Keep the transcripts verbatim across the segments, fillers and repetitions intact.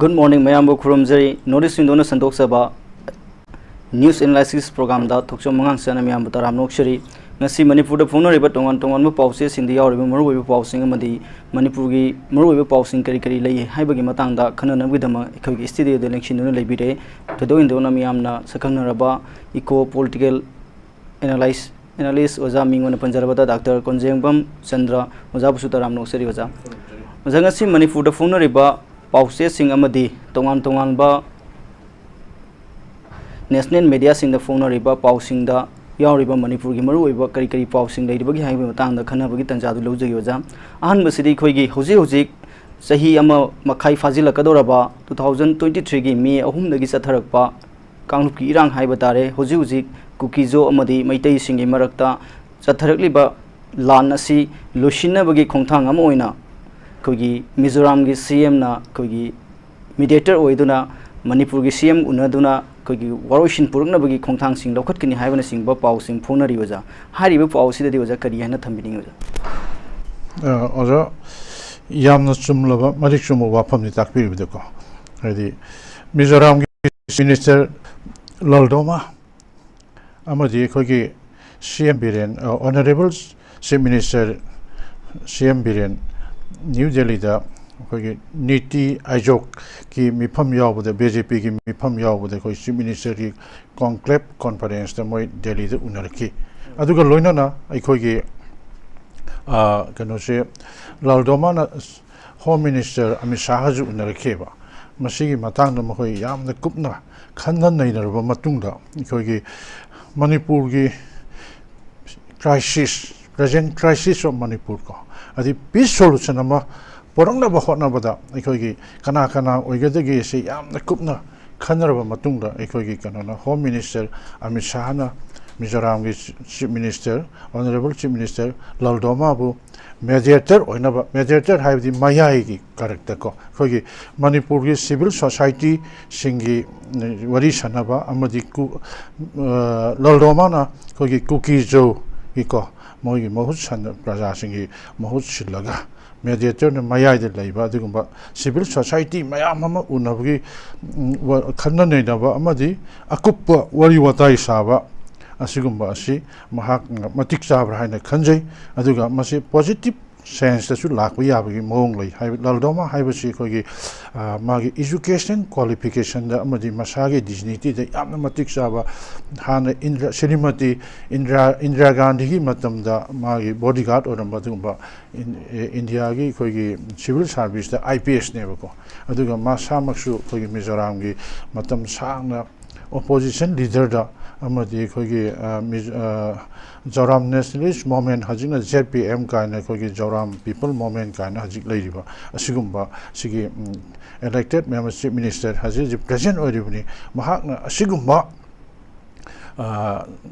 Good morning, ꯃꯌꯥꯝꯕꯨ ꯈꯨꯔꯨꯝꯖꯔꯤ꯫ North East Window ꯅ ꯁꯟꯗꯣꯛꯆꯕ News Analysis Program ꯗ ꯊꯣꯛꯆꯣꯝ ꯑꯉꯥꯡ ꯆꯟꯅ ꯃꯌꯥꯝꯕꯨ ꯇꯔꯥꯝꯅ ꯑꯣꯛꯆꯔꯤ꯫ ꯉꯁꯤ ꯃꯅꯤꯄꯨꯔꯗ ꯐꯣꯡꯅꯔꯤꯕ ꯇꯣꯉꯥꯟ ꯇꯣꯉꯥꯟꯕ ꯄꯥꯎꯆꯦꯁꯤꯡꯗ ꯌꯥꯎꯔꯤꯕ ꯃꯔꯨꯑꯣꯏꯕ ꯄꯥꯎꯁꯤꯡ ꯑꯃꯗꯤ ꯃꯅꯤꯄꯨꯔꯒꯤ ꯃꯔꯨꯑꯣꯏꯕ ꯄꯥꯎꯁꯤꯡ ꯀꯔꯤ ꯀꯔꯤ ꯂꯩ ꯍꯥꯏꯕꯒꯤ ꯃꯇꯥꯡꯗ ꯈꯟꯅꯅꯕꯒꯤꯗꯃꯛ ꯑꯩꯈꯣꯏꯒꯤ studio ꯗ ꯂꯦꯡꯁꯤꯟꯗꯨꯅ ꯂꯩꯕꯤꯔꯦ꯫ ꯊꯣꯏꯗꯣꯛ ꯍꯦꯟꯗꯣꯛꯅ ꯃꯤꯌꯥꯝꯅ ꯁꯛꯈꯪꯅꯔꯕ eco political analyst, analyst ꯑꯣꯖꯥ ꯃꯤꯡ ꯑꯣꯏꯅ ꯄꯟꯖꯔꯕꯗ ꯗꯥꯛꯇꯔ ꯀꯣꯟꯖꯦꯡꯕꯝ ꯆꯟꯗ꯭ꯔ ꯑꯣꯖꯥꯕꯨꯁꯨ ꯇꯔꯥꯝꯅ ꯑꯣꯛꯆꯔꯤ ꯑꯣꯖꯥ꯫ ꯑꯣꯖꯥ, ꯉꯁꯤ ꯃꯅꯤꯄꯨꯔꯗ ꯐꯣꯡꯅꯔꯤꯕ ꯄꯥꯎꯆꯦꯁꯤꯡ ꯑꯃꯗꯤ ꯇꯣꯉꯥꯟ ꯇꯣꯉꯥꯟꯕ national media ꯁꯤꯡꯗ ꯐꯣꯡꯅꯔꯤꯕ ꯄꯥꯎꯁꯤꯡꯗ ꯌꯥꯎꯔꯤꯕ ꯃꯅꯤꯄꯨꯔꯒꯤ ꯃꯔꯨꯑꯣꯏꯕ ꯀꯔꯤ ꯀꯔꯤ ꯄꯥꯎꯁꯤꯡ ꯂꯩꯔꯤꯕꯒꯦ ꯍꯥꯏꯕꯒꯤ ꯃꯇꯥꯡꯗ ꯈꯟꯅꯕꯒꯤ ꯇꯥꯟꯖꯥꯗꯨ ꯂꯧꯖꯒꯦ ꯑꯣꯖꯥ꯫ ꯑꯍꯥꯟꯕꯁꯤꯗꯤ ꯑꯩꯈꯣꯏꯒꯤ ꯍꯧꯖꯤꯛ ꯍꯧꯖꯤꯛ ꯆꯍꯤ ꯑꯃ ꯃꯈꯥꯏ ꯐꯥꯖꯤꯜꯂꯛꯀꯗꯧꯔꯕ two thousand twenty three ꯒꯤ May ꯑꯍꯨꯝꯗꯒꯤ ꯆꯠꯊꯔꯛꯄ ꯀꯥꯡꯂꯨꯞꯀꯤ ꯏꯔꯥꯡ ꯍꯥꯏꯕ ꯇꯥꯔꯦ, ꯍꯧꯖꯤꯛ ꯍꯧꯖꯤꯛ ꯀꯨꯀꯤꯖꯣ ꯑꯃꯗꯤ ꯃꯩꯇꯩꯁꯤꯡꯒꯤ ꯃꯔꯛꯇ ꯆꯠꯊꯔꯛꯂꯤꯕ ꯂꯥꯟ ꯑꯁꯤ ꯂꯣꯏꯁꯤꯟꯅꯕꯒꯤ ꯈꯣꯡꯊꯥꯡ ꯑꯃ ꯑꯣꯏꯅ ꯑꯩꯈꯣꯏꯒꯤ ꯃꯤꯖꯣꯔꯥꯝꯒꯤ C M ꯅ ꯑꯩꯈꯣꯏꯒꯤ mediator ꯑꯣꯏꯗꯨꯅ ꯃꯅꯤꯄꯨꯔꯒꯤ C M ꯎꯅꯗꯨꯅ ꯑꯩꯈꯣꯏꯒꯤ ꯋꯥꯔꯣꯏꯁꯤꯟ ꯄꯨꯔꯛꯅꯕꯒꯤ ꯈꯣꯡꯊꯥꯡꯁꯤꯡ ꯂꯧꯈꯠꯀꯅꯤ ꯍꯥꯏꯕꯅꯆꯤꯡꯕ ꯄꯥꯎꯁꯤꯡ ꯐꯣꯡꯅꯔꯤ ꯑꯣꯖꯥ꯫ ꯍꯥꯏꯔꯤꯕ ꯄꯥꯎ ꯑꯁꯤꯗꯗꯤ ꯑꯣꯖꯥ ꯀꯔꯤ ꯍꯥꯏꯅ ꯊꯝꯕꯤꯅꯤꯡꯉꯤ ꯑꯣꯖꯥ? ꯑ, ꯑꯣꯖꯥ, ꯌꯥꯝꯅ ꯆꯨꯝꯂꯕ, ꯃꯔꯤꯛ ꯆꯨꯝꯕ ꯋꯥꯐꯝꯅꯤ ꯇꯥꯛꯄꯤꯔꯤꯕꯗꯨꯀꯣ꯫ ꯍꯥꯏꯗꯤ, ꯃꯤꯖꯣꯔꯥꯝꯒꯤ Chief Minister ꯂꯜꯗꯣꯃꯥ ꯑꯃꯗꯤ ꯑꯩꯈꯣꯏꯒꯤ C M ꯕꯤꯔꯦꯟ, ꯑ, Honourable Chief Minister C M Biren new ꯗꯦꯜꯂꯤꯗ ꯑꯩꯈꯣꯏꯒꯤ ꯅꯤꯇꯤ ꯑꯥꯌꯣꯒꯀꯤ ꯃꯤꯐꯝ ꯌꯥꯎꯕꯗ, B J P ꯒꯤ ꯃꯤꯐꯝ ꯌꯥꯎꯕꯗ ꯑꯩꯈꯣꯏ Chief Minister ꯒꯤ conclave conference ꯇ ꯃꯣꯏ ꯗꯦꯜꯂꯤꯗ ꯎꯅꯔꯛꯈꯤ꯫ ꯑꯗꯨꯒ ꯂꯣꯏꯅꯅ ꯑꯩꯈꯣꯏꯒꯤ, ꯑ, ꯀꯩꯅꯣꯁꯦ, ꯂꯥꯜꯗꯣꯃꯥꯅ Home Minister ꯑꯃꯤꯠ ꯁꯥꯍꯁꯨ ꯎꯅꯔꯛꯈꯤꯕ꯫ ꯃꯁꯤꯒꯤ ꯃꯇꯥꯡꯗ ꯃꯈꯣꯏ ꯌꯥꯝꯅ ꯀꯨꯞꯅ ꯈꯟꯅ ꯅꯩꯅꯔꯕ ꯃꯇꯨꯡꯗ ꯑꯩꯈꯣꯏꯒꯤ ꯃꯅꯤꯄꯨꯔꯒꯤ crisis, present crisis of Manipur ꯀꯣ, ꯍꯥꯏꯗꯤ peace solution ꯑꯃ ꯄꯨꯔꯛꯅꯕ ꯍꯣꯠꯅꯕꯗ ꯑꯩꯈꯣꯏꯒꯤ ꯀꯅꯥ ꯀꯅꯥ ꯑꯣꯏꯒꯗꯒꯦ ꯁꯤ ꯌꯥꯝꯅ ꯀꯨꯞꯅ ꯈꯟꯅꯔꯕ ꯃꯇꯨꯡꯗ ꯑꯩꯈꯣꯏꯒꯤ ꯀꯩꯅꯣꯅ Home Minister Amit ꯁꯥꯍꯅ ꯃꯤꯖꯣꯔꯥꯝꯒꯤ Chief Minister, Honourable Chief Minister ꯂꯜꯗꯣꯃꯥꯕꯨ mediator ꯑꯣꯏꯅꯕ, mediator ꯍꯥꯏꯕꯗꯤ ꯃꯌꯥꯏꯒꯤ character ꯀꯣ, ꯑꯩꯈꯣꯏꯒꯤ ꯃꯅꯤꯄꯨꯔꯒꯤ civil society ꯁꯤꯡꯒꯤ ꯋꯥꯔꯤ ꯁꯥꯟꯅꯕ ꯑꯃꯗꯤ ꯀꯨ-, ꯑ, ꯂꯜꯗꯣꯃꯥꯅ ꯑꯩꯈꯣꯏꯒꯤ ꯀꯨꯀꯤꯖꯣꯒꯤꯀꯣ, ꯃꯣꯏꯒꯤ ꯃꯍꯨꯠ ꯁꯟꯅ ꯄ꯭ꯔꯖꯥꯁꯤꯡꯒꯤ ꯃꯍꯨꯠ ꯁꯤꯜꯂꯒ ꯃꯦꯗꯤꯌꯦꯇꯔꯅ ꯃꯌꯥꯏꯗ ꯂꯩꯕ ꯑꯗꯨꯒꯨꯝꯕ ꯁꯤꯚꯤꯜ ꯁꯣꯁꯥꯏꯇꯤ ꯃꯌꯥꯝ ꯑꯃ ꯎꯅꯕꯒꯤ, ꯎꯝ, ꯋꯥ-, ꯈꯟꯅ ꯅꯩꯅꯕ ꯑꯃꯗꯤ ꯑꯀꯨꯞꯄ ꯋꯥꯔꯤ ꯋꯥꯇꯥꯏ ꯁꯥꯕ ꯑꯁꯤꯒꯨꯝꯕ ꯑꯁꯤ ꯃꯍꯥꯛꯅ ꯃꯇꯤꯛ ꯆꯥꯕ꯭ꯔꯥ ꯍꯥꯏꯅ ꯈꯟꯖꯩ꯫ ꯑꯗꯨꯒ ꯃꯁꯤ ꯄꯣꯖꯤꯇꯤꯞ ꯁꯦꯟꯁꯇꯁꯨ ꯂꯥꯛꯄ ꯌꯥꯕꯒꯤ ꯃꯑꯣꯡ ꯂꯩ꯫ ꯍꯥꯏꯕ ꯂꯥꯜꯗꯣꯃꯥ ꯍꯥꯏꯕꯁꯤ ꯑꯩꯈꯣꯏꯒꯤ, ꯑ, ꯃꯥꯒꯤ ꯏꯖꯨꯀꯦꯁꯟ ꯀ꯭ꯋꯥꯂꯤꯐꯤꯀꯦꯁꯟꯗ ꯑꯃꯗꯤ ꯃꯁꯥꯒꯤ ꯗꯤꯖꯅꯤꯇꯤꯗ ꯌꯥꯝꯅ ꯃꯇꯤꯛ ꯆꯥꯕ, ꯍꯥꯟꯅ ꯏꯟꯗ꯭ꯔ-, ꯁ꯭ꯔꯤꯃꯇꯤ ꯏꯟꯗ꯭ꯔꯥ, ꯏꯟꯗ꯭ꯔꯥ ꯒꯥꯟꯙꯤꯒꯤ ꯃꯇꯝꯗ ꯃꯥꯒꯤ ꯕꯣꯗꯤꯒꯥꯔꯗ ꯑꯣꯏꯔꯝꯕ ꯑꯗꯨꯒꯨꯝꯕ ꯏꯟ-, ꯑꯦ, ꯏꯟꯗꯤꯌꯥꯒꯤ ꯑꯩꯈꯣꯏꯒꯤ ꯁꯤꯚꯤꯜ ꯁꯥꯔꯚꯤꯁꯇ ꯑꯥꯏ ꯄꯤ ꯑꯦꯁꯅꯦꯕꯀꯣ꯫ ꯑꯗꯨꯒ ꯃꯁꯥꯃꯛꯁꯨ ꯑꯩꯈꯣꯏꯒꯤ ꯃꯤꯖꯣꯔꯥꯝꯒꯤ ꯃꯇꯝ ꯁꯥꯡꯅ ꯑꯣꯄꯣꯖꯤꯁꯟ ꯂꯤꯗꯔꯗ ꯑꯃꯗꯤ ꯑꯩꯈꯣꯏꯒꯤ, ꯑ, ꯃꯤꯖ-, ꯑ, ꯖꯣꯔꯥꯝ ꯅꯦꯁꯅꯦꯂꯤꯁ ꯃꯣꯃꯦꯟ, ꯍꯧꯖꯤꯛꯅ ꯖꯦꯠ ꯄꯤ ꯑꯦꯝ ꯀꯥꯏꯅ, ꯑꯩꯈꯣꯏꯒꯤ ꯖꯣꯔꯥꯝ ꯄꯤꯄꯜ ꯃꯣꯃꯦꯟ ꯀꯥꯏꯅ ꯍꯧꯖꯤꯛ ꯂꯩꯔꯤꯕ, ꯑꯁꯤꯒꯨꯝꯕ ꯁꯤꯒꯤ, ꯎꯝ, ꯏꯂꯦꯛꯇꯦꯠ ꯃꯦꯝꯕꯔ ꯆꯤꯐ ꯃꯤꯅꯤꯁꯇꯔ ꯍꯧꯖꯤꯛ ꯍꯧꯖꯤꯛ ꯄ꯭ꯔꯦꯖꯦꯟ ꯑꯣꯏꯔꯤꯕꯅꯤ꯫ ꯃꯍꯥꯛꯅ ꯑꯁꯤꯒꯨꯝꯕ, ꯑ,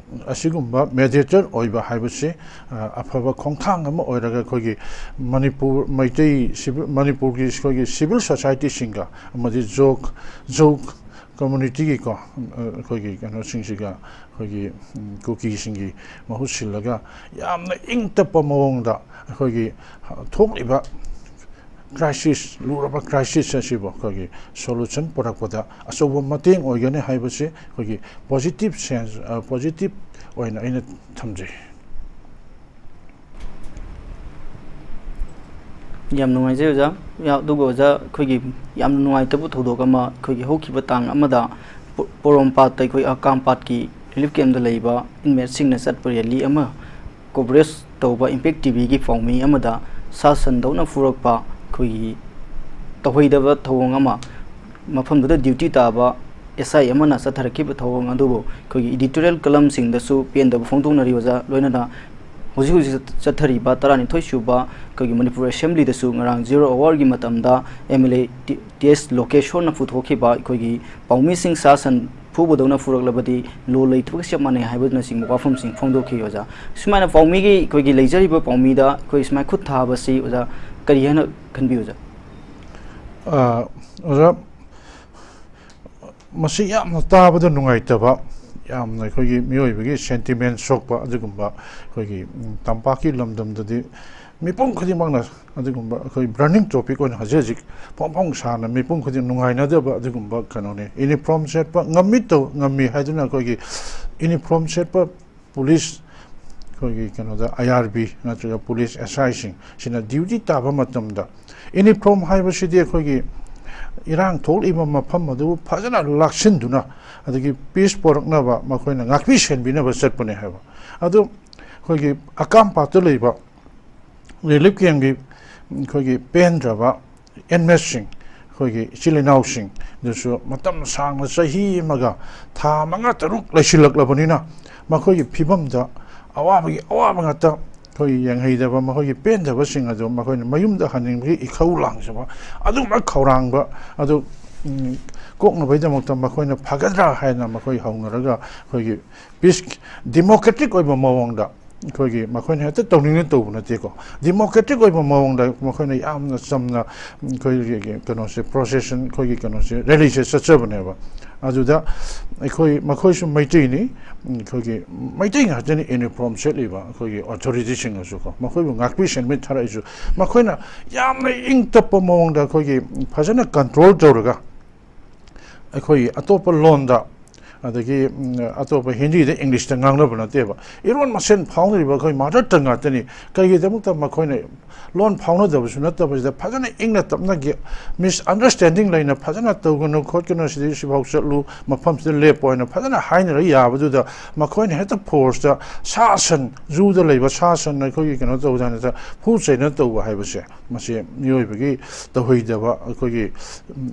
ꯑꯁꯤꯒꯨꯝꯕ ꯃꯦꯗꯤꯌꯦꯇꯔ ꯑꯣꯏꯕ ꯍꯥꯏꯕꯁꯤ, ꯑ, ꯑꯐꯕ ꯈꯣꯡꯊꯥꯡ ꯑꯃ ꯑꯣꯏꯔꯒ ꯑꯩꯈꯣꯏꯒꯤ ꯃꯅꯤꯄꯨꯔ ꯃꯩꯇꯩ ꯁꯤꯚꯤꯜ, ꯃꯅꯤꯄꯨꯔꯒꯤ ꯑꯩꯈꯣꯏꯒꯤ ꯁꯤꯚꯤꯜ ꯁꯣꯁꯥꯏꯇꯤꯁꯤꯡꯒ ꯑꯃꯗꯤ ꯖꯣ-, ꯖꯣ ꯀꯝꯃꯨꯅꯤꯇꯤꯒꯤꯀꯣ, ꯑ, ꯑꯩꯈꯣꯏꯒꯤ ꯀꯩꯅꯣꯁꯤꯡꯁꯤꯒ, ꯑꯩꯈꯣꯏꯒꯤ, ꯎꯝ, ꯀꯨꯀꯤꯁꯤꯡꯒꯤ ꯃꯍꯨꯠ ꯁꯤꯜꯂꯒ ꯌꯥꯝꯅ ꯏꯪ ꯇꯞꯄ ꯃꯑꯣꯡꯗ ꯑꯩꯈꯣꯏꯒꯤ ꯊꯣꯛꯂꯤꯕ ꯀ꯭ꯔꯥꯏꯁꯤꯁ, ꯂꯨꯔꯕ ꯀ꯭ꯔꯥꯏꯁꯤꯁ ꯑꯁꯤꯕꯨ ꯑꯩꯈꯣꯏꯒꯤ ꯁꯣꯂꯨꯁꯟ ꯄꯨꯔꯛꯄꯗ ꯑꯆꯧꯕ ꯃꯇꯦꯡ ꯑꯣꯏꯒꯅꯤ ꯍꯥꯏꯕꯁꯤ ꯑꯩꯈꯣꯏꯒꯤ ꯄꯣꯖꯤꯇꯤꯞ ꯁꯦꯟꯁ, ꯑ, ꯄꯣꯖꯤꯇꯤꯞ ꯑꯣꯏꯅ ꯑꯩꯅ ꯊꯝꯖꯩ꯫ ꯌꯥꯝ ꯅꯨꯡꯉꯥꯏꯖꯩ ꯑꯣꯖꯥ꯫ ꯌꯥ-, ꯑꯗꯨꯒ ꯑꯣꯖꯥ, ꯑꯩꯈꯣꯏꯒꯤ ꯌꯥꯝꯅ ꯅꯨꯡꯉꯥꯏꯇꯕ ꯊꯧꯗꯣꯛ ꯑꯃ, ꯑꯩꯈꯣꯏꯒꯤ ꯍꯧꯈꯤꯕ ꯇꯥꯡ ꯑꯃꯗ ꯄꯣ-, ꯄꯣꯔꯣꯝꯄꯥꯠꯇ ꯑꯩꯈꯣꯏ ꯑꯀꯥꯝꯄꯥꯠꯀꯤ ꯔꯤꯂꯤꯐ ꯀꯦꯝꯞꯇ ꯂꯩꯕ ꯏꯟꯃꯦꯠꯁꯤꯡꯅ ꯆꯠꯄ ꯔꯦꯂꯤ ꯑꯃ ꯀꯣꯚꯔꯦꯖ ꯇꯧꯕ ꯏꯝꯄꯦꯛ ꯇꯤ ꯚꯤꯒꯤ ꯄꯥꯎꯃꯤ ꯑꯃꯗ ꯁꯥ ꯁꯟꯗꯧꯅ ꯐꯨꯔꯛꯄ ꯑꯩꯈꯣꯏꯒꯤ ꯇꯧꯍꯩꯗꯕ ꯊꯧꯑꯣꯡ ꯑꯃ ꯃꯐꯝꯗꯨꯗ ꯗ꯭ꯌꯨꯇꯤ ꯇꯥꯕ ꯑꯦꯁ ꯑꯥꯏ ꯑꯃꯅ ꯆꯠꯊꯔꯛꯈꯤꯕ ꯊꯧꯑꯣꯡ ꯑꯗꯨꯕꯨ ꯑꯩꯈꯣꯏꯒꯤ ꯏꯗꯤꯇꯣꯔꯤꯌꯦꯜ ꯀꯂꯝꯁꯤꯡꯗꯁꯨ ꯄꯦꯟꯗꯕ ꯐꯣꯡꯗꯣꯛꯅꯔꯤ ꯑꯣꯖꯥ꯫ ꯂꯣꯏꯅꯅ ꯍꯧꯖꯤꯛ ꯍꯧꯖꯤꯛ ꯆꯠꯊꯔꯤꯕ ꯇꯔꯥꯅꯤꯊꯣꯏ ꯁꯨꯕ ꯑꯩꯈꯣꯏꯒꯤ ꯃꯅꯤꯄꯨꯔ ꯑꯦꯁꯦꯝꯕ꯭ꯂꯤꯗꯁꯨ ꯉꯔꯥꯡ ꯖꯤꯔꯣ ꯑꯋꯥꯔꯒꯤ ꯃꯇꯝꯗ M L A T-, T S ꯂꯣꯀꯦꯁꯣꯔꯅ ꯄꯨꯊꯣꯛꯈꯤꯕ ꯑꯩꯈꯣꯏꯒꯤ ꯄꯥꯎꯃꯤꯁꯤꯡ ꯁꯥ ꯁꯟ ꯐꯨꯕꯗꯧꯅ ꯐꯨꯔꯛꯂꯕꯗꯤ ꯂꯣ ꯂꯩꯇꯕꯒ ꯆꯞ ꯃꯥꯟꯅꯩ ꯍꯥꯏꯕꯅꯆꯤꯡꯕ ꯋꯥꯐꯝꯁꯤꯡ ꯐꯣꯡꯗꯣꯛꯈꯤ ꯑꯣꯖꯥ꯫ ꯁꯨꯃꯥꯏꯅ ꯄꯥꯎꯃꯤꯒꯤ ꯑꯩꯈꯣꯏꯒꯤ ꯂꯩꯖꯔꯤꯕ ꯄꯥꯎꯃꯤꯗ ꯑꯩꯈꯣꯏ ꯁꯨꯃꯥꯏꯅ ꯈꯨꯠ ꯊꯥꯕꯁꯤ ꯑꯣꯖꯥ ꯀꯔꯤ ꯍꯥꯏꯅ ꯈꯟꯕꯤ ꯑꯣꯖꯥ? ꯑ, ꯑꯣꯖꯥ, ꯃꯁꯤ ꯌꯥꯝꯅ ꯇꯥꯕꯗ ꯅꯨꯡꯉꯥꯏꯇꯕ, ꯌꯥꯝꯅ ꯑꯩꯈꯣꯏꯒꯤ ꯃꯤꯑꯣꯏꯕꯒꯤ ꯁꯦꯟꯇꯤꯃꯦꯟ ꯁꯣꯛꯄ ꯑꯗꯨꯒꯨꯝꯕ ꯑꯩꯈꯣꯏꯒꯤ ꯇꯝꯄꯥꯛꯀꯤ ꯂꯝꯗꯝꯗꯗꯤ ꯃꯤꯄꯨꯝ ꯈꯨꯗꯤꯡꯃꯛꯅ ꯑꯗꯨꯒꯨꯝꯕ ꯑꯩꯈꯣꯏ ꯕꯔꯅꯤꯡ ꯇꯣꯄꯤꯛ ꯑꯣꯏꯅ ꯍꯧꯖꯤꯛ ꯍꯧꯖꯤꯛ ꯐꯣꯡ ꯐꯣꯡ ꯁꯥꯅ ꯃꯤꯄꯨꯝ ꯈꯨꯗꯤꯡ ꯅꯨꯡꯉꯥꯏꯅꯗꯕ ꯑꯗꯨꯒꯨꯝꯕ ꯀꯩꯅꯣꯅꯤ꯫ ꯌꯨꯅꯤꯐꯣꯔꯝ ꯁꯦꯠꯄ ꯉꯝꯃꯤ ꯇꯧ ꯉꯝꯃꯤ ꯍꯥꯏꯗꯨꯅ ꯑꯩꯈꯣꯏꯒꯤ ꯌꯨꯅꯤꯐꯣꯔꯝ ꯁꯦꯠꯄ ꯄꯨꯂꯤꯁ, ꯑꯩꯈꯣꯏꯒꯤ ꯀꯩꯅꯣꯗ, ꯑꯥꯏ ꯑꯥꯔ ꯕꯤ ꯅꯠꯇ꯭ꯔꯒ ꯄꯨꯂꯤꯁ ꯑꯦꯁ ꯑꯥꯏꯁꯤꯡ ꯁꯤꯅ ꯗ꯭ꯌꯨꯇꯤ ꯇꯥꯕ ꯃꯇꯝꯗ, ꯌꯨꯅꯤꯐꯣꯔꯝ ꯍꯥꯏꯕꯁꯤꯗꯤ ꯑꯩꯈꯣꯏꯒꯤ ꯏꯔꯥꯡ ꯊꯣꯛꯂꯤꯕ ꯃꯐꯝ ꯑꯗꯨꯕꯨ ꯐꯖꯅ ꯂꯥꯛꯁꯤꯟꯗꯨꯅ, ꯑꯗꯒꯤ ꯄꯤꯁ ꯄꯣꯔꯛꯅꯕ ꯃꯈꯣꯏꯅ ꯉꯥꯛꯄꯤ ꯁꯦꯟꯕꯤꯅꯕ ꯆꯠꯄꯅꯦ ꯍꯥꯏꯕ꯫ ꯑꯗꯨ ꯑꯩꯈꯣꯏꯒꯤ ꯑꯀꯥꯝꯄꯥꯠꯇ ꯂꯩꯕ ꯔꯤꯂꯤꯐ ꯀꯦꯝꯒꯤ ꯑꯩꯈꯣꯏꯒꯤ ꯄꯦꯟꯗ꯭ꯔꯕ ꯏꯟꯃꯦꯠꯁꯤꯡ, ꯑꯩꯈꯣꯏꯒꯤ ꯏꯆꯤꯜ ꯏꯅꯥꯎꯁꯤꯡꯗꯨꯁꯨ ꯃꯇꯝ ꯁꯥꯡꯅ, ꯆꯍꯤ ꯑꯃꯒ ꯊꯥ ꯃꯉꯥ ꯇꯔꯨꯛ ꯂꯩꯁꯤꯜꯂꯛꯂꯕꯅꯤꯅ, ꯃꯈꯣꯏꯒꯤ ꯐꯤꯕꯝꯗ ꯑꯋꯥꯕꯒꯤ ꯑꯋꯥꯕ ꯉꯥꯛꯇ꯫ ꯑꯩꯈꯣꯏꯒꯤ ꯌꯦꯡꯍꯩꯗꯕ, ꯃꯈꯣꯏꯒꯤ ꯄꯦꯟꯗꯕꯁꯤꯡ ꯑꯗꯨ ꯃꯈꯣꯏꯅ ꯃꯌꯨꯝꯗ ꯍꯟꯅꯤꯡꯕꯒꯤ ꯏꯈꯧ ꯂꯥꯡꯖꯕ, ꯑꯗꯨꯒꯨꯝꯕ ꯈꯧꯔꯥꯡꯕ ꯑꯗꯨ, ꯎꯝ, ꯀꯣꯛꯅꯕꯒꯤꯗꯃꯛꯇ ꯃꯈꯣꯏꯅ ꯐꯒꯗ꯭ꯔꯥ ꯍꯥꯏꯅ ꯃꯈꯣꯏ ꯍꯧꯅꯔꯒ, ꯑꯩꯈꯣꯏꯒꯤ ꯄꯤꯁ, ꯗꯤꯃꯣꯀ꯭ꯔꯦꯇꯤꯛ ꯑꯣꯏꯕ ꯃꯑꯣꯡꯗ, ꯑꯩꯈꯣꯏꯒꯤ ꯃꯈꯣꯏꯅ ꯍꯦꯛꯇ ꯇꯧꯅꯤꯡꯅ ꯇꯧꯕ ꯅꯠꯇꯦꯀꯣ, ꯗꯤꯃꯣꯀ꯭ꯔꯦꯇꯤꯛ ꯑꯣꯏꯕ ꯃꯑꯣꯡꯗ ꯃꯈꯣꯏꯅ ꯌꯥꯝꯅ ꯆꯝꯅ ꯑꯩꯈꯣꯏꯒꯤ ꯀꯩꯅꯣꯁꯦ, ꯄ꯭ꯔꯣꯁꯦꯁꯟ, ꯑꯩꯈꯣꯏꯒꯤ ꯀꯩꯅꯣꯁꯦ, ꯔꯦꯂꯤꯁꯦ ꯆꯠꯆꯕꯅꯦꯕ꯫ ꯑꯗꯨꯗ ꯑꯩꯈꯣꯏ, ꯃꯈꯣꯏꯁꯨ ꯃꯩꯇꯩꯅꯤ, ꯑꯩꯈꯣꯏꯒꯤ ꯃꯩꯇꯩ ꯉꯥꯛꯇꯅꯤ ꯌꯨꯅꯤꯐꯣꯔꯝ ꯁꯦꯠꯂꯤꯕ ꯑꯩꯈꯣꯏꯒꯤ ꯑꯣꯊꯣꯔꯤꯇꯤꯁꯤꯡꯅꯁꯨꯀꯣ, ꯃꯈꯣꯏꯕꯨ ꯉꯥꯛꯄꯤ ꯁꯦꯟꯕꯤ ꯊꯥꯔꯛꯏꯁꯨ, ꯃꯈꯣꯏꯅ ꯌꯥꯝꯅ ꯏꯪ ꯇꯞꯄ ꯃꯑꯣꯡꯗ ꯑꯩꯈꯣꯏꯒꯤ ꯐꯖꯅ ꯀꯟꯇ꯭ꯔꯣꯜ ꯇꯧꯔꯒ, ꯑꯩꯈꯣꯏꯒꯤ ꯑꯇꯣꯞꯄ ꯂꯣꯟꯗ, ꯑꯗꯒꯤ, ꯎꯝ, ꯑꯇꯣꯞꯄ ꯍꯤꯟꯗꯤꯗ, ꯏꯪꯂꯤꯁꯇ ꯉꯥꯡꯅꯕ ꯅꯠꯇꯦꯕ, ꯏꯔꯣꯟ ꯃꯁꯦꯟ ꯐꯥꯎꯅꯔꯤꯕ ꯑꯩꯈꯣꯏ ꯃꯥꯗꯔ ꯇꯪ ꯉꯥꯛꯇꯅꯤ꯫ ꯀꯔꯤꯒꯤꯗꯃꯛꯇ ꯃꯈꯣꯏꯅ ꯂꯣꯟ ꯐꯥꯎꯅꯗꯕꯁꯨ ꯅꯠꯇꯕꯁꯤꯗ ꯐꯖꯅ ꯏꯪꯅ ꯇꯞꯅ, ꯃꯤꯁ ꯑꯟꯗꯔꯁ꯭ꯇꯦꯟꯗꯤꯡ ꯂꯩꯅ ꯐꯖꯅ ꯇꯧꯒꯅꯨ ꯈꯣꯠꯀꯅꯨ, ꯁꯤꯗꯩ ꯁꯤꯐꯥꯎ ꯆꯠꯂꯨ, ꯃꯐꯝꯁꯤꯗ ꯂꯦꯞꯄꯣ ꯍꯥꯏꯅ ꯐꯖꯅ ꯍꯥꯏꯅꯔ ꯌꯥꯕꯗꯨꯗ, ꯃꯈꯣꯏꯅ ꯍꯦꯛꯇ ꯐꯣꯔꯁꯇ ꯁꯥ ꯁꯟ, ꯖꯨꯗ ꯂꯩꯕ ꯁꯥ ꯁꯟ ꯑꯩꯈꯣꯏꯒꯤ ꯀꯩꯅꯣ ꯇꯧꯕꯗ ꯅꯠꯇ, ꯐꯨ ꯆꯩꯅ ꯇꯧꯕ ꯍꯥꯏꯕꯁꯦ, ꯃꯁꯤ ꯃꯤꯑꯣꯏꯕꯒꯤ ꯇꯧꯍꯩꯗꯕ, ꯑꯩꯈꯣꯏꯒꯤ, ꯎꯝ,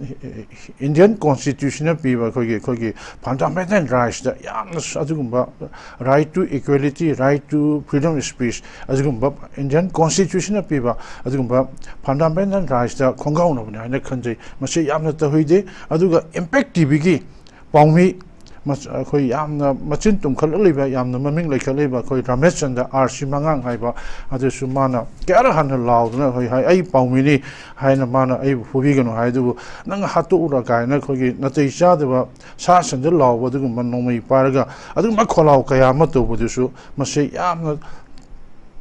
ꯏꯟꯗꯤꯌꯟ ꯀꯣꯟꯁꯇꯤꯇ꯭ꯌꯨꯁꯟꯅ ꯄꯤꯕ ꯑꯩꯈꯣꯏꯒꯤ, ꯑꯩꯈꯣꯏꯒꯤ ꯐꯟꯗꯥꯃꯦꯟꯇꯦꯜ ꯔꯥꯏꯠꯁꯇ ꯌꯥꯝꯅ ꯁ-, ꯑꯗꯨꯒꯨꯝꯕ right to equality, right to freedom of speech, ꯑꯗꯨꯒꯨꯝꯕ ꯏꯟꯗꯤꯌꯟ ꯀꯣꯟꯁꯇꯤꯇ꯭ꯌꯨꯁꯟꯅ ꯄꯤꯕ ꯑꯗꯨꯒꯨꯝꯕ ꯐꯟꯗꯥꯃꯦꯟꯇꯦꯜ ꯔꯥꯏꯠꯁꯇ ꯈꯣꯡꯒꯥꯎꯅꯕꯅꯤ ꯍꯥꯏꯅ ꯈꯟꯖꯩ꯫ ꯃꯁꯤ ꯌꯥꯝꯅ ꯇꯧꯍꯩꯗꯦ꯫ ꯑꯗꯨꯒ ꯏꯝꯄꯦꯛ ꯇꯤ ꯚꯤꯒꯤ ꯄꯥꯎꯃꯤ ꯃꯁ-, ꯑꯩꯈꯣꯏ ꯌꯥꯝꯅ ꯃꯆꯤꯟ ꯇꯨꯝꯈꯠꯂꯛꯂꯤꯕ, ꯌꯥꯝꯅ ꯃꯃꯤꯡ ꯂꯩꯈꯠꯂꯤꯕ ꯑꯩꯈꯣꯏ ꯔꯥꯃꯦꯁ ꯆꯟꯗ꯭ꯔ, ꯑꯥꯔ ꯁꯤ ꯃꯉꯥꯡ ꯍꯥꯏꯕ, ꯑꯗꯨꯁꯨ ꯃꯥꯅ ꯀꯌꯥꯔꯛ ꯍꯟꯅ ꯂꯥꯎꯗꯨꯅ ꯑꯩꯈꯣꯏ ꯍꯥꯏ, "ꯑꯩ ꯄꯥꯎꯃꯤꯅꯤ" ꯍꯥꯏꯅ ꯃꯥꯅ ꯑꯩꯕꯨ ꯐꯨꯕꯤꯒꯅꯨ ꯍꯥꯏ, ꯑꯗꯨꯕꯨ "ꯅꯪ ꯍꯥꯠꯇꯣꯛꯎꯔ" ꯀꯥꯏꯅ ꯑꯩꯈꯣꯏꯒꯤ ꯅꯥꯇꯩ ꯆꯥꯗꯕ ꯁꯥ ꯁꯟꯗ ꯂꯥꯎꯕ ꯑꯗꯨꯒꯨꯝꯕ ꯅꯣꯡꯃꯩ ꯄꯥꯏꯔꯒ ꯑꯗꯨꯒꯨꯝꯕ ꯈꯣꯜꯂꯥꯎ ꯀꯌꯥ ꯑꯃ ꯇꯧꯕꯗꯨꯁꯨ ꯃꯁꯤ ꯌꯥꯝꯅ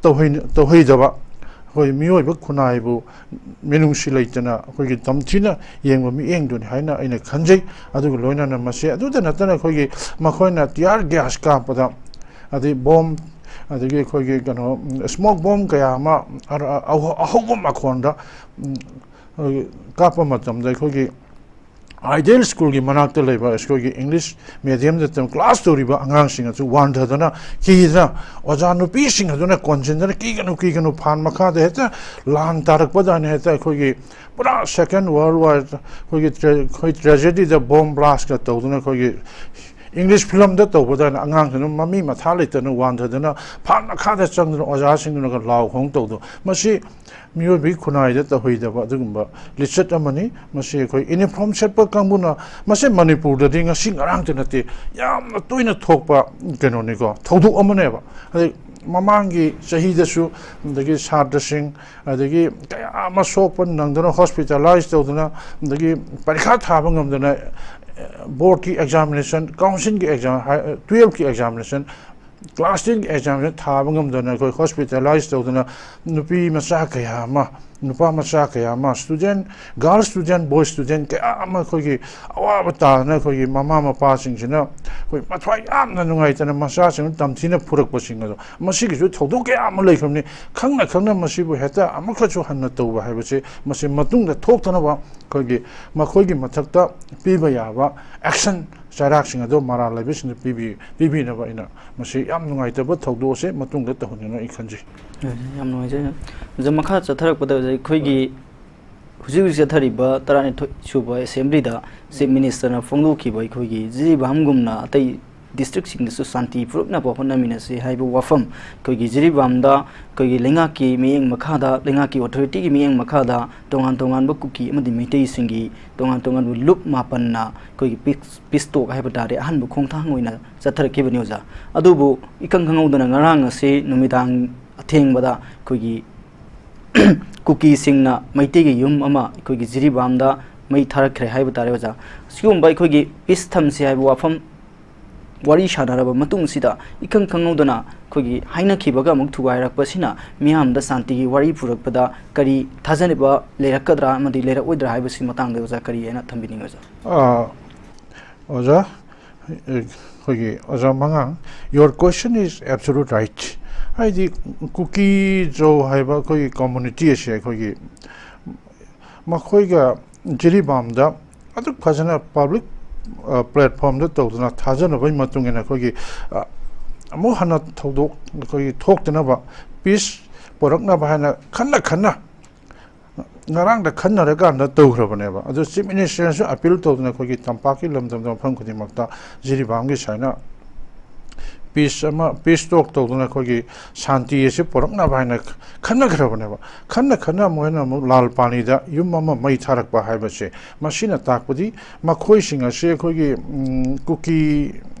ꯇꯧꯍꯩ-, ꯇꯧꯍꯩꯗꯕ, ꯑꯩꯈꯣꯏ ꯃꯤꯑꯣꯏꯕ ꯈꯨꯟꯅꯥꯏꯕꯨ ꯃꯤꯅꯨꯡꯁꯤ ꯂꯩꯇꯅ ꯑꯩꯈꯣꯏꯒꯤ ꯇꯝꯊꯤꯅ ꯌꯦꯡꯕ ꯃꯤꯠꯌꯦꯡꯗꯨꯅꯤ ꯍꯥꯏꯅ ꯑꯩꯅ ꯈꯟꯖꯩ꯫ ꯑꯗꯨꯒ ꯂꯣꯏꯅꯅ ꯃꯁꯤ ꯑꯗꯨꯗ ꯅꯠꯇꯅ ꯑꯩꯈꯣꯏꯒꯤ ꯃꯈꯣꯏꯅ tear gas ꯀꯥꯞꯄꯗ, ꯑꯗꯩ ꯕꯣꯝ, ꯑꯗꯒꯤ ꯑꯩꯈꯣꯏꯒꯤ ꯀꯩꯅꯣ, smoke bomb ꯀꯌꯥ ꯑꯃ ꯑꯔ-, ꯑꯍꯧ-, ꯑꯍꯧꯕ ꯃꯈꯣꯟꯗ, ꯎꯝ, ꯑꯩꯈꯣꯏꯒꯤ ꯀꯥꯞꯄ ꯃꯇꯝꯗ ꯑꯩꯈꯣꯏꯒꯤ Ideal Schoolꯒꯤ ꯃꯅꯥꯛꯇ ꯂꯩꯕ ꯑꯩꯈꯣꯏꯒꯤ English mediumꯗ ꯇꯝ-, class ꯇꯧꯔꯤꯕ ꯑꯉꯥꯡꯁꯤꯡ ꯑꯗꯨ ꯋꯥꯟꯊꯗꯅ, ꯀꯤꯗꯅ, ꯑꯣꯖꯥ ꯅꯨꯄꯤꯁꯤꯡ ꯑꯗꯨꯅ ꯀꯣꯟꯁꯤꯟꯗꯅ, "ꯀꯤꯒꯅꯨ, ꯀꯤꯒꯅꯨ, ꯐꯥꯟ ꯃꯈꯥꯗ ꯍꯦꯛꯇ ꯂꯥꯟ ꯇꯥꯔꯛꯄꯗꯅ ꯍꯦꯛꯇ ꯑꯩꯈꯣꯏꯒꯤ ꯄꯨꯔꯥ Second World War, ꯑꯩꯈꯣꯏꯒꯤ tra-, ꯑꯩꯈꯣꯏ tragedyꯗ bomb blastꯀ ꯇꯧꯗꯅ ꯑꯩꯈꯣꯏꯒꯤ English filmꯗ ꯇꯧꯕꯗꯅ ꯑꯉꯥꯡꯁꯤꯡꯗꯨ ꯃꯃꯤ ꯃꯊꯥ ꯂꯩꯇꯅ ꯋꯥꯟꯊꯗꯅ ꯐꯥꯟ ꯃꯈꯥꯗ ꯆꯪꯗꯅ ꯑꯣꯖꯥꯁꯤꯡꯗꯨꯅꯒ ꯂꯥꯎ ꯈꯣꯡ ꯇꯧꯗꯅ", ꯃꯁꯤ ꯃꯤꯑꯣꯏꯕꯒꯤ ꯈꯨꯟꯅꯥꯏꯗ ꯇꯧꯍꯩꯗꯕ ꯑꯗꯨꯒꯨꯝꯕ ꯂꯤꯆꯠ ꯑꯃꯅꯤ꯫ ꯃꯁꯤ ꯑꯩꯈꯣꯏ uniform ꯁꯦꯠꯄ ꯀꯥꯡꯕꯨꯅ, ꯃꯁꯤ ꯃꯅꯤꯄꯨꯔꯗꯗꯤ ꯉꯁꯤ ꯉꯔꯥꯡꯇ ꯅꯠꯇꯦ, ꯌꯥꯝꯅ ꯇꯣꯏꯅ ꯊꯣꯛꯄ ꯀꯩꯅꯣꯅꯤꯀꯣ, ꯊꯧꯗꯣꯛ ꯑꯃꯅꯦꯕ꯫ ꯑꯗꯩ ꯃꯃꯥꯡꯒꯤ ꯆꯍꯤꯗꯁꯨ, ꯑꯗꯒꯤ ꯁꯥꯇ꯭ꯔꯁꯤꯡ, ꯑꯗꯒꯤ ꯀꯌꯥ ꯑꯃ ꯁꯣꯛꯄ ꯅꯪꯗꯅ hospitalize ꯇꯧꯗꯅ, ꯑꯗꯒꯤ ꯄꯔꯤꯈꯥ ꯊꯥꯕ ꯉꯝꯗꯅ, boardꯀꯤ examination, councilꯒꯤ exam, twelveꯀꯤ examination, class tenꯒꯤ examꯁꯦ ꯊꯥꯕ ꯉꯝꯗꯅ ꯑꯩꯈꯣꯏ hospitalize ꯇꯧꯗꯅ, ꯅꯨꯄꯤ ꯃꯆꯥ ꯀꯌꯥ ꯑꯃ, ꯅꯨꯄꯥ ꯃꯆꯥ ꯀꯌꯥ ꯑꯃ, student, girl student, boy student ꯀꯌꯥ ꯑꯃ ꯑꯩꯈꯣꯏꯒꯤ ꯑꯋꯥꯕ ꯇꯥꯗꯅ ꯑꯩꯈꯣꯏꯒꯤ ꯃꯃꯥ ꯃꯄꯥꯁꯤꯡꯁꯤꯅ ꯑꯩꯈꯣꯏ ꯃꯊ꯭ꯋꯥꯏ ꯌꯥꯝꯅ ꯅꯨꯡꯉꯥꯏꯇꯅ ꯃꯆꯥꯁꯤꯡ ꯇꯝꯊꯤꯅ ꯐꯨꯔꯛꯄꯁꯤꯡ ꯑꯗꯣ, ꯃꯁꯤꯒꯤꯁꯨ ꯊꯧꯗꯣꯛ ꯀꯌꯥ ꯑꯃ ꯂꯩꯈ꯭ꯔꯕꯅꯤ꯫ ꯈꯪꯅ ꯈꯪꯅ ꯃꯁꯤꯕꯨ ꯍꯦꯛꯇ ꯑꯃꯨꯛꯀꯁꯨ ꯍꯟꯅ ꯇꯧꯕ ꯍꯥꯏꯕꯁꯤ, ꯃꯁꯤ ꯃꯇꯨꯡꯗ ꯊꯣꯛꯇꯅꯕ ꯑꯩꯈꯣꯏꯒꯤ ꯃꯈꯣꯏꯒꯤ ꯃꯊꯛꯇ ꯄꯤꯕ ꯌꯥꯕ action ꯆꯩꯔꯥꯛꯁꯤꯡ ꯑꯗꯨ ꯃꯔꯥꯜ ꯂꯩꯕꯁꯤꯡꯗ ꯄꯤꯕꯤ-, ꯄꯤꯕꯤꯅꯕ ꯑꯩꯅ ꯃꯁꯤ ꯌꯥꯝ ꯅꯨꯡꯉꯥꯏꯇꯕ ꯊꯧꯗꯣꯛ ꯑꯁꯦ ꯃꯇꯨꯡꯗ ꯇꯧꯍꯟꯒꯅꯨ ꯑꯩ ꯈꯟꯖꯩ꯫ ꯌꯥꯝ ꯅꯨꯡꯉꯥꯏꯖꯩ꯫ ꯑꯣꯖꯥ, ꯃꯈꯥ ꯆꯠꯊꯔꯛꯄꯗ ꯑꯣꯖꯥ, ꯑꯩꯈꯣꯏꯒꯤ ꯍꯧꯖꯤꯛ ꯍꯧꯖꯤꯛ ꯆꯠꯊꯔꯤꯕ ꯇꯔꯥꯅꯤꯊꯣꯏ ꯁꯨꯕ assemblyꯗ Chief Ministerꯅ ꯐꯣꯡꯗꯣꯛꯈꯤꯕ ꯑꯩꯈꯣꯏꯒꯤ ꯖꯤꯔꯤꯕꯥꯝꯒꯨꯝꯅ ꯑꯇꯩ ꯗꯤꯁꯇ꯭ꯔꯤꯛꯁꯤꯡꯗꯁꯨ ꯁꯥꯟꯇꯤ ꯄꯨꯔꯛꯅꯕ ꯍꯣꯠꯅꯃꯤꯟꯅꯁꯤ ꯍꯥꯏꯕ ꯋꯥꯐꯝ, ꯑꯩꯈꯣꯏꯒꯤ ꯖꯤꯔꯤꯕꯥꯝꯗ ꯑꯩꯈꯣꯏꯒꯤ ꯂꯩꯉꯥꯛꯀꯤ ꯃꯤꯠꯌꯦꯡ ꯃꯈꯥꯗ, ꯂꯩꯉꯥꯛꯀꯤ ꯑꯣꯊꯣꯔꯤꯇꯤꯒꯤ ꯃꯤꯠꯌꯦꯡ ꯃꯈꯥꯗ ꯇꯣꯉꯥꯟ ꯇꯣꯉꯥꯟꯕ ꯀꯨꯀꯤ ꯑꯃꯗꯤ ꯃꯩꯇꯩꯁꯤꯡꯒꯤ ꯇꯣꯉꯥꯟ ꯇꯣꯉꯥꯟꯕ ꯂꯨꯞ ꯃꯥꯄꯟꯅ ꯑꯩꯈꯣꯏꯒꯤ ꯄꯤꯁ, ꯄꯤꯁ ꯇꯣꯛ ꯍꯥꯏꯕ ꯇꯥꯔꯦ, ꯑꯍꯥꯟꯕ ꯈꯣꯡꯊꯥꯡ ꯑꯣꯏꯅ ꯆꯠꯊꯔꯛꯈꯤꯕꯅꯤ ꯑꯣꯖꯥ꯫ ꯑꯗꯨꯕꯨ ꯏꯈꯪ ꯈꯪꯍꯧꯗꯅ ꯉꯔꯥꯡ ꯑꯁꯤ ꯅꯨꯃꯤꯗꯥꯡ ꯑꯊꯦꯡꯕꯗ ꯑꯩꯈꯣꯏꯒꯤ ꯀꯨꯀꯤꯁꯤꯡꯅ ꯃꯩꯇꯩꯒꯤ ꯌꯨꯝ ꯑꯃ ꯑꯩꯈꯣꯏꯒꯤ ꯖꯤꯔꯤꯕꯥꯝꯗ ꯃꯩ ꯊꯥꯔꯛꯈ꯭ꯔꯦ ꯍꯥꯏꯕ ꯇꯥꯔꯦ ꯑꯣꯖꯥ꯫ ꯁꯤꯒꯨꯝꯕ ꯑꯩꯈꯣꯏꯒꯤ ꯄꯤꯁ ꯊꯝꯁꯤ ꯍꯥꯏꯕ ꯋꯥꯐꯝ ꯋꯥꯔꯤ ꯁꯥꯟꯅꯔꯕ ꯃꯇꯨꯡꯁꯤꯗ ꯏꯈꯪ ꯈꯪꯍꯧꯗꯅ ꯑꯩꯈꯣꯏꯒꯤ ꯍꯥꯏꯅꯈꯤꯕꯒ ꯑꯃꯨꯛ ꯊꯨꯒꯥꯏꯔꯛꯄꯁꯤꯅ ꯃꯤꯌꯥꯝꯗ ꯁꯥꯟꯇꯤꯒꯤ ꯋꯥꯔꯤ ꯄꯨꯔꯛꯄꯗ ꯀꯔꯤ ꯊꯥꯖꯅꯕ ꯂꯩꯔꯛꯀꯗ꯭ꯔꯥ ꯑꯃꯗꯤ ꯂꯩꯔꯛꯑꯣꯏꯗ꯭ꯔꯥ ꯍꯥꯏꯕꯁꯤ ꯃꯇꯥꯡꯗ ꯑꯣꯖꯥ ꯀꯔꯤ ꯍꯥꯏꯅ ꯊꯝꯕꯤꯅꯤꯡꯉꯤ ꯑꯣꯖꯥ? ꯑꯥ, ꯑꯣꯖꯥ, ꯑꯩꯈꯣꯏꯒꯤ ꯑꯣꯖꯥ ꯃꯉꯥꯡ, your question is absolute right. ꯍꯥꯏꯗꯤ ꯀꯨꯀꯤ ꯖꯣ ꯍꯥꯏꯕ ꯑꯩꯈꯣꯏꯒꯤ ꯀꯝꯃꯨꯅꯤꯇꯤ ꯑꯁꯦ ꯑꯩꯈꯣꯏꯒꯤ ꯃꯈꯣꯏꯒ ꯖꯤꯔꯤꯕꯥꯝꯗ ꯑꯗꯨꯛ ꯐꯖꯅ ꯄꯕ꯭ꯂꯤꯛ ꯄ꯭ꯂꯦꯠꯐꯣꯝꯗ ꯇꯧꯗꯨꯅ ꯊꯥꯖꯅꯕꯒꯤ ꯃꯇꯨꯡ ꯏꯟꯅ ꯑꯩꯈꯣꯏꯒꯤ, ꯑ, ꯑꯃꯨꯛ ꯍꯟꯅ ꯊꯧꯗꯣꯛ ꯑꯩꯈꯣꯏꯒꯤ ꯊꯣꯛꯇꯅꯕ, ꯄꯤꯁ ꯄꯨꯔꯛꯅꯕ ꯍꯥꯏꯅ ꯈꯟꯅ ꯈꯟꯅ ꯉꯔꯥꯡꯗ ꯈꯟꯅꯔꯀꯥꯟꯗ ꯇꯧꯈ꯭ꯔꯕꯅꯦꯕ꯫ ꯑꯗꯨ ꯆꯤꯐ ꯃꯤꯅꯤꯁꯇꯔꯅꯁꯨ ꯑꯄꯤꯜ ꯇꯧꯗꯅ ꯑꯩꯈꯣꯏꯒꯤ ꯇꯝꯄꯥꯛꯀꯤ ꯂꯝꯗꯝꯗ ꯃꯐꯝ ꯈꯨꯗꯤꯡꯃꯛꯇ ꯖꯤꯔꯤꯕꯥꯝꯒꯤ ꯁꯨꯃꯥꯏꯅ ꯄꯤꯁ ꯑꯃ, ꯄꯤꯁ ꯇꯣꯛ ꯇꯧꯗꯨꯅ ꯑꯩꯈꯣꯏꯒꯤ ꯁꯥꯟꯇꯤ ꯑꯁꯤ ꯄꯨꯔꯛꯅꯕ ꯍꯥꯏꯅ ꯈꯟꯅꯈ꯭ꯔꯕꯅꯦꯕ꯫ ꯈꯟꯅ ꯈꯟꯅ ꯃꯣꯏꯅ ꯑꯃꯨꯛ ꯂꯥꯜ ꯄꯥꯅꯤꯗ ꯌꯨꯝ ꯑꯃ ꯃꯩ ꯊꯥꯔꯛꯄ ꯍꯥꯏꯕꯁꯦ, ꯃꯁꯤꯅ ꯇꯥꯛꯄꯗꯤ ꯃꯈꯣꯏꯁꯤꯡ ꯑꯁꯤ ꯑꯩꯈꯣꯏꯒꯤ, ꯎꯝ, ꯀꯨꯀꯤ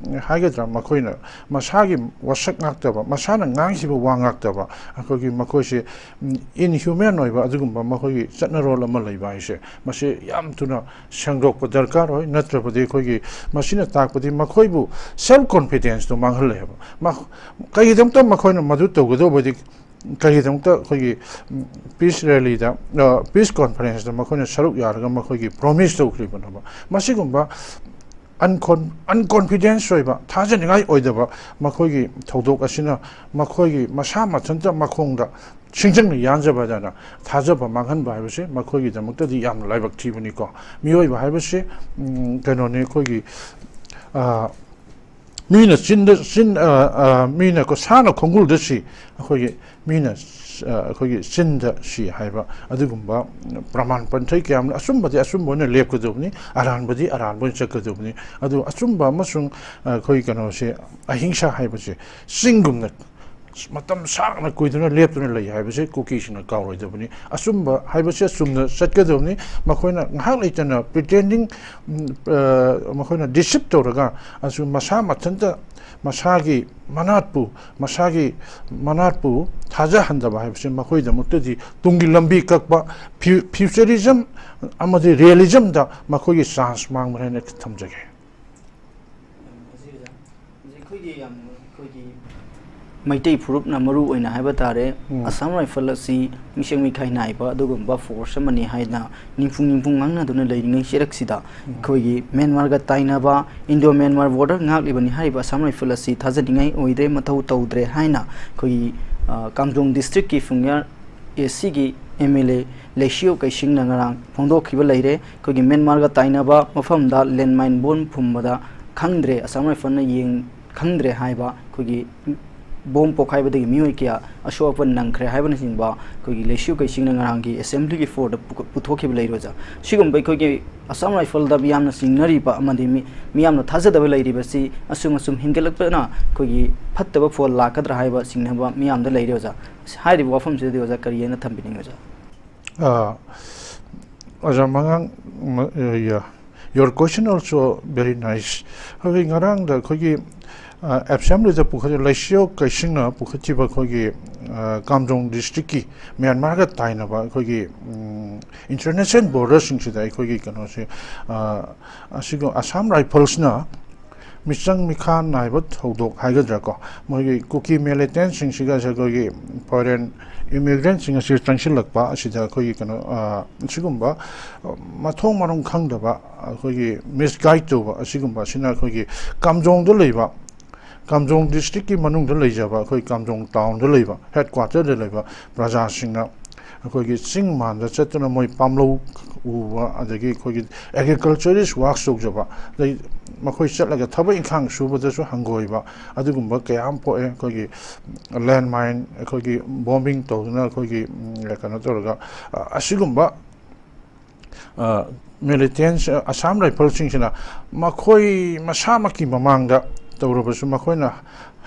ꯍꯥꯏꯒꯗ꯭ꯔꯥ, ꯃꯈꯣꯏꯅ ꯃꯁꯥꯒꯤ ꯋꯥꯁꯛ ꯉꯥꯛꯇꯕ, ꯃꯁꯥꯅ ꯉꯥꯡꯈꯤꯕ ꯋꯥ ꯉꯥꯛꯇꯕ, ꯑꯩꯈꯣꯏꯒꯤ ꯃꯈꯣꯏꯁꯦ, ꯎꯝ, inhuman ꯑꯣꯏꯕ ꯑꯗꯨꯒꯨꯝꯕ ꯃꯈꯣꯏꯒꯤ ꯆꯠꯅꯔꯣꯜ ꯑꯃ ꯂꯩꯕ ꯍꯥꯏꯁꯦ, ꯃꯁꯤ ꯌꯥꯝ ꯊꯨꯅ ꯁꯦꯡꯗꯣꯛꯄ ꯗꯔꯀꯥꯔ ꯑꯣꯏ꯫ ꯅꯠꯇ꯭ꯔꯕꯗꯤ ꯑꯩꯈꯣꯏꯒꯤ, ꯃꯁꯤꯅ ꯇꯥꯛꯄꯗꯤ ꯃꯈꯣꯏꯕꯨ ꯁꯦꯜꯐ ꯀꯣꯟꯐꯤꯗꯦꯟꯁꯇꯣ ꯃꯥꯡꯍꯜꯂꯦꯕ꯫ ꯃ-, ꯀꯔꯤꯒꯤꯗꯃꯛꯇ ꯃꯈꯣꯏꯅ ꯃꯗꯨ ꯇꯧꯒꯗꯧꯕꯗꯤ, ꯀꯔꯤꯒꯤꯗꯃꯛꯇ ꯑꯩꯈꯣꯏꯒꯤ, ꯎꯝ, ꯄꯤꯁ ꯔꯦꯂꯤꯗ, ꯑ, ꯄꯤꯁ ꯀꯣꯟꯐꯔꯦꯟꯁꯇ ꯃꯈꯣꯏꯅ ꯁꯔꯨꯛ ꯌꯥꯔꯒ ꯃꯈꯣꯏꯒꯤ ꯄ꯭ꯔꯣꯃꯤꯁ ꯇꯧꯈ꯭ꯔꯤꯕꯅꯣꯕ? ꯃꯁꯤꯒꯨꯝꯕ ꯑꯟꯀꯣꯟ-, ꯑꯟꯀꯣꯟꯐꯤꯗꯦꯟꯁ ꯑꯣꯏꯕ, ꯊꯥꯖꯅꯤꯡꯉꯥꯏ ꯑꯣꯏꯗꯕ ꯃꯈꯣꯏꯒꯤ ꯊꯧꯗꯣꯛ ꯑꯁꯤꯅ ꯃꯈꯣꯏꯒꯤ ꯃꯁꯥ ꯃꯊꯟꯇ ꯃꯈꯣꯡꯗ ꯁꯤꯡꯖꯪꯅ ꯌꯥꯟꯖꯕꯗꯅ ꯊꯥꯖꯕ ꯃꯥꯡꯍꯟꯕ ꯍꯥꯏꯕꯁꯦ ꯃꯈꯣꯏꯒꯤꯗꯃꯛꯇꯗꯤ ꯌꯥꯝꯅ ꯂꯥꯏꯕꯛ ꯊꯤꯕꯅꯤꯀꯣ꯫ ꯃꯤꯑꯣꯏꯕ ꯍꯥꯏꯕꯁꯦ, ꯎꯝ, ꯀꯩꯅꯣꯅꯤ, ꯑꯩꯈꯣꯏꯒꯤ, ꯑ, ꯃꯤꯅ ꯆꯤꯟꯗ, ꯆꯤꯟ, ꯑ, ꯑ, ꯃꯤꯅ ꯀꯣ-, ꯁꯥꯅ ꯈꯣꯡꯒꯨꯜꯗ ꯁꯤ, ꯑꯩꯈꯣꯏꯒꯤ ꯃꯤꯅ ꯑꯩꯈꯣꯏꯒꯤ ꯆꯤꯟꯗ ꯁꯤ ꯍꯥꯏꯕ ꯑꯗꯨꯒꯨꯝꯕ ꯄ꯭ꯔꯃꯥꯟ ꯄꯟꯊꯩ ꯀꯌꯥ ꯑꯃꯅ ꯑꯆꯨꯝꯕꯗꯤ ꯑꯆꯨꯝꯕ ꯑꯣꯏꯅ ꯂꯦꯞꯀꯗꯕꯅꯤ, ꯑꯔꯥꯟꯕꯗꯤ ꯑꯔꯥꯟꯕ ꯑꯣꯏꯅ ꯆꯠꯀꯗꯕꯅꯤ꯫ ꯑꯗꯨ ꯑꯆꯨꯝꯕ ꯑꯃꯁꯨꯡ ꯑꯩꯈꯣꯏ ꯀꯩꯅꯣꯁꯦ, ꯑꯍꯤꯡꯁꯥ ꯍꯥꯏꯕꯁꯦ ꯆꯤꯡꯒꯨꯝꯅ ꯃꯇꯝ ꯁꯥꯡꯅ ꯀꯨꯏꯗꯨꯅ ꯂꯦꯞꯇꯨꯅ ꯂꯩ ꯍꯥꯏꯕꯁꯦ ꯀꯨꯀꯤꯁꯤꯡꯅ ꯀꯥꯎꯔꯣꯏꯗꯕꯅꯤ꯫ ꯑꯆꯨꯝꯕ ꯍꯥꯏꯕꯁꯦ ꯑꯆꯨꯝꯅ ꯆꯠꯀꯗꯕꯅꯤ꯫ ꯃꯈꯣꯏꯅ ꯉꯥꯏꯍꯥꯛ ꯂꯩꯇꯅ pretending, ꯃꯈꯣꯏꯅ deceive ꯇꯧꯔꯒ ꯑꯁꯨꯝ ꯃꯁꯥ ꯃꯊꯟꯇ ꯃꯁꯥꯒꯤ ꯃꯅꯥꯠꯄꯨ ꯃꯁꯥꯒꯤ ꯃꯅꯥꯠꯄꯨ ꯊꯥꯖꯍꯟꯗꯕ ꯍꯥꯏꯕꯁꯤ ꯃꯈꯣꯏꯒꯤꯗꯃꯛꯇꯗꯤ ꯇꯨꯡꯒꯤ ꯂꯝꯕꯤ ꯀꯛꯄ, futurism ꯑꯃꯗꯤ realismꯗ ꯃꯈꯣꯏꯒꯤ chance ꯃꯥꯡꯕꯅꯤ ꯍꯥꯏꯅ ꯊꯝꯖꯒꯦ꯫ ꯑꯩꯈꯣꯏꯒꯤ ꯌꯥꯝ ꯑꯩꯈꯣꯏꯒꯤ ꯃꯩꯇꯩ ꯐꯨꯔꯨꯞꯅ ꯃꯔꯨ ꯑꯣꯏꯅ ꯍꯥꯏꯕ ꯇꯥꯔꯦ, ꯎꯝ꯫ ꯑꯁꯥꯝ ꯔꯥꯏꯐꯜ ꯑꯁꯤ ꯃꯤꯁꯛ ꯃꯤꯈꯥꯏ ꯅꯥꯏꯕ ꯑꯗꯨꯒꯨꯝꯕ force ꯑꯃꯅꯤ ꯍꯥꯏꯅ ꯅꯤꯡꯐꯨꯡ ꯅꯤꯡꯐꯨꯡ ꯉꯥꯡꯅꯗꯨꯅ ꯂꯩꯔꯤꯉꯩ ꯆꯩꯔꯛꯁꯤꯗ ꯎꯝ꯫ ꯑꯩꯈꯣꯏꯒꯤ ꯃ꯭ꯌꯥꯟꯃꯥꯔꯒ ꯇꯥꯏꯅꯕ, Indo Myanmar border ꯉꯥꯛꯂꯤꯕꯅꯤ ꯍꯥꯏꯔꯤꯕ ꯑꯁꯥꯝ ꯔꯥꯏꯐꯜ ꯑꯁꯤ ꯊꯥꯖꯅꯤꯡꯉꯥꯏ ꯑꯣꯏꯗ꯭ꯔꯦ, ꯃꯊꯧ ꯇꯧꯗ꯭ꯔꯦ ꯍꯥꯏꯅ ꯑꯩꯈꯣꯏꯒꯤ, ꯑ, ꯀꯥꯝꯖꯣꯡ districtꯀꯤ ꯐꯨꯡꯌꯥꯔ ACꯒꯤ MLA ꯂꯩꯁꯤꯌꯣ ꯀꯩꯁꯤꯡꯅ ꯉꯔꯥꯡ ꯐꯣꯡꯗꯣꯛꯈꯤꯕ ꯂꯩꯔꯦ꯫ ꯑꯩꯈꯣꯏꯒꯤ ꯃ꯭ꯌꯥꯟꯃꯥꯔꯒ ꯇꯥꯏꯅꯕ ꯃꯐꯝꯗ landmine bomb ꯐꯨꯝꯕꯗ ꯈꯪꯗ꯭ꯔꯦ, ꯑꯁꯥꯝ ꯔꯥꯏꯐꯜꯅ ꯌꯦꯡ ꯈꯪꯗ꯭ꯔꯦ ꯍꯥꯏꯕ, ꯑꯩꯈꯣꯏꯒꯤ bomb ꯄꯣꯈꯥꯏꯕꯗꯒꯤ ꯃꯤꯑꯣꯏ ꯀꯌꯥ ꯑꯁꯣꯛ ꯑꯄꯟ ꯅꯪꯈ꯭ꯔꯦ ꯍꯥꯏꯕꯅꯆꯤꯡꯕ ꯑꯩꯈꯣꯏꯒꯤ ꯂꯩꯁꯤꯌꯣ ꯀꯩꯁꯤꯡꯅ ꯉꯔꯥꯡꯒꯤ assemblyꯒꯤ floorꯗ ꯄꯨ-, ꯄꯨꯊꯣꯛꯈꯤꯕ ꯂꯩꯔꯦ ꯑꯣꯖꯥ꯫ ꯁꯤꯒꯨꯝꯕ ꯑꯩꯈꯣꯏꯒꯤ ꯑꯁꯥꯝ ꯔꯥꯏꯐꯜꯗ ꯃꯤꯌꯥꯝꯅ ꯆꯤꯡꯅꯔꯤꯕ ꯑꯃꯗꯤ ꯃꯤ-, ꯃꯤꯌꯥꯝꯅ ꯊꯥꯖꯗꯕ ꯂꯩꯔꯤꯕꯁꯤ ꯑꯁꯨꯝ ꯑꯁꯨꯝ ꯍꯦꯟꯒꯠꯂꯛꯄꯅ ꯑꯩꯈꯣꯏꯒꯤ ꯐꯠꯇꯕ ꯐꯣꯜ ꯂꯥꯛꯀꯗ꯭ꯔꯥ ꯍꯥꯏꯕ ꯆꯤꯡꯅꯕ ꯃꯤꯌꯥꯝꯗ ꯂꯩꯔꯦ ꯑꯣꯖꯥ꯫ ꯍꯥꯏꯔꯤꯕ ꯋꯥꯐꯝꯁꯤꯗꯗꯤ ꯑꯣꯖꯥ ꯀꯔꯤ ꯍꯥꯏꯅ ꯊꯝꯕꯤꯅꯤꯡꯉꯤ ꯑꯣꯖꯥ? ꯑꯥ, ꯑꯣꯖꯥ ꯃꯉꯥꯡ, ꯃ-, ꯑ, yeah. Your question also very nice. ꯑꯩꯈꯣꯏ ꯉꯔꯥꯡꯗ ꯑꯩꯈꯣꯏꯒꯤ, ꯑ, assemblyꯗ ꯄꯨꯈꯠ-, ꯂꯩꯁꯤꯌꯣ ꯀꯩꯁꯤꯡꯅ ꯄꯨꯈꯠꯈꯤꯕ ꯑꯩꯈꯣꯏꯒꯤ, ꯑ, ꯀꯥꯝꯖꯣꯡ districtꯀꯤ ꯃ꯭ꯌꯥꯟꯃꯥꯔꯒ ꯇꯥꯏꯅꯕ ꯑꯩꯈꯣꯏꯒꯤ, ꯎꯝ, international borderꯁꯤꯡꯁꯤꯗ ꯑꯩꯈꯣꯏꯒꯤ ꯀꯩꯅꯣꯁꯦ, ꯑ, ꯑꯁꯤꯒ Assam Riflesꯅ ꯃꯤꯆꯪ ꯃꯤꯈꯥ ꯅꯥꯏꯕ ꯊꯧꯗꯣꯛ ꯍꯥꯏꯒꯗ꯭ꯔꯥꯀꯣ, ꯃꯣꯏꯒꯤ ꯀꯨꯀꯤ militantꯁꯤꯡꯁꯤꯒ ꯑꯩꯈꯣꯏꯒꯤ foreign immigrantꯁꯤꯡ ꯑꯁꯤ ꯆꯪꯁꯤꯜꯂꯛꯄ ꯑꯁꯤꯗ ꯑꯩꯈꯣꯏꯒꯤ ꯀꯩꯅꯣ, ꯑ, ꯑꯁꯤꯒꯨꯝꯕ, ꯑ, ꯃꯊꯣꯡ ꯃꯔꯝ ꯈꯪꯗꯕ ꯑꯩꯈꯣꯏꯒꯤ misguide ꯇꯧꯕ ꯑꯁꯤꯒꯨꯝꯕ ꯑꯁꯤꯅ ꯑꯩꯈꯣꯏꯒꯤ ꯀꯥꯝꯖꯣꯡꯗ ꯂꯩꯕ, ꯀꯥꯝꯖꯣꯡ districtꯀꯤ ꯃꯅꯨꯡꯗ ꯂꯩꯖꯕ ꯑꯩꯈꯣꯏ ꯀꯥꯝꯖꯣꯡ townꯗ ꯂꯩꯕ, headquarterꯗ ꯂꯩꯕ ꯄ꯭ꯔꯖꯥꯁꯤꯡꯅ ꯑꯩꯈꯣꯏꯒꯤ ꯆꯤꯡ ꯃꯥꯟꯗ ꯆꯠꯇꯨꯅ ꯃꯣꯏ ꯄꯥꯝꯂꯧ ꯎꯕ, ꯑꯗꯒꯤ ꯑꯩꯈꯣꯏꯒꯤ ꯑꯦꯒ꯭ꯔꯤꯀꯜꯆꯔꯤꯁ ꯋꯥꯛꯁ ꯇꯧꯖꯕ, ꯑꯗꯩ ꯃꯈꯣꯏ ꯆꯠꯂꯒ ꯊꯕꯛ ꯏꯪꯈꯥꯡ ꯁꯨꯕꯗꯁꯨ ꯍꯪꯒꯣꯏꯕ, ꯑꯗꯨꯒꯨꯝꯕ ꯀꯌꯥ ꯑꯃ ꯄꯣꯛꯑꯦ꯫ ꯑꯩꯈꯣꯏꯒꯤ ꯂꯦꯟ ꯃꯥꯏꯟ, ꯑꯩꯈꯣꯏꯒꯤ ꯕꯣꯝꯕꯤꯡ ꯇꯧꯗꯨꯅ ꯑꯩꯈꯣꯏꯒꯤ, ꯎꯝ, ꯀꯩꯅꯣ ꯇꯧꯔꯒ, ꯑ, ꯑꯁꯤꯒꯨꯝꯕ, ꯑ, ꯃꯤꯂꯤꯇꯦꯟꯁ, ꯑꯁꯥꯝ ꯔꯥꯏꯐꯜꯁꯤꯡꯁꯤꯅ ꯃꯈꯣꯏ ꯃꯁꯥꯃꯛꯀꯤ ꯃꯃꯥꯡꯗ ꯇꯧꯔꯕꯁꯨ, ꯃꯈꯣꯏꯅ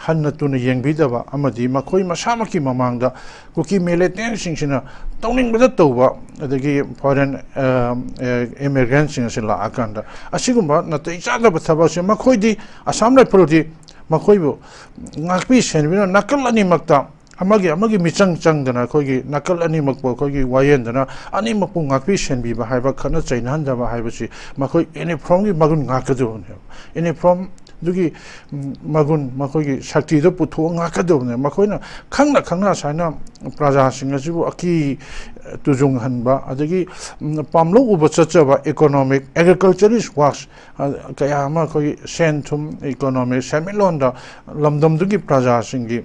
ꯍꯟꯅ ꯇꯨꯅ ꯌꯦꯡꯕꯤꯗꯕ ꯑꯃꯗꯤ ꯃꯈꯣꯏ ꯃꯁꯥꯃꯛꯀꯤ ꯃꯃꯥꯡꯗ ꯀꯨꯀꯤ ꯃꯤꯂꯤꯇꯦꯟꯁꯤꯡꯁꯤꯅ ꯇꯧꯅꯤꯡꯕꯗ ꯇꯧꯕ, ꯑꯗꯒꯤ ꯐꯣꯔꯦꯟ, ꯑ, ꯑ, ꯏꯃꯤꯒ꯭ꯔꯦꯟꯁꯤꯡ ꯑꯁꯤ ꯂꯥꯛꯑꯀꯥꯟꯗ ꯑꯁꯤꯒꯨꯝꯕ ꯅꯥꯇꯩ ꯆꯥꯗꯕ ꯊꯕꯛꯁꯦ, ꯃꯈꯣꯏꯗꯤ, ꯑꯁꯥꯝ ꯔꯥꯏꯐꯜꯗꯤ ꯃꯈꯣꯏꯕꯨ ꯉꯥꯛꯄꯤ ꯁꯦꯟꯕꯤꯅ ꯅꯥꯀꯜ ꯑꯅꯤꯃꯛꯇ ꯑꯃꯒꯤ ꯑꯃꯒꯤ ꯃꯤꯆꯪ ꯆꯪꯗꯅ, ꯑꯩꯈꯣꯏꯒꯤ ꯅꯥꯀꯜ ꯑꯅꯤꯃꯛꯄꯨ ꯑꯩꯈꯣꯏꯒꯤ ꯋꯥꯌꯦꯟꯗꯅ ꯑꯅꯤꯃꯛꯄꯨ ꯉꯥꯛꯄꯤ ꯁꯦꯟꯕꯤꯕ ꯍꯥꯏꯕ, ꯈꯠꯅ ꯆꯩꯅꯍꯟꯗꯕ ꯍꯥꯏꯕꯁꯤ ꯃꯈꯣꯏ ꯌꯨꯅꯤꯐꯣꯔꯝꯒꯤ ꯃꯒꯨꯟ ꯉꯥꯛꯀꯗꯕꯅꯦꯕ꯫ ꯌꯨꯅꯤꯐꯣꯔꯝꯗꯨꯒꯤ, ꯎꯝ, ꯃꯒꯨꯟ, ꯃꯈꯣꯏꯒꯤ ꯁꯛꯇꯤꯗꯣ ꯄꯨꯊꯣꯛꯑ ꯉꯥꯛꯀꯗꯕꯅꯦ꯫ ꯃꯈꯣꯏꯅ ꯈꯪꯅ ꯈꯪꯅ ꯑꯁꯨꯃꯥꯏꯅ ꯄ꯭ꯔꯖꯥꯁꯤꯡ ꯑꯁꯤꯕꯨ ꯑꯀꯤ ꯇꯨꯖꯨꯡꯍꯟꯕ, ꯑꯗꯒꯤ, ꯎꯝ, ꯄꯥꯝꯂꯧ ꯎꯕ ꯆꯠꯆꯕ, ꯏꯀꯣꯅꯣꯃꯤꯛ, ꯑꯦꯒ꯭ꯔꯤꯀꯜꯆꯔꯤꯁ ꯋꯥꯛꯁ, ꯑ, ꯀꯌꯥ ꯑꯃ ꯑꯩꯈꯣꯏꯒꯤ ꯁꯦꯟ ꯊꯨꯝ, ꯏꯀꯣꯅꯣꯃꯤꯛ, ꯁꯦꯟꯃꯤꯠꯂꯣꯟꯗ ꯂꯝꯗꯝꯗꯨꯒꯤ ꯄ꯭ꯔꯖꯥꯁꯤꯡꯒꯤ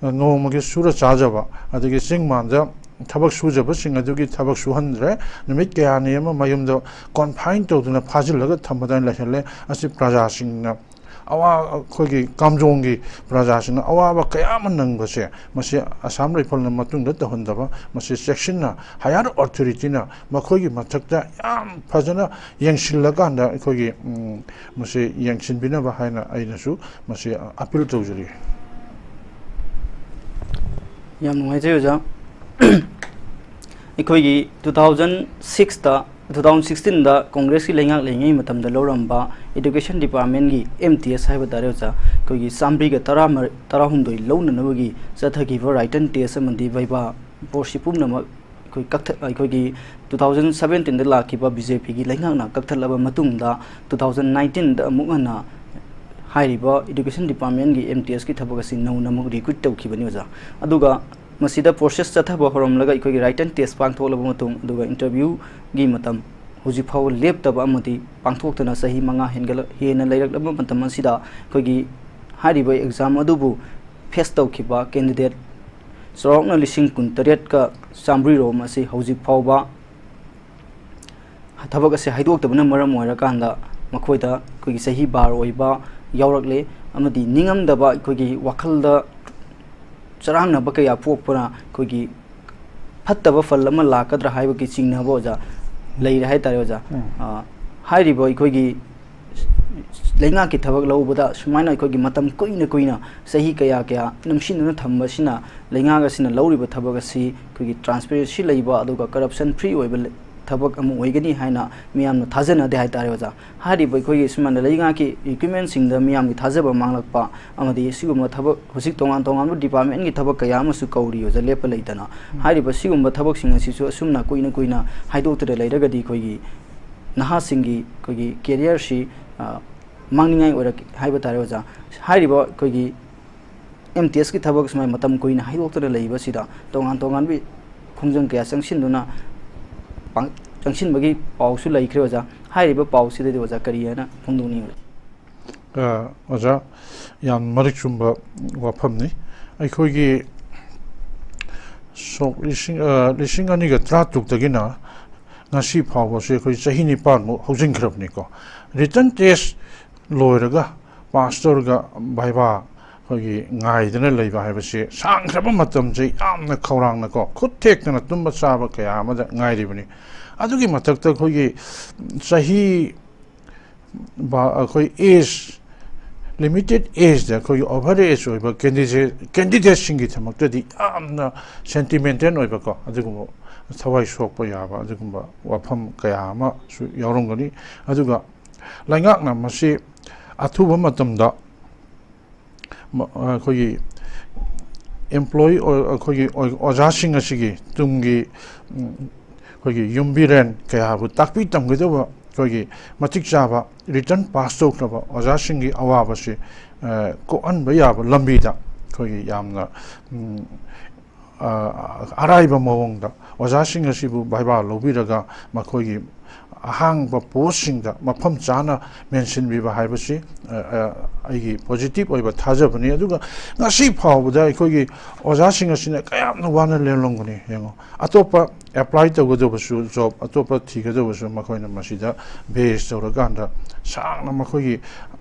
ꯅꯣꯡꯃꯒꯤ ꯁꯨꯔ ꯆꯥꯖꯕ, ꯑꯗꯒꯤ ꯆꯤꯡ ꯃꯥꯟꯗ ꯊꯕꯛ ꯁꯨꯖꯕꯁꯤꯡ ꯑꯗꯨꯒꯤ ꯊꯕꯛ ꯁꯨꯍꯟꯗ꯭ꯔꯦ꯫ ꯅꯨꯃꯤꯠ ꯀꯌꯥꯅꯤ ꯑꯃ ꯃꯌꯨꯝꯗ ꯀꯣꯟꯐꯥꯏꯟ ꯇꯧꯗꯨꯅ ꯐꯥꯖꯤꯜꯂꯒ ꯊꯝꯕꯗ ꯂꯩꯍꯜꯂꯦ꯫ ꯑꯁꯤ ꯄ꯭ꯔꯖꯥꯁꯤꯡꯅ ꯑꯋꯥ-, ꯑꯩꯈꯣꯏꯒꯤ ꯀꯥꯝꯖꯣꯡꯒꯤ ꯄ꯭ꯔꯖꯥꯁꯤꯡꯅ ꯑꯋꯥꯕ ꯀꯌꯥ ꯑꯃ ꯅꯪꯕꯁꯦ, ꯃꯁꯤ ꯑꯁꯥꯝ ꯔꯥꯏꯐꯜꯅ ꯃꯇꯨꯡꯗ ꯇꯧꯍꯟꯗꯕ, ꯃꯁꯤ ꯆꯦꯛꯁꯤꯟꯅ ꯍꯥꯌꯔ ꯑꯣꯊꯣꯔꯤꯇꯤꯅ ꯃꯈꯣꯏꯒꯤ ꯃꯊꯛꯇ ꯌꯥꯝ ꯐꯖꯅ ꯌꯦꯡꯁꯤꯜꯂꯀꯥꯟꯗ ꯑꯩꯈꯣꯏꯒꯤ, ꯎꯝ, ꯃꯁꯤ ꯌꯦꯡꯁꯤꯟꯕꯤꯅꯕ ꯍꯥꯏꯅ ꯑꯩꯅꯁꯨ ꯃꯁꯤ ꯑꯄꯤꯜ ꯇꯧꯖꯔꯤ꯫ ꯌꯥꯝ ꯅꯨꯡꯉꯥꯏꯖꯩ ꯑꯣꯖꯥ꯫ ꯑꯩꯈꯣꯏꯒꯤ two thousand sixꯇ, two thousand sixteenꯗ ꯀꯣꯡꯒ꯭ꯔꯦꯁꯀꯤ ꯂꯩꯉꯥꯛ ꯂꯩꯔꯤꯉꯩ ꯃꯇꯝꯗ ꯂꯧꯔꯝꯕ Education Departmentꯀꯤ M T S ꯍꯥꯏꯕ ꯇꯥꯔꯦ ꯑꯣꯖꯥ, ꯑꯩꯈꯣꯏꯒꯤ ꯆꯥꯝꯃꯔꯤꯒ ꯇꯔꯥꯃꯔꯤ, ꯇꯔꯥꯍꯨꯝꯗꯣꯏ ꯂꯧꯅꯅꯕꯒꯤ ꯆꯠꯊꯈꯤꯕ written test ꯑꯃꯗꯤ viva ꯄꯣꯁꯁꯤ ꯄꯨꯝꯅꯃꯛ ꯑꯩꯈꯣꯏ ꯀꯛꯊꯠ-, ꯑꯩꯈꯣꯏꯒꯤ two thousand seventeenꯗ ꯂꯥꯛꯈꯤꯕ BJPꯒꯤ ꯂꯩꯉꯥꯛꯅ ꯀꯛꯊꯠꯂꯕ ꯃꯇꯨꯡꯗ, two thousand nineteenꯗ ꯑꯃꯨꯛ ꯍꯟꯅ ꯍꯥꯏꯔꯤꯕ Education Departmentꯀꯤ M T Sꯀꯤ ꯊꯕꯛ ꯑꯁꯤ ꯅꯧꯅ ꯑꯃꯨꯛ recruit ꯇꯧꯈꯤꯕꯅꯤ ꯑꯣꯖꯥ꯫ ꯑꯗꯨꯒ ꯃꯁꯤꯗ process ꯆꯠꯊꯕ ꯍꯧꯔꯝꯂꯒ ꯑꯩꯈꯣꯏꯒꯤ written test ꯄꯥꯡꯊꯣꯛꯂꯕ ꯃꯇꯨꯡ, ꯑꯗꯨꯒ interviewꯒꯤ ꯃꯇꯝ ꯍꯧꯖꯤꯛ ꯐꯥꯎꯕ ꯂꯦꯞꯇꯕ ꯑꯃꯗꯤ ꯄꯥꯡꯊꯣꯛꯇꯅ ꯆꯍꯤ ꯃꯉꯥ ꯍꯦꯟꯒꯠꯂ-, ꯍꯦꯟꯅ ꯂꯩꯔꯛꯂꯕ ꯃꯇꯝ ꯑꯁꯤꯗ ꯑꯩꯈꯣꯏꯒꯤ ꯍꯥꯏꯔꯤꯕ exam ꯑꯗꯨꯕꯨ face ꯇꯧꯈꯤꯕ candidate ꯆꯥꯎꯔꯥꯛꯅ ꯂꯤꯁꯤꯡ ꯀꯨꯟꯇꯔꯦꯠꯀ ꯆꯥꯝꯃꯔꯤꯔꯣꯝ ꯑꯁꯤ ꯍꯧꯖꯤꯛ ꯐꯥꯎꯕ ꯊꯕꯛ ꯑꯁꯤ ꯍꯥꯏꯗꯣꯛꯇꯕꯅ ꯃꯔꯝ ꯑꯣꯏꯔꯀꯥꯟꯗ ꯃꯈꯣꯏꯗ ꯑꯩꯈꯣꯏꯒꯤ ꯆꯍꯤ ꯕꯥꯔ ꯑꯣꯏꯕ ꯌꯥꯎꯔꯛꯂꯦ꯫ ꯑꯃꯗꯤ ꯅꯤꯡꯉꯝꯗꯕ, ꯑꯩꯈꯣꯏꯒꯤ ꯋꯥꯈꯜꯗ ꯆꯔꯥꯡꯅꯕ ꯀꯌꯥ ꯄꯣꯛꯄꯅ ꯑꯩꯈꯣꯏꯒꯤ ꯐꯠꯇꯕ ꯐꯜ ꯑꯃ ꯂꯥꯛꯀꯗ꯭ꯔꯥ ꯍꯥꯏꯕꯒꯤ ꯆꯤꯡꯅꯕ, ꯑꯣꯖꯥ, ꯂꯩꯔꯦ ꯍꯥꯏꯇꯥꯔꯦ, ꯑꯣꯖꯥ꯫ ꯎꯝ꯫ ꯑ, ꯍꯥꯏꯔꯤꯕ ꯑꯩꯈꯣꯏꯒꯤ ꯂꯩꯉꯥꯛꯀꯤ ꯊꯕꯛ ꯂꯧꯕꯗ ꯁꯨꯃꯥꯏꯅ ꯑꯩꯈꯣꯏꯒꯤ ꯃꯇꯝ ꯀꯨꯏꯅ ꯀꯨꯏꯅ, ꯆꯍꯤ ꯀꯌꯥ ꯀꯌꯥ ꯅꯝꯁꯤꯟꯗꯨꯅ ꯊꯝꯕꯁꯤꯅ ꯂꯩꯉꯥꯛ ꯑꯁꯤꯅ ꯂꯧꯔꯤꯕ ꯊꯕꯛ ꯑꯁꯤ ꯑꯩꯈꯣꯏꯒꯤ transparency ꯂꯩꯕ ꯑꯗꯨꯒ corruption free ꯑꯣꯏꯕ ꯂꯩ-, ꯊꯕꯛ ꯑꯃ ꯑꯣꯏꯒꯅꯤ ꯍꯥꯏꯅ ꯃꯤꯌꯥꯝꯅ ꯊꯥꯖꯅꯗꯦ ꯍꯥꯏꯇꯥꯔꯦ, ꯑꯣꯖꯥ꯫ ꯍꯥꯏꯔꯤꯕ ꯑꯩꯈꯣꯏꯒꯤ ꯁꯨꯃꯥꯏꯅ ꯂꯩꯉꯥꯛꯀꯤ recruitmentꯁꯤꯡꯗ ꯃꯤꯌꯥꯝꯒꯤ ꯊꯥꯖꯕ ꯃꯥꯡꯂꯛꯄ ꯑꯃꯗꯤ ꯁꯤꯒꯨꯝꯕ ꯊꯕꯛ, ꯍꯧꯖꯤꯛ ꯇꯣꯉꯥꯟ ꯇꯣꯉꯥꯟꯕ departmentꯀꯤ ꯊꯕꯛ ꯀꯌꯥ ꯑꯃꯁꯨ ꯀꯧꯔꯤ, ꯑꯣꯖꯥ, ꯂꯦꯞꯄ ꯂꯩꯇꯅ꯫ ꯎꯝ꯫ ꯍꯥꯏꯔꯤꯕ ꯁꯤꯒꯨꯝꯕ ꯊꯕꯛꯁꯤꯡ ꯑꯁꯤꯁꯨ ꯑꯁꯨꯝꯅ ꯀꯨꯏꯅ ꯀꯨꯏꯅ ꯍꯥꯏꯗꯣꯛꯇꯅ ꯂꯩꯔꯒꯗꯤ ꯑꯩꯈꯣꯏꯒꯤ ꯅꯍꯥꯁꯤꯡꯒꯤ ꯑꯩꯈꯣꯏꯒꯤ careerꯁꯤ, ꯑ, ꯃꯥꯡꯅꯤꯡꯉꯥꯏ ꯑꯣꯏꯔꯛ ꯍꯥꯏꯕ ꯇꯥꯔꯦ, ꯑꯣꯖꯥ꯫ ꯍꯥꯏꯔꯤꯕ ꯑꯩꯈꯣꯏꯒꯤ MTSꯀꯤ ꯊꯕꯛ ꯁꯨꯃꯥꯏꯅ ꯃꯇꯝ ꯀꯨꯏꯅ ꯍꯥꯏꯗꯣꯛꯇꯅ ꯂꯩꯕꯁꯤꯗ ꯇꯣꯉꯥꯟ ꯇꯣꯉꯥꯟꯕ ꯈꯣꯡꯖꯪ ꯀꯌꯥ ꯆꯪꯁꯤꯟꯗꯨꯅ ꯄꯥꯡ-, ꯆꯪꯁꯤꯟꯕꯒꯤ ꯄꯥꯎꯁꯨ ꯂꯩꯈ꯭ꯔꯦ, ꯑꯣꯖꯥ꯫ ꯍꯥꯏꯔꯤꯕ ꯄꯥꯎꯁꯤꯗꯗꯤ, ꯑꯣꯖꯥ, ꯀꯔꯤ ꯍꯥꯏꯅ ꯐꯣꯡꯗꯣꯛꯅꯤꯡꯕ? ꯑ, ꯑꯣꯖꯥ, ꯌꯥꯝ ꯃꯔꯤꯛ ꯆꯨꯝꯕ ꯋꯥꯐꯝꯅꯤ꯫ ꯑꯩꯈꯣꯏꯒꯤ ꯁꯣꯛ ꯂꯤꯁꯤꯡ, ꯑ, ꯂꯤꯁꯤꯡ ꯑꯅꯤꯒ ꯇꯔꯥꯇꯔꯨꯛꯇꯒꯤꯅ ꯉꯁꯤ ꯐꯥꯎꯕꯁꯦ ꯑꯩꯈꯣꯏ ꯆꯍꯤ ꯅꯤꯄꯥꯟꯃꯨꯛ ꯍꯧꯖꯤꯟꯈ꯭ꯔꯕꯅꯤꯀꯣ꯫ Written test ꯂꯣꯏꯔꯒ ꯄꯥꯁ ꯇꯧꯔꯒ viva ꯑꯩꯈꯣꯏꯒꯤ ꯉꯥꯏꯗꯅ ꯂꯩꯕ ꯍꯥꯏꯕꯁꯦ ꯁꯥꯡꯈ꯭ꯔꯕ ꯃꯇꯝꯁꯦ ꯌꯥꯝꯅ ꯈꯧꯔꯥꯡꯅꯀꯣ, ꯈꯨꯠ ꯊꯦꯛꯇꯅ ꯇꯨꯝꯕ ꯆꯥꯕ ꯀꯌꯥ ꯑꯃꯗ ꯉꯥꯏꯔꯤꯕꯅꯤ꯫ ꯑꯗꯨꯒꯤ ꯃꯊꯛꯇ ꯑꯩꯈꯣꯏꯒꯤ ꯆꯍꯤ ꯕꯥ-, ꯑꯩꯈꯣꯏ age, limited ageꯗ ꯑꯩꯈꯣꯏꯒꯤ over age ꯑꯣꯏꯕ candidate, candidateꯁꯤꯡꯒꯤꯗꯃꯛꯇꯗꯤ ꯌꯥꯝꯅ sentimental ꯑꯣꯏꯕꯀꯣ, ꯑꯗꯨꯒꯨꯝꯕ ꯊꯋꯥꯏ ꯁꯣꯛꯄ ꯌꯥꯕ ꯑꯗꯨꯒꯨꯝꯕ ꯋꯥꯐꯝ ꯀꯌꯥ ꯑꯃꯁꯨ ꯌꯥꯎꯔꯝꯒꯅꯤ꯫ ꯑꯗꯨꯒ ꯂꯩꯉꯥꯛꯅ ꯃꯁꯤ ꯑꯊꯨꯕ ꯃꯇꯝꯗ ꯃ-, ꯑꯩꯈꯣꯏꯒꯤ employee ꯑꯣꯏ-, ꯑꯩꯈꯣꯏꯒꯤ ꯑꯣꯏ-, ꯑꯣꯖꯥꯁꯤꯡ ꯑꯁꯤꯒꯤ ꯇꯨꯡꯒꯤ, ꯎꯝ, ꯑꯩꯈꯣꯏꯒꯤ ꯌꯨꯝꯕꯤꯔꯦꯟ ꯀꯌꯥꯕꯨ ꯇꯥꯛꯄꯤ ꯇꯝꯒꯗꯧꯕ ꯑꯩꯈꯣꯏꯒꯤ ꯃꯇꯤꯛ ꯆꯥꯕ written pass ꯇꯧꯈ꯭ꯔꯕ ꯑꯣꯖꯥꯁꯤꯡꯒꯤ ꯑꯋꯥꯕꯁꯤ, ꯑ, ꯀꯣꯛꯍꯟꯕ ꯌꯥꯕ ꯂꯝꯕꯤꯗ ꯑꯩꯈꯣꯏꯒꯤ ꯌꯥꯝꯅ, ꯎꯝ, ꯑ, ꯑꯔꯥꯏꯕ ꯃꯑꯣꯡꯗ ꯑꯣꯖꯥꯁꯤꯡ ꯑꯁꯤꯕꯨ viva ꯂꯧꯕꯤꯔꯒ ꯃꯈꯣꯏꯒꯤ ꯑꯍꯥꯡꯕ ꯄꯣꯁꯁꯤꯡꯗ ꯃꯐꯝ ꯆꯥꯅ ꯃꯦꯟꯁꯤꯟꯕꯤꯕ ꯍꯥꯏꯕꯁꯤ ꯑ, ꯑ, ꯑꯩꯒꯤ ꯄꯣꯖꯤꯇꯤꯚ ꯑꯣꯏꯕ ꯊꯥꯖꯕꯅꯤ꯫ ꯑꯗꯨꯒ ꯉꯁꯤ ꯐꯥꯎꯕꯗ ꯑꯩꯈꯣꯏꯒꯤ ꯑꯣꯖꯥꯁꯤꯡ ꯑꯁꯤꯅ ꯀꯌꯥꯝꯅ ꯋꯥꯅ ꯂꯦꯜꯂꯝꯒꯅꯤ ꯌꯦꯡꯉꯣ꯫ ꯑꯇꯣꯞꯄ ꯑꯦꯄ꯭ꯂꯥꯏ ꯇꯧꯒꯗꯕꯁꯨ, ꯖꯣꯕ ꯑꯇꯣꯞꯄ ꯊꯤꯒꯗꯕꯁꯨ ꯃꯈꯣꯏꯅ ꯃꯁꯤꯗ ꯕꯦꯁ ꯇꯧꯔꯀꯥꯟꯗ ꯁꯥꯡꯅ ꯃꯈꯣꯏꯒꯤ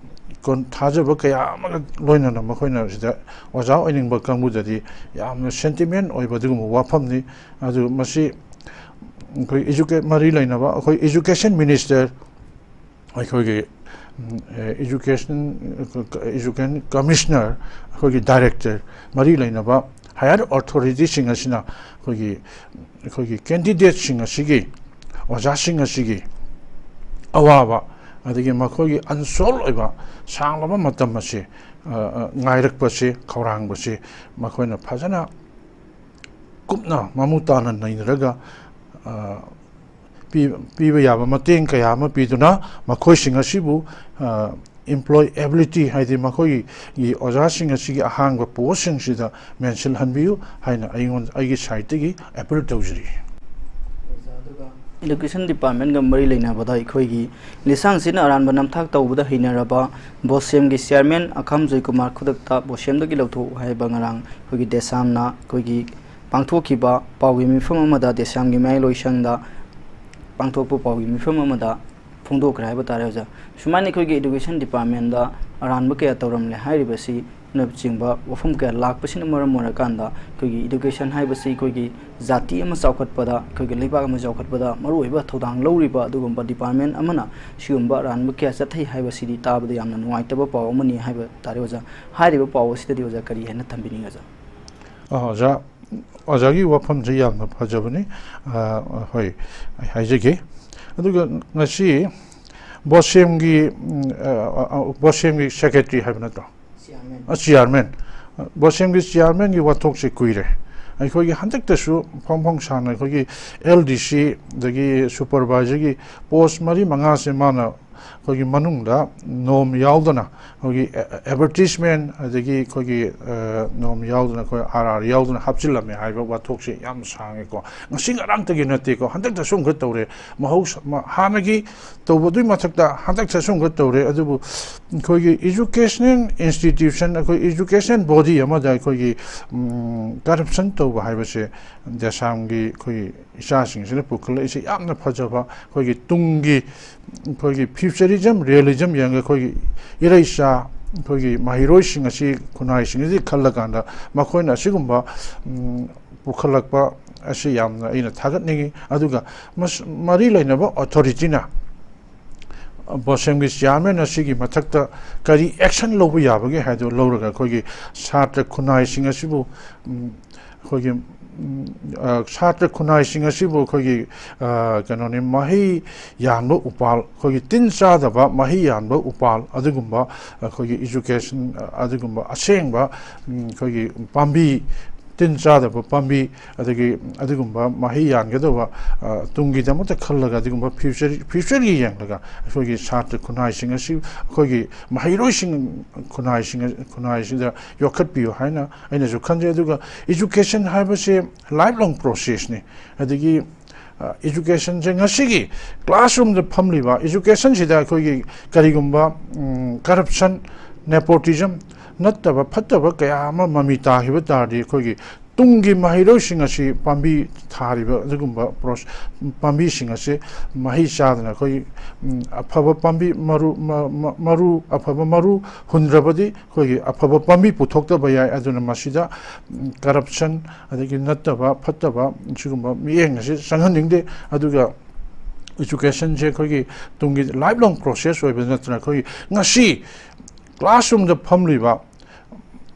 ꯀꯣꯟ-, ꯊꯥꯖꯕ ꯀꯌꯥ ꯑꯃꯒ ꯂꯣꯏꯅꯅ ꯃꯈꯣꯏꯅ ꯁꯤꯗ ꯑꯣꯖꯥ ꯑꯣꯏꯅꯤꯡꯕ ꯀꯥꯡꯕꯨꯗꯗꯤ ꯌꯥꯝꯅ ꯁꯦꯟꯇꯤꯃꯦꯟ ꯑꯣꯏꯕ ꯑꯗꯨꯒꯨꯝꯕ ꯋꯥꯐꯝꯅꯤ꯫ ꯑꯗꯨ ꯃꯁꯤ ꯑꯩꯈꯣꯏ ꯏꯖꯨꯀꯦ-, ꯃꯔꯤ ꯂꯩꯅꯕ ꯑꯩꯈꯣꯏ ꯏꯖꯨꯀꯦꯁꯟ ꯃꯤꯅꯤꯁꯇꯔ, ꯑꯩꯈꯣꯏꯒꯤ, ꯎꯝ, ꯑꯦ, ꯏꯖꯨꯀꯦꯁꯟ, ꯏꯖꯨꯀꯦꯁꯟ ꯀꯃꯤꯁꯅꯔ, ꯑꯩꯈꯣꯏꯒꯤ ꯗꯥꯏꯔꯦꯛꯇꯔ, ꯃꯔꯤ ꯂꯩꯅꯕ ꯍꯥꯌꯔ ꯑꯣꯊꯣꯔꯤꯇꯤꯁꯤꯡ ꯑꯁꯤꯅ ꯑꯩꯈꯣꯏꯒꯤ, ꯑꯩꯈꯣꯏꯒꯤ ꯀꯦꯟꯗꯤꯗꯦꯠꯁꯤꯡ ꯑꯁꯤꯒꯤ, ꯑꯣꯖꯥꯁꯤꯡ ꯑꯁꯤꯒꯤ ꯑꯋꯥꯕ, ꯑꯗꯒꯤ ꯃꯈꯣꯏꯒꯤ ꯑꯟꯁꯣꯜꯕ ꯑꯣꯏꯕ ꯁꯥꯡꯂꯕ ꯃꯇꯝ ꯑꯁꯤ, ꯑ, ꯑ, ꯉꯥꯏꯔꯛꯄꯁꯤ, ꯈꯧꯔꯥꯡꯕꯁꯤ ꯃꯈꯣꯏꯅ ꯐꯖꯅ ꯀꯨꯞꯅ ꯃꯃꯨ ꯇꯥꯅ ꯅꯩꯅꯔꯒ, ꯑ, ꯄꯤ-, ꯄꯤꯕ ꯌꯥꯕ ꯃꯇꯦꯡ ꯀꯌꯥ ꯑꯃ ꯄꯤꯗꯨꯅ ꯃꯈꯣꯏꯁꯤꯡ ꯑꯁꯤꯕꯨ, ꯑ, employability, ꯍꯥꯏꯗꯤ ꯃꯈꯣꯏꯒꯤ ꯑꯣꯖꯥꯁꯤꯡ ꯑꯁꯤꯒꯤ ꯑꯍꯥꯡꯕ ꯄꯣꯁꯁꯤꯡꯁꯤꯗ ꯃꯦꯟꯁꯤꯜꯍꯟꯕꯤꯌꯨ ꯍꯥꯏꯅ ꯑꯩꯉꯣꯟ-, ꯑꯩꯒꯤ ꯁꯥꯏꯠꯇꯒꯤ ꯑꯦꯄꯤꯜ ꯇꯧꯖꯔꯤ꯫ ꯏꯗꯨꯀꯦꯁꯟ ꯗꯤꯄꯥꯔꯠꯃꯦꯟꯒ ꯃꯔꯤ ꯂꯩꯅꯕꯗ ꯑꯩꯈꯣꯏꯒꯤ ꯂꯤꯁꯥꯡꯁꯤꯠꯅ ꯑꯔꯥꯟꯕ ꯅꯝꯊꯥꯛ ꯇꯧꯕꯗ ꯍꯩꯅꯔꯕ ꯕꯣꯁꯦꯝꯒꯤ ꯆꯤꯌꯥꯔꯃꯦꯟ ꯑꯈꯥꯝ ꯖꯣꯏꯀꯨꯃꯥꯔ ꯈꯨꯗꯛꯇ ꯕꯣꯁꯦꯝꯗꯒꯤ ꯂꯧꯊꯣꯛꯎ ꯍꯥꯏꯕ ꯉꯔꯥꯡ ꯑꯩꯈꯣꯏꯒꯤ ꯗꯦꯁꯥꯝꯅ ꯑꯩꯈꯣꯏꯒꯤ ꯄꯥꯡꯊꯣꯛꯈꯤꯕ ꯄꯥꯎꯒꯤ ꯃꯤꯐꯝ ꯑꯃꯗ, ꯗꯦꯁꯥꯝꯒꯤ ꯃꯌꯥꯏꯂꯣꯏꯁꯪꯗ ꯄꯥꯡꯊꯣꯛꯄ ꯄꯥꯎꯒꯤ ꯃꯤꯐꯝ ꯑꯃꯗ ꯐꯣꯡꯗꯣꯛꯈ꯭ꯔꯦ ꯍꯥꯏꯕ ꯇꯥꯔꯦ ꯑꯣꯖꯥ꯫ ꯁꯨꯃꯥꯏꯅ ꯑꯩꯈꯣꯏꯒꯤ ꯏꯗꯨꯀꯦꯁꯟ ꯗꯤꯄꯥꯔꯠꯃꯦꯟꯗ ꯑꯔꯥꯟꯕ ꯀꯌꯥ ꯇꯧꯔꯝꯂꯦ ꯍꯥꯏꯔꯤꯕꯁꯤꯅꯆꯤꯡꯕ ꯋꯥꯐꯝ ꯀꯌꯥ ꯂꯥꯛꯄꯁꯤꯅ ꯃꯔꯝ ꯑꯣꯏꯔꯀꯥꯟꯗ ꯑꯩꯈꯣꯏꯒꯤ ꯏꯗꯨꯀꯦꯁꯟ ꯍꯥꯏꯕꯁꯤ ꯑꯩꯈꯣꯏꯒꯤ ꯖꯥꯇꯤ ꯑꯃ ꯆꯥꯎꯈꯠꯄꯗ, ꯑꯩꯈꯣꯏꯒꯤ ꯂꯩꯕꯥꯛ ꯑꯃ ꯆꯥꯎꯈꯠꯄꯗ ꯃꯔꯨꯑꯣꯏꯕ ꯊꯧꯗꯥꯡ ꯂꯧꯔꯤꯕ ꯑꯗꯨꯒꯨꯝꯕ ꯗꯤꯄꯥꯔꯠꯃꯦꯟ ꯑꯃꯅ ꯁꯤꯒꯨꯝꯕ ꯑꯔꯥꯟꯕ ꯀꯌꯥ ꯆꯠꯊꯩ ꯍꯥꯏꯕꯁꯤꯗꯤ ꯇꯥꯕꯗ ꯌꯥꯝꯅ ꯅꯨꯡꯉꯥꯏꯇꯕ ꯄꯥꯎ ꯑꯃꯅꯤ ꯍꯥꯏꯕ ꯇꯥꯔꯦ ꯑꯣꯖꯥ꯫ ꯍꯥꯏꯔꯤꯕ ꯄꯥꯎ ꯑꯁꯤꯗꯗꯤ ꯑꯣꯖꯥ ꯀꯔꯤ ꯍꯥꯏꯅ ꯊꯝꯕꯤꯅꯤꯡꯉꯤ ꯑꯣꯖꯥ? ꯑ, ꯑꯣꯖꯥ, ꯑꯣꯖꯥꯒꯤ ꯋꯥꯐꯝꯁꯦ ꯌꯥꯝꯅ ꯐꯖꯕꯅꯤ꯫ ꯑ, ꯍꯣꯏ, ꯑꯩ ꯍꯥꯏꯖꯒꯦ꯫ ꯑꯗꯨꯒ ꯉꯁꯤ ꯕꯣꯁꯦꯝꯒꯤ, ꯎꯝ, ꯑ, ꯑ, ꯑ, ꯕꯣꯁꯦꯝꯒꯤ ꯁꯦꯀ꯭ꯔꯦꯇꯔꯤ ꯍꯥꯏꯕ ꯅꯠꯇ꯭ꯔꯣ? ꯆꯤꯌꯥꯔꯃꯦꯟ꯫ ꯑ, ꯆꯤꯌꯥꯔꯃꯦꯟ꯫ ꯕꯣꯁꯦꯝꯒꯤ ꯆꯤꯌꯥꯔꯃꯦꯟꯒꯤ ꯋꯥꯊꯣꯛꯁꯦ ꯀꯨꯏꯔꯦ꯫ ꯑꯩꯈꯣꯏꯒꯤ ꯍꯟꯗꯛꯇꯁꯨ ꯐꯣꯡ ꯐꯣꯡ ꯁꯥꯡꯅ ꯑꯩꯈꯣꯏꯒꯤ ꯑꯦꯜ ꯗꯤ ꯁꯤ ꯑꯗꯒꯤ ꯁꯨꯄꯔꯚꯥꯏꯖꯔꯒꯤ ꯄꯣꯁ ꯃꯔꯤ ꯃꯉꯥꯁꯦ ꯃꯥꯅ ꯑꯩꯈꯣꯏꯒꯤ ꯃꯅꯨꯡꯗ ꯅꯣꯝ ꯌꯥꯎꯗꯅ, ꯑꯩꯈꯣꯏꯒꯤ ꯑꯦꯗꯚꯔꯇꯤꯁꯃꯦꯟ, ꯑꯗꯒꯤ ꯑꯩꯈꯣꯏꯒꯤ ꯅꯣꯝ ꯌꯥꯎꯗꯅ, ꯑꯩꯈꯣꯏ ꯑꯥꯔ ꯑꯥꯔ ꯌꯥꯎꯗꯅ ꯍꯥꯞꯆꯤꯜꯂꯝꯃꯦ ꯍꯥꯏꯕ ꯋꯥꯊꯣꯛꯁꯦ ꯌꯥꯝ ꯁꯥꯡꯉꯦꯀꯣ꯫ ꯉꯁꯤ ꯉꯔꯥꯡꯇꯒꯤ ꯅꯠꯇꯦꯀꯣ, ꯍꯟꯗꯛꯇꯁꯨ ꯑꯃꯨꯛꯀ ꯇꯧꯔꯦ꯫ ꯃꯍꯧꯁꯥ ꯍꯥꯟꯅꯒꯤ ꯇꯧꯕꯗꯨꯒꯤ ꯃꯊꯛꯇ ꯍꯟꯗꯛꯇꯁꯨ ꯑꯃꯨꯛꯀ ꯇꯧꯔꯦ꯫ ꯑꯗꯨꯕꯨ ꯑꯩꯈꯣꯏꯒꯤ ꯏꯖꯨꯀꯦꯁꯅꯦꯜ ꯏꯟꯁꯇꯤꯇ꯭ꯌꯨꯁꯟ, ꯑꯩꯈꯣꯏ ꯏꯖꯨꯀꯦꯁꯅꯦꯜ ꯕꯣꯗꯤ ꯑꯃꯗ ꯑꯩꯈꯣꯏꯒꯤ ꯀꯔꯞꯁꯟ ꯇꯧꯕ ꯍꯥꯏꯕꯁꯦ ꯗꯦꯁꯥꯝꯒꯤ ꯑꯩꯈꯣꯏꯒꯤ ꯏꯆꯥꯁꯤꯡꯁꯤꯅ ꯄꯨꯈꯠꯂꯛꯏꯁꯦ ꯌꯥꯝꯅ ꯐꯖꯕ, ꯑꯩꯈꯣꯏꯒꯤ ꯇꯨꯡꯒꯤ ꯑꯩꯈꯣꯏꯒꯤ ꯐ꯭ꯌꯨꯆꯔꯤꯖꯝ, ꯔꯤꯌꯦꯂꯤꯖꯝ ꯌꯦꯡꯉꯒ ꯑꯩꯈꯣꯏꯒꯤ ꯏꯔꯩꯆꯥ, ꯑꯩꯈꯣꯏꯒꯤ ꯃꯍꯩꯔꯣꯏꯁꯤꯡ ꯑꯁꯤ, ꯈꯨꯟꯅꯥꯏꯁꯤꯡ ꯑꯁꯤ ꯈꯜꯂꯀꯥꯟꯗ ꯃꯈꯣꯏꯅ ꯑꯁꯤꯒꯨꯝꯕ ꯄꯨꯈꯠꯂꯛꯄ ꯑꯁꯤ ꯌꯥꯝꯅ ꯑꯩꯅ ꯊꯥꯒꯠꯅꯤꯡꯏ꯫ ꯑꯗꯨꯒ ꯃꯔꯤ ꯂꯩꯅꯕ ꯑꯣꯊꯣꯔꯤꯇꯤꯅ ꯕꯣꯁꯦꯝꯒꯤ ꯆꯤꯌꯥꯔꯃꯦꯟ ꯑꯁꯤꯒꯤ ꯃꯊꯛꯇ ꯀꯔꯤ ꯑꯦꯛꯁꯟ ꯂꯧꯕ ꯌꯥꯕꯒꯦ ꯍꯥꯏꯗꯨ ꯂꯧꯔꯒ ꯑꯩꯈꯣꯏꯒꯤ ꯁꯥꯇ꯭ꯔ ꯈꯨꯟꯅꯥꯏꯁꯤꯡ ꯑꯁꯤꯕꯨ ꯑꯩꯈꯣꯏꯒꯤ ꯁꯥꯇ꯭ꯔ ꯈꯨꯟꯅꯥꯏꯁꯤꯡ ꯑꯁꯤꯕꯨ ꯑꯩꯈꯣꯏꯒꯤ ꯀꯩꯅꯣꯅꯤ, ꯃꯍꯩ ꯌꯥꯟꯕ ꯎꯄꯥꯜ, ꯑꯩꯈꯣꯏꯒꯤ ꯇꯤꯟ ꯆꯥꯗꯕ ꯃꯍꯩ ꯌꯥꯟꯕ ꯎꯄꯥꯜ, ꯑꯗꯨꯒꯨꯝꯕ ꯑꯩꯈꯣꯏꯒꯤ ꯏꯖꯨꯀꯦꯁꯟ, ꯑꯗꯨꯒꯨꯝꯕ ꯑꯁꯦꯡꯕ ꯑꯩꯈꯣꯏꯒꯤ ꯄꯥꯝꯕꯤ, ꯇꯤꯟ ꯆꯥꯗꯕ ꯄꯥꯝꯕꯤ, ꯑꯗꯒꯤ ꯑꯗꯨꯒꯨꯝꯕ ꯃꯍꯩ ꯌꯥꯟꯒꯗꯧꯕ ꯇꯨꯡꯒꯤꯗꯃꯛꯇ ꯈꯜꯂꯒ, ꯑꯗꯨꯒꯨꯝꯕ ꯐ꯭ꯌꯨꯆꯔ, ꯐ꯭ꯌꯨꯆꯔꯒꯤ ꯌꯦꯡꯂꯒ ꯑꯩꯈꯣꯏꯒꯤ ꯁꯥꯇ꯭ꯔ ꯈꯨꯟꯅꯥꯏꯁꯤꯡ ꯑꯁꯤ, ꯑꯩꯈꯣꯏꯒꯤ ꯃꯍꯩꯔꯣꯏꯁꯤꯡ ꯈꯨꯟꯅꯥꯏꯁꯤꯡ, ꯈꯨꯟꯅꯥꯏꯁꯤꯗ ꯌꯣꯛꯈꯠꯄꯤꯌꯨ ꯍꯥꯏꯅ ꯑꯩꯅꯁꯨ ꯈꯟꯖꯩ꯫ ꯑꯗꯨꯒ ꯏꯖꯨꯀꯦꯁꯟ ꯍꯥꯏꯕꯁꯦ ꯂꯥꯏꯐ ꯂꯣꯡ ꯄ꯭ꯔꯣꯁꯦꯁꯅꯤ꯫ ꯑꯗꯒꯤ ꯏꯖꯨꯀꯦꯁꯟꯁꯦ ꯉꯁꯤꯒꯤ ꯀ꯭ꯂꯥꯁꯔꯨꯝꯗ ꯐꯝꯂꯤꯕ ꯏꯖꯨꯀꯦꯁꯟꯁꯤꯗ ꯑꯩꯈꯣꯏꯒꯤ ꯀꯔꯤꯒꯨꯝꯕ ꯀꯔꯞꯁꯟ, ꯅꯦꯄꯣꯇꯤꯖꯝ ꯅꯠꯇꯕ ꯐꯠꯇꯕ ꯀꯌꯥ ꯑꯃ ꯃꯃꯤ ꯇꯥꯈꯤꯕ ꯇꯥꯔꯗꯤ, ꯑꯩꯈꯣꯏꯒꯤ ꯇꯨꯡꯒꯤ ꯃꯍꯩꯔꯣꯏꯁꯤꯡ ꯑꯁꯤ ꯄꯥꯝꯕꯤ ꯊꯥꯔꯤꯕ ꯑꯗꯨꯒꯨꯝꯕ ꯄꯥꯝꯕꯤꯁꯤꯡ ꯑꯁꯤ ꯃꯍꯩ ꯆꯥꯗꯅ, ꯑꯩꯈꯣꯏꯒꯤ ꯑꯐꯕ ꯄꯥꯝꯕꯤ ꯃꯔꯨ, ꯃꯔꯨ, ꯑꯐꯕ ꯃꯔꯨ ꯍꯨꯟꯗ꯭ꯔꯕꯗꯤ ꯑꯩꯈꯣꯏꯒꯤ ꯑꯐꯕ ꯄꯥꯝꯕꯤ ꯄꯨꯊꯣꯛꯇꯕ ꯌꯥꯏ꯫ ꯑꯗꯨꯅ ꯃꯁꯤꯗ ꯀꯔꯞꯁꯟ, ꯑꯗꯒꯤ ꯅꯠꯇꯕ ꯐꯠꯇꯕ ꯁꯤꯒꯨꯝꯕ ꯃꯤꯠꯌꯦꯡ ꯑꯁꯤ ꯆꯪꯍꯟꯅꯤꯡꯗꯦ꯫ ꯑꯗꯨꯒ ꯏꯖꯨꯀꯦꯁꯟꯁꯦ ꯑꯩꯈꯣꯏꯒꯤ ꯇꯨꯡꯒꯤ ꯂꯥꯏꯐ ꯂꯣꯡ ꯄ꯭ꯔꯣꯁꯦꯁ ꯑꯣꯏꯕ ꯅꯠꯇꯅ, ꯑꯩꯈꯣꯏꯒꯤ ꯉꯁꯤ ꯀ꯭ꯂꯥꯁꯔꯨꯝꯗ ꯐꯝꯂꯤꯕ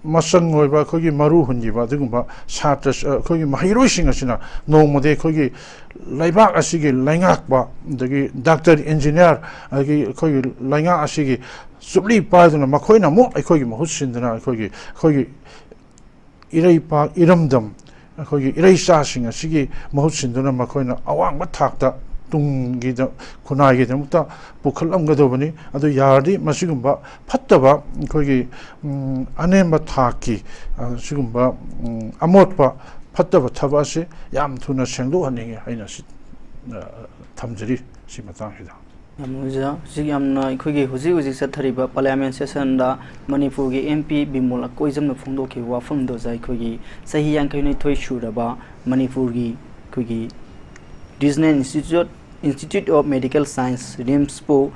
ꯃꯆꯪ ꯑꯣꯏꯕ ꯑꯩꯈꯣꯏꯒꯤ ꯃꯔꯨ ꯍꯨꯟꯈꯤꯕ ꯑꯗꯨꯒꯨꯝꯕ ꯁꯥꯇ꯭ꯔ, ꯑꯩꯈꯣꯏꯒꯤ ꯃꯍꯩꯔꯣꯏꯁꯤꯡ ꯑꯁꯤꯅ ꯅꯣꯡꯃꯗꯤ ꯑꯩꯈꯣꯏꯒꯤ ꯂꯩꯕꯥꯛ ꯑꯁꯤꯒꯤ ꯂꯩꯉꯥꯛꯄ, ꯑꯗꯒꯤ ꯗꯥꯛꯇꯔ, ꯏꯟꯖꯤꯅꯤꯌꯥꯔ, ꯑꯗꯒꯤ ꯑꯩꯈꯣꯏꯒꯤ ꯂꯩꯉꯥꯛ ꯑꯁꯤꯒꯤ ꯆꯨꯞꯂꯤ ꯄꯥꯏꯗꯨꯅ ꯃꯈꯣꯏꯅ ꯑꯃꯨꯛ ꯑꯩꯈꯣꯏꯒꯤ ꯃꯍꯨꯠ ꯁꯤꯟꯗꯨꯅ ꯑꯩꯈꯣꯏꯒꯤ, ꯑꯩꯈꯣꯏꯒꯤ ꯏꯔꯩꯄꯥꯛ, ꯏꯔꯝꯗꯝ, ꯑꯩꯈꯣꯏꯒꯤ ꯏꯔꯩꯆꯥꯁꯤꯡ ꯑꯁꯤꯒꯤ ꯃꯍꯨꯠ ꯁꯤꯟꯗꯨꯅ ꯃꯈꯣꯏꯅ ꯑꯋꯥꯡꯕ ꯊꯥꯛꯇ ꯇꯨꯡꯒꯤꯗ ꯈꯨꯟꯅꯥꯏꯒꯤꯗꯃꯛꯇ ꯄꯨꯈꯠꯂꯝꯒꯗꯧꯕꯅꯤ꯫ ꯑꯗꯨ ꯌꯥꯔꯗꯤ ꯃꯁꯤꯒꯨꯝꯕ ꯐꯠꯇꯕ, ꯑꯩꯈꯣꯏꯒꯤ, ꯎꯝ, ꯑꯅꯦꯝꯕ ꯊꯥꯛꯀꯤ, ꯑ, ꯁꯤꯒꯨꯝꯕ, ꯎꯝ, ꯑꯃꯣꯠꯄ ꯐꯠꯇꯕ ꯊꯕꯛ ꯑꯁꯤ ꯌꯥꯝ ꯊꯨꯅ ꯁꯦꯡꯗꯣꯛꯍꯟꯅꯤꯡꯉꯤ ꯍꯥꯏꯅ ꯁꯤ, ꯑ, ꯊꯝꯖꯔꯤ ꯁꯤ ꯃꯇꯥꯡꯁꯤꯗ꯫ ꯌꯥꯝ ꯅꯨꯡꯉꯥꯏꯖꯩ꯫ ꯍꯧꯖꯤꯛ ꯌꯥꯝꯅ ꯑꯩꯈꯣꯏꯒꯤ ꯍꯧꯖꯤꯛ ꯍꯧꯖꯤꯛ ꯆꯠꯊꯔꯤꯕ Parliament session ꯗ ꯃꯅꯤꯄꯨꯔꯒꯤ M P ꯕꯤꯃꯣꯜ ꯑꯀꯣꯏꯖꯝꯅ ꯐꯣꯡꯗꯣꯛꯈꯤꯕ ꯋꯥꯐꯝꯗꯨꯗ ꯑꯩꯈꯣꯏꯒꯤ ꯆꯍꯤ ꯌꯥꯡꯈꯩꯅꯤꯊꯣꯏ ꯁꯨꯔꯕ ꯃꯅꯤꯄꯨꯔꯒꯤ ꯑꯩꯈꯣꯏꯒꯤ Regional Institute, Institute of Medical Science, RIMS ꯄꯨ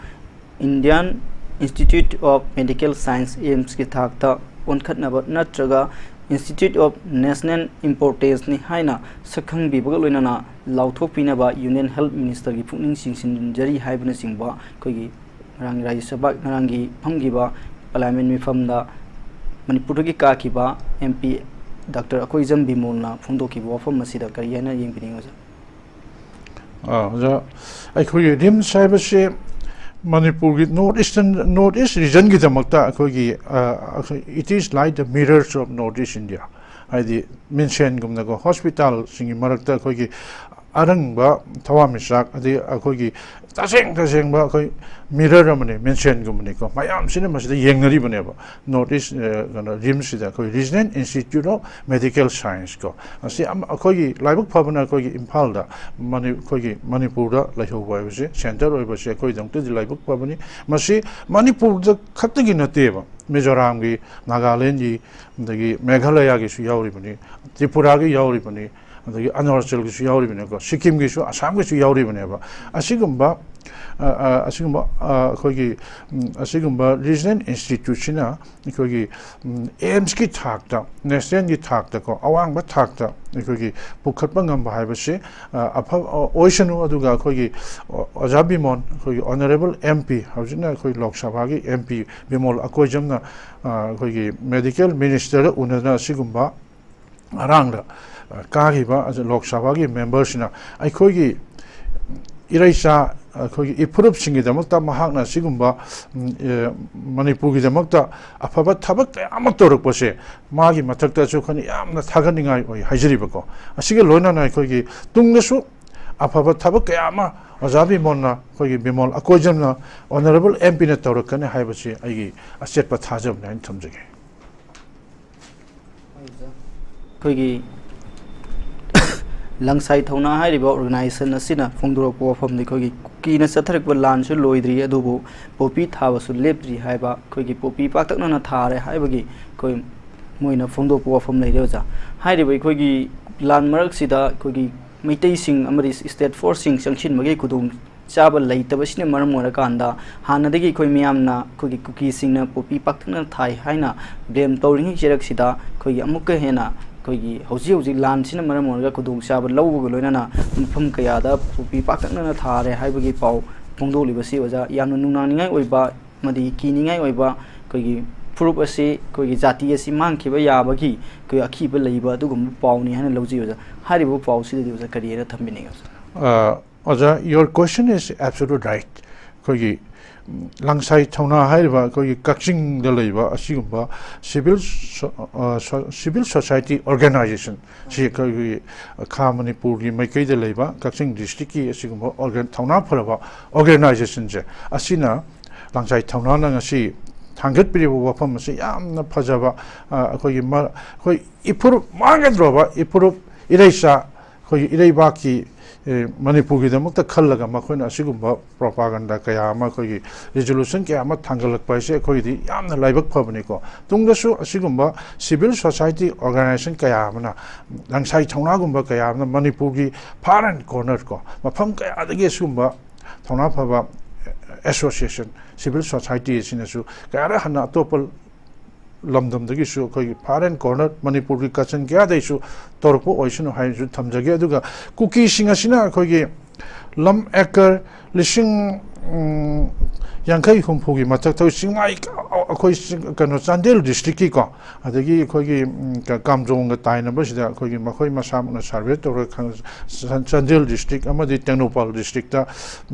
Indian Institute of Medical Science, AIIMS ꯀꯤ ꯊꯥꯛꯇ ꯑꯣꯟꯈꯠꯅꯕ ꯅꯠꯇ꯭ꯔꯒ Institute of National Importance ꯅꯤ ꯍꯥꯏꯅ ꯁꯛꯈꯪꯕꯤꯕꯒ ꯂꯣꯏꯅꯅ ꯂꯥꯎꯊꯣꯛꯄꯤꯅꯕ Union Health Minister ꯒꯤ ꯄꯨꯛꯅꯤꯡ ꯆꯤꯡꯁꯤꯟꯖꯔꯤ ꯍꯥꯏꯕꯅꯆꯤꯡꯕ ꯑꯩꯈꯣꯏꯒꯤ ꯉꯔꯥꯡ ꯔꯥꯖ꯭ꯌ ꯁꯚꯥ ꯉꯔꯥꯡꯒꯤ ꯐꯝꯈꯤꯕ Parliament ꯃꯤꯐꯝꯗ ꯃꯅꯤꯄꯨꯔꯗꯒꯤ ꯀꯥꯈꯤꯕ M P Doctor ꯑꯀꯣꯏꯖꯝ ꯕꯤꯃꯣꯜꯅ ꯐꯣꯡꯗꯣꯛꯈꯤꯕ ꯋꯥꯐꯝ ꯑꯁꯤꯗ ꯀꯔꯤ ꯍꯥꯏꯅ ꯌꯦꯡꯕꯤꯅꯤꯡꯉꯤ, ꯑꯣꯖꯥ? ꯑ, ꯑꯣꯖꯥ, ꯑꯩꯈꯣꯏꯒꯤ RIMS ꯍꯥꯏꯕꯁꯤ ꯃꯅꯤꯄꯨꯔꯒꯤ North Eastern, North East region ꯒꯤꯗꯃꯛꯇ ꯑꯩꯈꯣꯏꯒꯤ, ꯑ, ꯑꯩꯈꯣꯏ, it is like the mirrors of North East India꯫ ꯍꯥꯏꯗꯤ ꯃꯤꯡꯁꯦꯟꯒꯨꯝꯅꯀꯣ, hospital ꯁꯤꯡꯒꯤ ꯃꯔꯛꯇ ꯑꯩꯈꯣꯏꯒꯤ ꯑꯔꯪꯕ ꯊꯋꯥꯟꯃꯤꯆꯥꯛ, ꯑꯗꯩ ꯑꯩꯈꯣꯏꯒꯤ ꯇꯁꯦꯡ ꯇꯁꯦꯡꯕ ꯑꯩꯈꯣꯏ mirror ꯑꯃꯅꯤ, ꯃꯤꯡꯁꯦꯟꯒꯨꯝꯕꯅꯤꯀꯣ꯫ ꯃꯌꯥꯝꯁꯤꯅ ꯃꯁꯤꯗ ꯌꯦꯡꯅꯔꯤꯕꯅꯦꯕ꯫ North East, ꯑ, ꯀꯩꯅꯣ, RIMS ꯁꯤꯗ ꯑꯩꯈꯣꯏ Regional Institute of Medical Science ꯀꯣ꯫ ꯑꯁꯤ ꯑꯃ-, ꯑꯩꯈꯣꯏꯒꯤ ꯂꯥꯏꯕꯛ ꯐꯕꯅ ꯑꯩꯈꯣꯏꯒꯤ ꯏꯝꯐꯥꯜꯗ, ꯃꯅꯤ-, ꯑꯩꯈꯣꯏꯒꯤ ꯃꯅꯤꯄꯨꯔꯗ ꯂꯩꯍꯧꯕ ꯍꯥꯏꯕꯁꯦ, centre ꯑꯣꯏꯕꯁꯦ ꯑꯩꯈꯣꯏꯒꯤꯗꯃꯛꯇꯗꯤ ꯂꯥꯏꯕꯛ ꯐꯕꯅꯤ꯫ ꯃꯁꯤ ꯃꯅꯤꯄꯨꯔꯗ ꯈꯛꯇꯒꯤ ꯅꯠꯇꯦꯕ, ꯃꯤꯖꯣꯔꯥꯝꯒꯤ, ꯅꯥꯒꯥꯂꯦꯟꯒꯤ, ꯑꯗꯒꯤ ꯃꯦꯘꯥꯂꯌꯥꯒꯤꯁꯨ ꯌꯥꯎꯔꯤꯕꯅꯤ, ꯇ꯭ꯔꯤꯄꯨꯔꯥꯒꯤ ꯌꯥꯎꯔꯤꯕꯅꯤ, ꯑꯗꯒꯤ ꯑꯔꯨꯅꯥꯆꯜꯒꯤꯁꯨ ꯌꯥꯎꯔꯤꯕꯅꯤꯀꯣ, ꯁꯤꯛꯀꯤꯝꯒꯤꯁꯨ, ꯑꯁꯥꯝꯒꯤꯁꯨ ꯌꯥꯎꯔꯤꯕꯅꯦꯕ꯫ ꯑꯁꯤꯒꯨꯝꯕ, ꯑ, ꯑ, ꯑꯁꯤꯒꯨꯝꯕ, ꯑ, ꯑꯩꯈꯣꯏꯒꯤ, ꯎꯝ, ꯑꯁꯤꯒꯨꯝꯕ Regional Institute ꯁꯤꯅ ꯑꯩꯈꯣꯏꯒꯤ, ꯎꯝ, AIIMS ꯀꯤ ꯊꯥꯛꯇ, national ꯒꯤ ꯊꯥꯛꯇꯀꯣ, ꯑꯋꯥꯡꯕ ꯊꯥꯛꯇ ꯑꯩꯈꯣꯏꯒꯤ ꯄꯨꯈꯠꯄ ꯉꯝꯕ ꯍꯥꯏꯕꯁꯤ, ꯑ, ꯑꯐꯕ, ꯑ, ꯑꯣꯏꯁꯅꯨ꯫ ꯑꯗꯨꯒ ꯑꯩꯈꯣꯏꯒꯤ ꯑꯣ-, ꯑꯣꯖꯥ ꯕꯤꯃꯣꯜ, ꯑꯩꯈꯣꯏꯒꯤ Honourable M P, ꯍꯧꯖꯤꯛꯅ ꯑꯩꯈꯣꯏ ꯂꯣꯛ ꯁꯚꯥꯒꯤ M P ꯕꯤꯃꯣꯜ ꯑꯀꯣꯏꯖꯝꯅ, ꯑ, ꯑꯩꯈꯣꯏꯒꯤ Medical Minister ꯗ ꯎꯅꯗꯅ ꯑꯁꯤꯒꯨꯝꯕ ꯉꯔꯥꯡꯗ, ꯑ, ꯀꯥꯈꯤꯕ ꯑꯁꯤ ꯂꯣꯛ ꯁꯚꯥꯒꯤ member ꯁꯤꯅ ꯑꯩꯈꯣꯏꯒꯤ ꯏꯔꯩꯆꯥ, ꯑꯩꯈꯣꯏꯒꯤ ꯏꯐꯨꯔꯨꯞꯁꯤꯡꯒꯤꯗꯃꯛꯇ ꯃꯍꯥꯛꯅ ꯑꯁꯤꯒꯨꯝꯕ, ꯎꯝ, ꯑꯦ, ꯃꯅꯤꯄꯨꯔꯒꯤꯗꯃꯛꯇ ꯑꯐꯕ ꯊꯕꯛ ꯀꯌꯥ ꯑꯃ ꯇꯧꯔꯛꯄꯁꯦ, ꯃꯥꯒꯤ ꯃꯊꯛꯇꯁꯨ ꯑꯩꯈꯣꯏꯅ ꯌꯥꯝꯅ ꯊꯥꯒꯠꯅꯤꯡꯉꯥꯏ ꯑꯣꯏ ꯍꯥꯏꯖꯔꯤꯕꯀꯣ꯫ ꯑꯁꯤꯒ ꯂꯣꯏꯅꯅ ꯑꯩꯈꯣꯏꯒꯤ ꯇꯨꯡꯗꯁꯨ ꯑꯐꯕ ꯊꯕꯛ ꯀꯌꯥ ꯑꯃ ꯑꯣꯖꯥ ꯕꯤꯃꯣꯜꯅ, ꯑꯩꯈꯣꯏꯒꯤ ꯕꯤꯃꯣꯜ ꯑꯀꯣꯏꯖꯝꯅ, ꯑꯣꯅꯔꯦꯕꯜ ꯑꯦꯝ ꯄꯤꯅ ꯇꯧꯔꯛꯀꯅꯤ ꯍꯥꯏꯕꯁꯤ ꯑꯩꯒꯤ ꯑꯆꯦꯠꯄ ꯊꯥꯖꯕꯅꯤ ꯍꯥꯏꯅ ꯊꯝꯖꯒꯦ꯫ ꯑꯩꯈꯣꯏꯒꯤ ꯂꯪꯁꯥꯏ ꯊꯧꯅꯥ ꯍꯥꯏꯔꯤꯕ ꯑꯣꯔꯒꯅꯥꯏꯖꯦꯁꯟ ꯑꯁꯤꯅ ꯐꯣꯡꯗꯣꯔꯛꯄ ꯋꯥꯐꯝꯗꯤ, ꯑꯩꯈꯣꯏꯒꯤ ꯀꯨꯀꯤꯅ ꯆꯠꯊꯔꯛꯄ ꯂꯥꯟꯁꯨ ꯂꯣꯏꯗ꯭ꯔꯤ, ꯑꯗꯨꯕꯨ ꯄꯣꯄꯤ ꯊꯥꯕꯁꯨ ꯂꯦꯞꯇ꯭ꯔꯤ ꯍꯥꯏꯕ, ꯑꯩꯈꯣꯏꯒꯤ ꯄꯣꯄꯤ ꯄꯥꯛꯇꯛꯅꯅ ꯊꯥꯔꯦ ꯍꯥꯏꯕꯒꯤ ꯑꯩꯈꯣꯏ ꯃꯣꯏꯅ ꯐꯣꯡꯗꯣꯛꯄ ꯋꯥꯐꯝ ꯂꯩꯔꯦ ꯑꯣꯖꯥ꯫ ꯍꯥꯏꯔꯤꯕ ꯑꯩꯈꯣꯏꯒꯤ ꯂꯥꯟ ꯃꯔꯛꯁꯤꯗ ꯑꯩꯈꯣꯏꯒꯤ ꯃꯩꯇꯩꯁꯤꯡ ꯑꯃꯗꯤ ꯁ꯭ꯇꯦꯠ ꯐꯣꯔꯁꯁꯤꯡ ꯆꯪꯁꯤꯟꯕꯒꯤ ꯈꯨꯗꯣꯡ ꯆꯥꯕ ꯂꯩꯇꯕꯁꯤꯅ ꯃꯔꯝ ꯑꯣꯏꯔꯀꯥꯟꯗ, ꯍꯥꯟꯅꯗꯒꯤ ꯑꯩꯈꯣꯏ ꯃꯤꯌꯥꯝꯅ ꯑꯩꯈꯣꯏꯒꯤ ꯀꯨꯀꯤꯁꯤꯡꯅ ꯄꯣꯄꯤ ꯄꯥꯛꯇꯛꯅꯅ ꯊꯥꯏ ꯍꯥꯏꯅ ꯕ꯭ꯂꯦꯝ ꯇꯧꯔꯤꯉꯩ ꯆꯩꯔꯛꯁꯤꯗ, ꯑꯩꯈꯣꯏꯒꯤ ꯑꯃꯨꯛꯀ ꯍꯦꯟꯅ ꯑꯩꯈꯣꯏꯒꯤ ꯍꯧꯖꯤꯛ ꯍꯧꯖꯤꯛ ꯂꯥꯟꯁꯤꯅ ꯃꯔꯝ ꯑꯣꯏꯔꯒ ꯈꯨꯗꯣꯡꯆꯥꯕ ꯂꯧꯕꯒ ꯂꯣꯏꯅꯅ ꯃꯐꯝ ꯀꯌꯥꯗ ꯄꯣꯄꯤ ꯄꯥꯛꯇꯛꯅꯅ ꯊꯥꯔꯦ ꯍꯥꯏꯕꯒꯤ ꯄꯥꯎ ꯐꯣꯡꯗꯣꯛꯂꯤꯕꯁꯤ ꯑꯣꯖꯥ, ꯌꯥꯝꯅ ꯅꯨꯡꯅꯥꯡꯅꯤꯡꯉꯥꯏ ꯑꯣꯏꯕ ꯑꯃꯗꯤ ꯀꯤꯅꯤꯡꯉꯥꯏ ꯑꯣꯏꯕ, ꯑꯩꯈꯣꯏꯒꯤ ꯐꯨꯔꯨꯞ ꯑꯁꯤ, ꯑꯩꯈꯣꯏꯒꯤ ꯖꯥꯇꯤ ꯑꯁꯤ ꯃꯥꯡꯈꯤꯕ ꯌꯥꯕꯒꯤ ꯑꯩꯈꯣꯏ ꯑꯀꯤꯕ ꯂꯩꯕ ꯑꯗꯨꯒꯨꯝꯕ ꯄꯥꯎꯅꯤ ꯍꯥꯏꯅ ꯂꯧꯖꯩ ꯑꯣꯖꯥ꯫ ꯍꯥꯏꯔꯤꯕ ꯄꯥꯎꯁꯤꯗꯗꯤ ꯑꯣꯖꯥ ꯀꯔꯤ ꯍꯥꯏꯅ ꯊꯝꯕꯤꯅꯤꯡꯉꯤ ꯑꯣꯖꯥ? ꯑ, ꯑꯣꯖꯥ, your question is absolutely right. ꯑꯩꯈꯣꯏꯒꯤ, ꯎꯝ, ꯂꯪꯁꯥꯏ ꯊꯧꯅꯥ ꯍꯥꯏꯔꯤꯕ ꯑꯩꯈꯣꯏꯒꯤ ꯀꯛꯆꯤꯡꯗ ꯂꯩꯕ ꯑꯁꯤꯒꯨꯝꯕ civil so-, ꯑ, so-, civil society organization ꯁꯤ ꯑꯩꯈꯣꯏꯒꯤ ꯈꯥ ꯃꯅꯤꯄꯨꯔꯒꯤ ꯃꯥꯏꯀꯩꯗ ꯂꯩꯕ ꯀꯛꯆꯤꯡ ꯗꯤꯁꯇ꯭ꯔꯤꯛꯀꯤ ꯑꯁꯤꯒꯨꯝꯕ organ-, ꯊꯧꯅꯥ ꯐꯔꯕ ꯑꯣꯔꯒꯅꯥꯏꯖꯦꯁꯟꯁꯦ, ꯑꯁꯤꯅ ꯂꯪꯁꯥꯏ ꯊꯧꯅꯥꯅ ꯉꯁꯤ ꯊꯥꯡꯒꯠꯄꯤꯔꯤꯕ ꯋꯥꯐꯝ ꯑꯁꯤ ꯌꯥꯝꯅ ꯐꯖꯕ, ꯑ, ꯑꯩꯈꯣꯏꯒꯤ ꯃ-, ꯑꯩꯈꯣꯏ ꯏꯐꯨꯔꯨꯞ ꯃꯥꯡꯒꯗ꯭ꯔꯕ ꯏꯐꯨꯔꯨꯞ ꯏꯔꯩꯆꯥ, ꯑꯩꯈꯣꯏꯒꯤ ꯏꯔꯩꯕꯥꯛꯀꯤ, ꯑꯦ, ꯃꯅꯤꯄꯨꯔꯒꯤꯗꯃꯛꯇ ꯈꯜꯂꯒ ꯃꯈꯣꯏꯅ ꯑꯁꯤꯒꯨꯝꯕ ꯄ꯭ꯔꯣꯄꯥꯒꯟꯗꯥ ꯀꯌꯥ ꯑꯃ, ꯑꯩꯈꯣꯏꯒꯤ ꯔꯤꯖꯣꯂꯨꯁꯟ ꯀꯌꯥ ꯑꯃ ꯊꯥꯡꯒꯠꯂꯛꯄ ꯍꯥꯏꯁꯦ ꯑꯩꯈꯣꯏꯒꯤꯗꯤ ꯌꯥꯝꯅ ꯂꯥꯏꯕꯛ ꯐꯕꯅꯤꯀꯣ꯫ ꯇꯨꯡꯗꯁꯨ ꯑꯁꯤꯒꯨꯝꯕ ꯁꯤꯚꯤꯜ ꯁꯣꯁꯥꯏꯇꯤ ꯑꯣꯔꯒꯅꯥꯏꯖꯦꯁꯟ ꯀꯌꯥ ꯑꯃꯅ, ꯂꯪꯁꯥꯏ ꯊꯧꯅꯥꯒꯨꯝꯕ ꯀꯌꯥ ꯑꯃꯅ ꯃꯅꯤꯄꯨꯔꯒꯤ ꯐꯥꯔ ꯑꯦꯟ ꯀꯣꯔꯅꯔ ꯀꯣ, ꯃꯐꯝ ꯀꯌꯥꯗꯒꯤ ꯑꯁꯤꯒꯨꯝꯕ ꯊꯧꯅꯥ ꯐꯕ ꯑꯦꯁꯣꯁꯤꯌꯦꯁꯟ, ꯁꯤꯚꯤꯜ ꯁꯣꯁꯥꯏꯇꯤ ꯑꯁꯤꯅꯁꯨ ꯀꯌꯥꯔꯛ ꯍꯟꯅ ꯑꯇꯣꯞꯄ ꯂꯝꯗꯝꯗꯒꯤꯁꯨ ꯑꯩꯈꯣꯏꯒꯤ ꯐꯥꯔ ꯑꯦꯟ ꯀꯣꯔꯅꯔ ꯃꯅꯤꯄꯨꯔꯒꯤ ꯀꯆꯤꯟ ꯀꯌꯥꯗꯩꯁꯨ ꯇꯧꯔꯛꯄ ꯑꯣꯏꯁꯅꯨ ꯍꯥꯏꯅꯁꯨ ꯊꯝꯖꯒꯦ꯫ ꯑꯗꯨꯒ ꯀꯨꯀꯤꯁꯤꯡ ꯑꯁꯤꯅ ꯑꯩꯈꯣꯏꯒꯤ ꯂꯝ ꯑꯦꯀꯔ ꯂꯤꯁꯤꯡ ꯎꯝ, ꯌꯥꯡꯈꯩ ꯍꯨꯝꯐꯨꯒꯤ ꯃꯊꯛꯇ ꯆꯤꯡꯃꯥꯏ, ꯑꯩꯈꯣꯏ ꯆꯤꯡ-, ꯀꯩꯅꯣ, ꯆꯥꯟꯗꯦꯜ ꯗꯤꯁꯇ꯭ꯔꯤꯛꯀꯤꯀꯣ, ꯑꯗꯒꯤ ꯑꯩꯈꯣꯏꯒꯤ, ꯎꯝ, ꯀ-, ꯀꯥꯝꯖꯣꯡꯒ ꯇꯥꯏꯅꯕꯁꯤꯗ ꯑꯩꯈꯣꯏꯒꯤ ꯃꯈꯣꯏ ꯃꯁꯥꯃꯛꯅ ꯁꯔꯚꯦ ꯇꯧꯔꯒ ꯈꯪ-, ꯆꯥꯟ-, ꯆꯥꯟꯗꯦꯜ ꯗꯤꯁꯇ꯭ꯔꯤꯛ ꯑꯃꯗꯤ ꯇꯦꯡꯅꯧꯄꯥꯜ ꯗꯤꯁꯇ꯭ꯔꯤꯛꯇ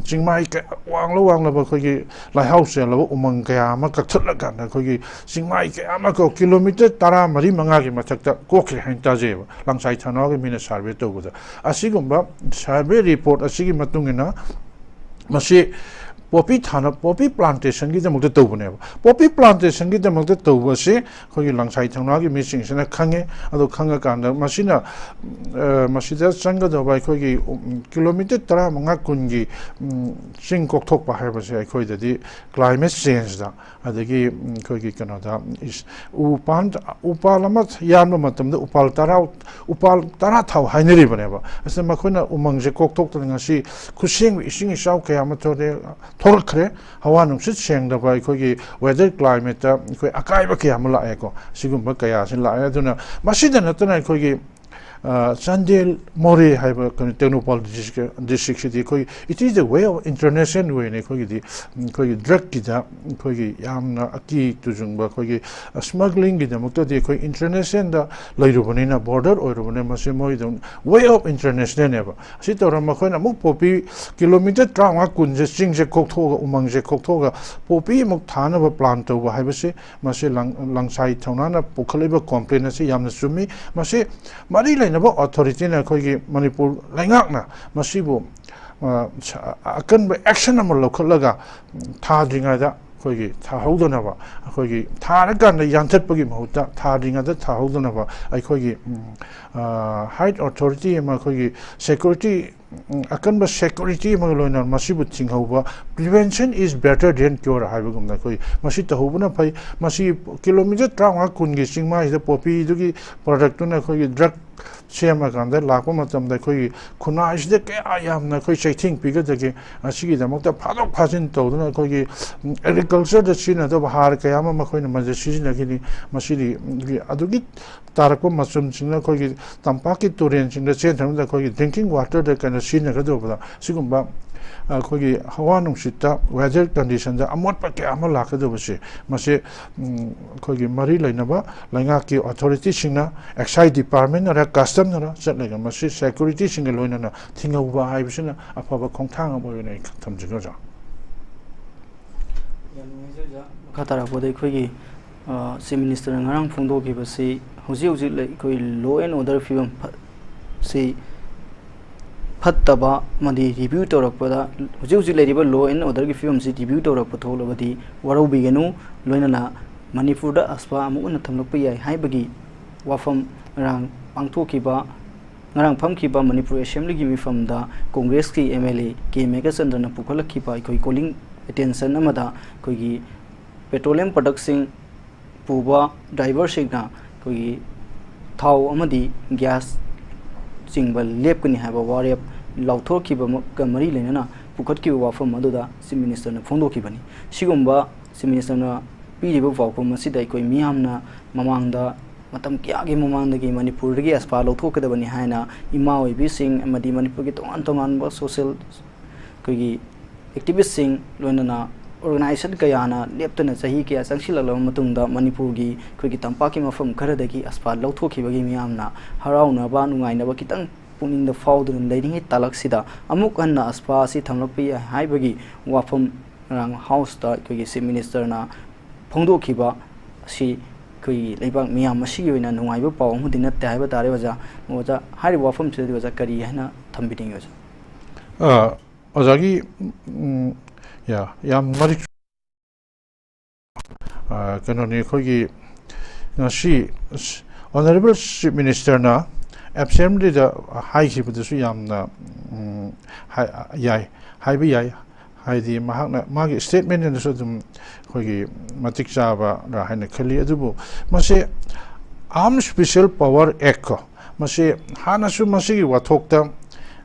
ꯆꯤꯡꯃꯥꯏ ꯀꯌꯥ ꯋꯥꯡꯂ ꯋꯥꯡꯂꯕ ꯑꯩꯈꯣꯏꯒꯤ ꯂꯩꯍꯥꯎ ꯆꯦꯜꯂꯕ ꯎꯃꯪ ꯀꯌꯥ ꯑꯃ ꯀꯛꯊꯠꯂꯀꯥꯟꯗ ꯑꯩꯈꯣꯏꯒꯤ ꯆꯤꯡꯃꯥꯏ ꯀꯌꯥ ꯑꯃ ꯀꯣ-, ꯀꯤꯂꯣꯃꯤꯇꯔ ꯇꯔꯥ ꯃꯔꯤ ꯃꯉꯥꯒꯤ ꯃꯊꯛꯇ ꯀꯣꯛꯈ꯭ꯔꯦ ꯍꯥꯏꯅ ꯇꯥꯖꯩꯌꯦꯕ, ꯂꯪꯁꯥꯏ ꯊꯧꯅꯥꯒꯤ ꯃꯤꯅ ꯁꯔꯚꯦ ꯇꯧꯕꯗ꯫ ꯑꯁꯤꯒꯨꯝꯕ ꯁꯔꯚꯦ ꯔꯤꯄꯣꯔꯠ ꯑꯁꯤꯒꯤ ꯃꯇꯨꯡ ꯏꯟꯅ ꯃꯁꯤ ꯄꯣꯄꯤ ꯊꯥꯅ, ꯄꯣꯄꯤ ꯄ꯭ꯂꯥꯟꯇꯦꯁꯟꯒꯤꯗꯃꯛꯇ ꯇꯧꯕꯅꯦꯕ꯫ ꯄꯣꯄꯤ ꯄ꯭ꯂꯥꯟꯇꯦꯁꯟꯒꯤꯗꯃꯛꯇ ꯇꯧꯕꯁꯤ ꯑꯩꯈꯣꯏꯒꯤ ꯂꯪꯁꯥꯏ ꯊꯧꯅꯥꯒꯤ ꯃꯤꯁꯤꯡꯁꯤꯅ ꯈꯪꯉꯦ꯫ ꯑꯗꯣ ꯈꯪꯉꯀꯥꯟꯗ ꯃꯁꯤꯅ, ꯑ, ꯃꯁꯤꯗ ꯆꯪꯒꯗꯕ ꯑꯩꯈꯣꯏꯒꯤ, ꯎꯝ, ꯀꯤꯂꯣꯃꯤꯇꯔ ꯇꯔꯥꯃꯉꯥ ꯀꯨꯟꯒꯤ, ꯎꯝ, ꯆꯤꯡ ꯀꯣꯛꯊꯣꯛꯄ ꯍꯥꯏꯕꯁꯦ ꯑꯩꯈꯣꯏꯗꯗꯤ ꯀ꯭ꯂꯥꯏꯃꯦꯠ ꯆꯦꯟꯖꯇ, ꯑꯗꯒꯤ, ꯎꯝ, ꯑꯩꯈꯣꯏꯒꯤ ꯀꯩꯅꯣꯗ, ꯏꯁ-, ꯎ ꯄꯥꯟ-, ꯎꯄꯥꯜ ꯑꯃ ꯌꯥꯟꯕ ꯃꯇꯝꯗ ꯎꯄꯥꯜ ꯇꯔꯥ, ꯎꯄꯥꯜ ꯇꯔꯥ ꯊꯥꯎ ꯍꯥꯏꯅꯔꯤꯕꯅꯦꯕ꯫ ꯑꯁꯤꯗ ꯃꯈꯣꯏꯅ ꯎꯃꯪꯁꯦ ꯀꯣꯛꯊꯣꯛꯇꯅ ꯉꯁꯤ ꯈꯨꯠꯁꯦꯝꯒꯤ ꯏꯁꯤꯡ ꯏꯆꯥꯎ ꯀꯌꯥ ꯑꯃ ꯊꯣꯛꯂꯛꯑꯦ, ꯊꯣꯛꯂꯛꯈ꯭ꯔꯦ꯫ ꯍꯋꯥ ꯅꯨꯡꯁꯤꯠ ꯁꯦꯡꯗꯕ, ꯑꯩꯈꯣꯏꯒꯤ ꯋꯦꯗꯔ ꯀ꯭ꯂꯥꯏꯃꯦꯠꯇ ꯑꯩꯈꯣꯏ ꯑꯀꯥꯏꯕ ꯀꯌꯥ ꯑꯃ ꯂꯥꯛꯑꯦꯀꯣ꯫ ꯁꯤꯒꯨꯝꯕ ꯀꯌꯥꯁꯤ ꯂꯥꯛꯑꯦ꯫ ꯑꯗꯨꯅ ꯃꯁꯤꯗ ꯅꯠꯇꯅ ꯑꯩꯈꯣꯏꯒꯤ, ꯑ, ꯆꯥꯟꯗꯦꯜ ꯃꯣꯔꯦ ꯍꯥꯏꯕ ꯀꯩꯅꯣ ꯇꯦꯡꯅꯧꯄꯥꯜ ꯗꯤꯁꯇ꯭ꯔꯤꯛ, ꯗꯤꯁꯇ꯭ꯔꯤꯛꯁꯤꯗꯤ ꯑꯩꯈꯣꯏ, it is a way of international way ꯅꯤ꯫ ꯑꯩꯈꯣꯏꯒꯤꯗꯤ, ꯑꯩꯈꯣꯏꯒꯤ ꯗ꯭ꯔꯒꯀꯤꯗ ꯑꯩꯈꯣꯏꯒꯤ ꯌꯥꯝꯅ ꯑꯀꯤ ꯇꯨꯖꯨꯡꯕ ꯑꯩꯈꯣꯏꯒꯤ ꯁ꯭ꯃꯒ꯭ꯂꯤꯡꯒꯤꯗꯃꯛꯇꯗꯤ ꯑꯩꯈꯣꯏ ꯏꯟꯇꯔꯅꯦꯁꯅꯦꯜꯗ ꯂꯩꯔꯨꯕꯅꯤꯅ, ꯕꯣꯔꯗꯔ ꯑꯣꯏꯔꯨꯕꯅꯤꯅ, ꯃꯁꯤ ꯃꯣꯏꯗ ꯋꯦ ꯑꯣꯐ ꯏꯟꯇꯔꯅꯦꯁꯅꯦꯜꯅꯦꯕ꯫ ꯁꯤ ꯇꯧꯔ ꯃꯈꯣꯏꯅ ꯑꯃꯨꯛ ꯄꯣꯄꯤ ꯀꯤꯂꯣꯃꯤꯇꯔ ꯇꯔꯥꯃꯉꯥ ꯀꯨꯟꯁꯦ ꯆꯤꯡꯁꯦ ꯀꯣꯛꯊꯣꯛꯑꯒ, ꯎꯃꯪꯁꯦ ꯀꯣꯛꯊꯣꯛꯑꯒ ꯄꯣꯄꯤ ꯑꯃꯨꯛ ꯊꯥꯅꯕ ꯄ꯭ꯂꯥꯟ ꯇꯧꯕ ꯍꯥꯏꯕꯁꯤ, ꯃꯁꯤ ꯂꯪ-, ꯂꯪꯁꯥꯏ ꯊꯧꯅꯥꯅ ꯄꯨꯈꯠꯂꯤꯕ ꯀꯣꯝꯄ꯭ꯂꯦꯟ ꯑꯁꯤ ꯌꯥꯝꯅ ꯆꯨꯝꯃꯤ꯫ ꯃꯁꯤ ꯃꯔꯤ ꯂꯩꯅꯕ ꯑꯣꯊꯣꯔꯤꯇꯤꯅ, ꯑꯩꯈꯣꯏꯒꯤ ꯃꯅꯤꯄꯨꯔ ꯂꯩꯉꯥꯛꯅ ꯃꯁꯤꯕꯨ, ꯑ, ꯁ-, ꯑꯀꯟꯕ ꯑꯦꯛꯁꯟ ꯑꯃ ꯂꯧꯈꯠꯂꯒ ꯊꯥꯗ꯭ꯔꯤꯉꯩꯗ ꯑꯩꯈꯣꯏꯒꯤ ꯊꯥꯍꯧꯗꯅꯕ, ꯑꯩꯈꯣꯏꯒꯤ ꯊꯥꯔꯀꯥꯟꯗ ꯌꯥꯟꯊꯠꯄꯒꯤ ꯃꯍꯨꯠꯇ ꯊꯥꯗ꯭ꯔꯤꯉꯩꯗ ꯊꯥꯍꯧꯗꯅꯕ ꯑꯩꯈꯣꯏꯒꯤ, ꯎꯝ, ꯑ, ꯍꯥꯏꯠ ꯑꯣꯊꯣꯔꯤꯇꯤ ꯑꯃ, ꯑꯩꯈꯣꯏꯒꯤ ꯁꯦꯀ꯭ꯌꯨꯔꯤꯇꯤ, ꯎꯝ, ꯑꯀꯟꯕ ꯁꯦꯀ꯭ꯌꯨꯔꯤꯇꯤ ꯑꯃꯒ ꯂꯣꯏꯅꯅ ꯃꯁꯤꯕꯨ ꯊꯤꯡꯍꯧꯕ, "Prevention is better than cure" ꯍꯥꯏꯕꯒꯨꯝꯅ ꯑꯩꯈꯣꯏ ꯃꯁꯤ ꯇꯧꯍꯧꯕꯅ ꯐꯩ꯫ ꯃꯁꯤ ꯀꯤꯂꯣꯃꯤꯇꯔ ꯇꯔꯥꯃꯉꯥ ꯀꯨꯟꯒꯤ ꯆꯤꯡꯃꯥꯏꯁꯤꯗ ꯄꯣꯄꯤꯗꯨꯒꯤ ꯄ꯭ꯔꯗꯛꯇꯨꯅ ꯑꯩꯈꯣꯏꯒꯤ ꯗ꯭ꯔꯒ ꯁꯦꯝꯃꯀꯥꯟꯗ ꯂꯥꯛꯄ ꯃꯇꯝꯗ ꯑꯩꯈꯣꯏꯒꯤ ꯈꯨꯟꯅꯥꯏꯁꯤꯗ ꯀꯌꯥ ꯌꯥꯝꯅ ꯑꯩꯈꯣꯏ ꯆꯩꯊꯦꯡ ꯄꯤꯒꯗꯒꯦ? ꯑꯁꯤꯒꯤꯗꯃꯛꯇ ꯐꯥꯗꯣꯛ ꯐꯥꯖꯤꯟ ꯇꯧꯗꯨꯅ ꯑꯩꯈꯣꯏꯒꯤ, ꯎꯝ, ꯑꯦꯒ꯭ꯔꯤꯀꯜꯆꯔꯗ ꯁꯤꯖꯤꯟꯅꯗꯕ ꯍꯥꯔ ꯀꯌꯥ ꯑꯃ ꯃꯈꯣꯏꯅ ꯃꯗ ꯁꯤꯖꯤꯟꯅꯈꯤꯅꯤ꯫ ꯃꯁꯤꯗꯤ, ꯎꯝ, ꯑꯗꯨꯒꯤ ꯇꯥꯔꯛꯄ ꯃꯆꯨꯝꯁꯤꯡꯅ ꯑꯩꯈꯣꯏꯒꯤ ꯇꯝꯄꯥꯛꯀꯤ ꯇꯨꯔꯦꯟꯁꯤꯡꯗ ꯆꯦꯟꯊꯔꯝꯗ ꯑꯩꯈꯣꯏꯒꯤ ꯗ꯭ꯔꯤꯡꯀꯤꯡ ꯋꯥꯇꯔꯗ ꯀꯩꯅꯣ ꯁꯤꯖꯤꯟꯅꯒꯗꯧꯕꯗ ꯁꯤꯒꯨꯝꯕ ꯑꯩꯈꯣꯏꯒꯤ ꯍꯋꯥ ꯅꯨꯡꯁꯤꯠꯇ, weather conditionꯗ ꯑꯃꯣꯠꯄ ꯀꯌꯥ ꯑꯃ ꯂꯥꯛꯀꯗꯧꯕꯁꯦ, ꯃꯁꯤ, ꯎꯝ, ꯑꯩꯈꯣꯏꯒꯤ ꯃꯔꯤ ꯂꯩꯅꯕ ꯂꯩꯉꯥꯛꯀꯤ authorityꯁꯤꯡꯅ, excise departmentꯅꯔ customꯅꯔ ꯆꯠꯂꯒ ꯃꯁꯤ securityꯁꯤꯡꯒ ꯂꯣꯏꯅꯅ ꯊꯤꯡꯍꯧꯕ ꯍꯥꯏꯕꯁꯤꯅ ꯑꯐꯕ ꯈꯣꯡꯊꯥꯡ ꯑꯃ ꯑꯣꯏꯅ ꯑꯩ ꯊꯝꯖꯒꯦ, ꯑꯣꯖꯥ꯫ ꯌꯥꯝ ꯅꯨꯡꯉꯥꯏꯖꯩ, ꯑꯣꯖꯥ꯫ ꯃꯈꯥ ꯇꯥꯔꯛꯄꯗ ꯑꯩꯈꯣꯏꯒꯤ, ꯑ, Chief Ministerꯅ ꯉꯔꯥꯡ ꯐꯣꯡꯗꯣꯛꯈꯤꯕꯁꯤ ꯍꯧꯖꯤꯛ ꯍꯧꯖꯤꯛ ꯂꯩ-, ꯑꯩꯈꯣꯏ law and order ꯐꯤꯕꯝ ꯐ-, ꯁꯤ ꯐꯠꯇꯕ ꯑꯃꯗꯤ review ꯇꯧꯔꯛꯄꯗ, ꯍꯧꯖꯤꯛ ꯍꯧꯖꯤꯛ ꯂꯩꯔꯤꯕ law and orderꯒꯤ ꯐꯤꯕꯝꯁꯤ review ꯇꯧꯔꯛꯄ ꯊꯣꯛꯂꯕꯗꯤ ꯋꯥꯔꯧꯕꯤꯒꯅꯨ, ꯂꯣꯏꯅꯅ ꯃꯅꯤꯄꯨꯔꯗ ꯑꯁꯄꯥ ꯑꯃꯨꯛ ꯍꯟꯅ ꯊꯝꯂꯛꯄ ꯌꯥꯏ ꯍꯥꯏꯕꯒꯤ ꯋꯥꯐꯝ ꯉꯔꯥꯡ ꯄꯥꯡꯊꯣꯛꯈꯤꯕ, ꯉꯔꯥꯡ ꯐꯝꯈꯤꯕ ꯃꯅꯤꯄꯨꯔ Assemblyꯒꯤ ꯃꯤꯐꯝꯗ Congressꯀꯤ MLA ꯀꯦ ꯃꯦꯘꯆꯟꯗ꯭ꯔꯅ ꯄꯨꯈꯠꯂꯛꯈꯤꯕ ꯑꯩꯈꯣꯏ calling attention ꯑꯃꯗ ꯑꯩꯈꯣꯏꯒꯤ petroleum productꯁꯤꯡ ꯄꯨꯕ driverꯁꯤꯡꯅ ꯑꯩꯈꯣꯏꯒꯤ ꯊꯥꯎ ꯑꯃꯗꯤ gas ꯆꯤꯡꯕ ꯂꯦꯞꯀꯅꯤ ꯍꯥꯏꯕ ꯋꯥꯔꯦꯞ ꯂꯥꯎꯊꯣꯛꯈꯤꯕꯒ ꯃꯔꯤ ꯂꯩꯅꯅ ꯄꯨꯈꯠꯈꯤꯕ ꯋꯥꯐꯝ ꯑꯗꯨꯗ Chief Ministerꯅ ꯐꯣꯡꯗꯣꯛꯈꯤꯕꯅꯤ꯫ ꯁꯤꯒꯨꯝꯕ Chief Ministerꯅ ꯄꯤꯔꯤꯕ ꯄꯥꯎꯈꯨꯝ ꯑꯁꯤꯗ ꯑꯩꯈꯣꯏ ꯃꯤꯌꯥꯝꯅ ꯃꯃꯥꯡꯗ ꯃꯇꯝ ꯀꯌꯥꯒꯤ ꯃꯃꯥꯡꯗꯒꯤ ꯃꯅꯤꯄꯨꯔꯗꯒꯤ ꯑꯁꯄꯥ ꯂꯧꯊꯣꯛꯀꯗꯕꯅꯤ ꯍꯥꯏꯅ ꯏꯃꯥ ꯑꯣꯏꯕꯤꯁꯤꯡ ꯑꯃꯗꯤ ꯃꯅꯤꯄꯨꯔꯒꯤ ꯇꯣꯉꯥꯟ ꯇꯣꯉꯥꯟꯕ social, ꯑꯩꯈꯣꯏꯒꯤ activistꯁꯤꯡ, ꯂꯣꯏꯅꯅ organization ꯀꯌꯥꯅ ꯂꯦꯞꯇꯅ ꯆꯍꯤ ꯀꯌꯥ ꯆꯪꯁꯤꯜꯂꯛꯂꯕ ꯃꯇꯨꯡꯗ ꯃꯅꯤꯄꯨꯔꯒꯤ ꯑꯩꯈꯣꯏꯒꯤ ꯇꯝꯄꯥꯛꯀꯤ ꯃꯐꯝ ꯈꯔꯗꯒꯤ ꯑꯁꯄꯥ ꯂꯧꯊꯣꯛꯈꯤꯕꯒꯤ ꯃꯤꯌꯥꯝꯅ ꯍꯔꯥꯎꯅꯕ, ꯅꯨꯡꯉꯥꯏꯅꯕ ꯈꯤꯇꯪ ꯄꯨꯛꯅꯤꯡꯗ ꯐꯥꯎꯗꯨꯅ ꯂꯩꯔꯤꯉꯩ ꯇꯥꯂꯛꯁꯤꯗ ꯑꯃꯨꯛ ꯍꯟꯅ ꯑꯁꯄꯥ ꯑꯁꯤ ꯊꯝꯂꯛꯄ ꯌꯥꯏ ꯍꯥꯏꯕꯒꯤ ꯋꯥꯐꯝ ꯉꯔꯥꯡ Houseꯇ ꯑꯩꯈꯣꯏꯒꯤ Chief Ministerꯅ ꯐꯣꯡꯗꯣꯛꯈꯤꯕ ꯑꯁꯤ ꯑꯩꯈꯣꯏꯒꯤ ꯂꯩꯕꯥꯛ ꯃꯤꯌꯥꯝ ꯑꯁꯤꯒꯤ ꯑꯣꯏꯅ ꯅꯨꯡꯉꯥꯏꯕ ꯄꯥꯎ ꯑꯃꯗꯤ ꯅꯠꯇꯦ ꯍꯥꯏꯕ ꯇꯥꯔꯦ, ꯑꯣꯖꯥ꯫ ꯑꯣꯖꯥ, ꯍꯥꯏꯔꯤꯕ ꯋꯥꯐꯝꯁꯤꯗꯗꯤ ꯑꯣꯖꯥ ꯀꯔꯤ ꯍꯥꯏꯅ ꯊꯝꯕꯤꯅꯤꯡꯉꯤ, ꯑꯣꯖꯥ? ꯑ, ꯑꯣꯖꯥꯒꯤ, ꯎꯝ, ꯌꯥ-, ꯌꯥꯝ ꯃꯔꯤꯛ-, ꯑ, ꯀꯩꯅꯣꯅꯤ, ꯑꯩꯈꯣꯏꯒꯤ ꯉꯁꯤ Honourable Chief Ministerꯅ Assemblyꯗ ꯍꯥꯏꯈꯤꯕꯗꯨꯁꯨ ꯌꯥꯝꯅ, ꯎꯝ, ꯍꯥꯏ-, ꯌꯥꯏ, ꯍꯥꯏꯕ ꯌꯥꯏ꯫ ꯍꯥꯏꯗꯤ ꯃꯍꯥꯛꯅ ꯃꯥꯒꯤ statementꯅꯁꯨ ꯑꯗꯨꯝ ꯑꯩꯈꯣꯏꯒꯤ ꯃꯇꯤꯛ ꯆꯥꯕ꯭ꯔꯥ ꯍꯥꯏꯅ ꯈꯜꯂꯤ꯫ ꯑꯗꯨꯕꯨ ꯃꯁꯤ Armed Special Power Act ꯀꯣ, ꯃꯁꯤ ꯍꯥꯟꯅꯁꯨ ꯃꯁꯤꯒꯤ ꯋꯥꯊꯣꯛꯇ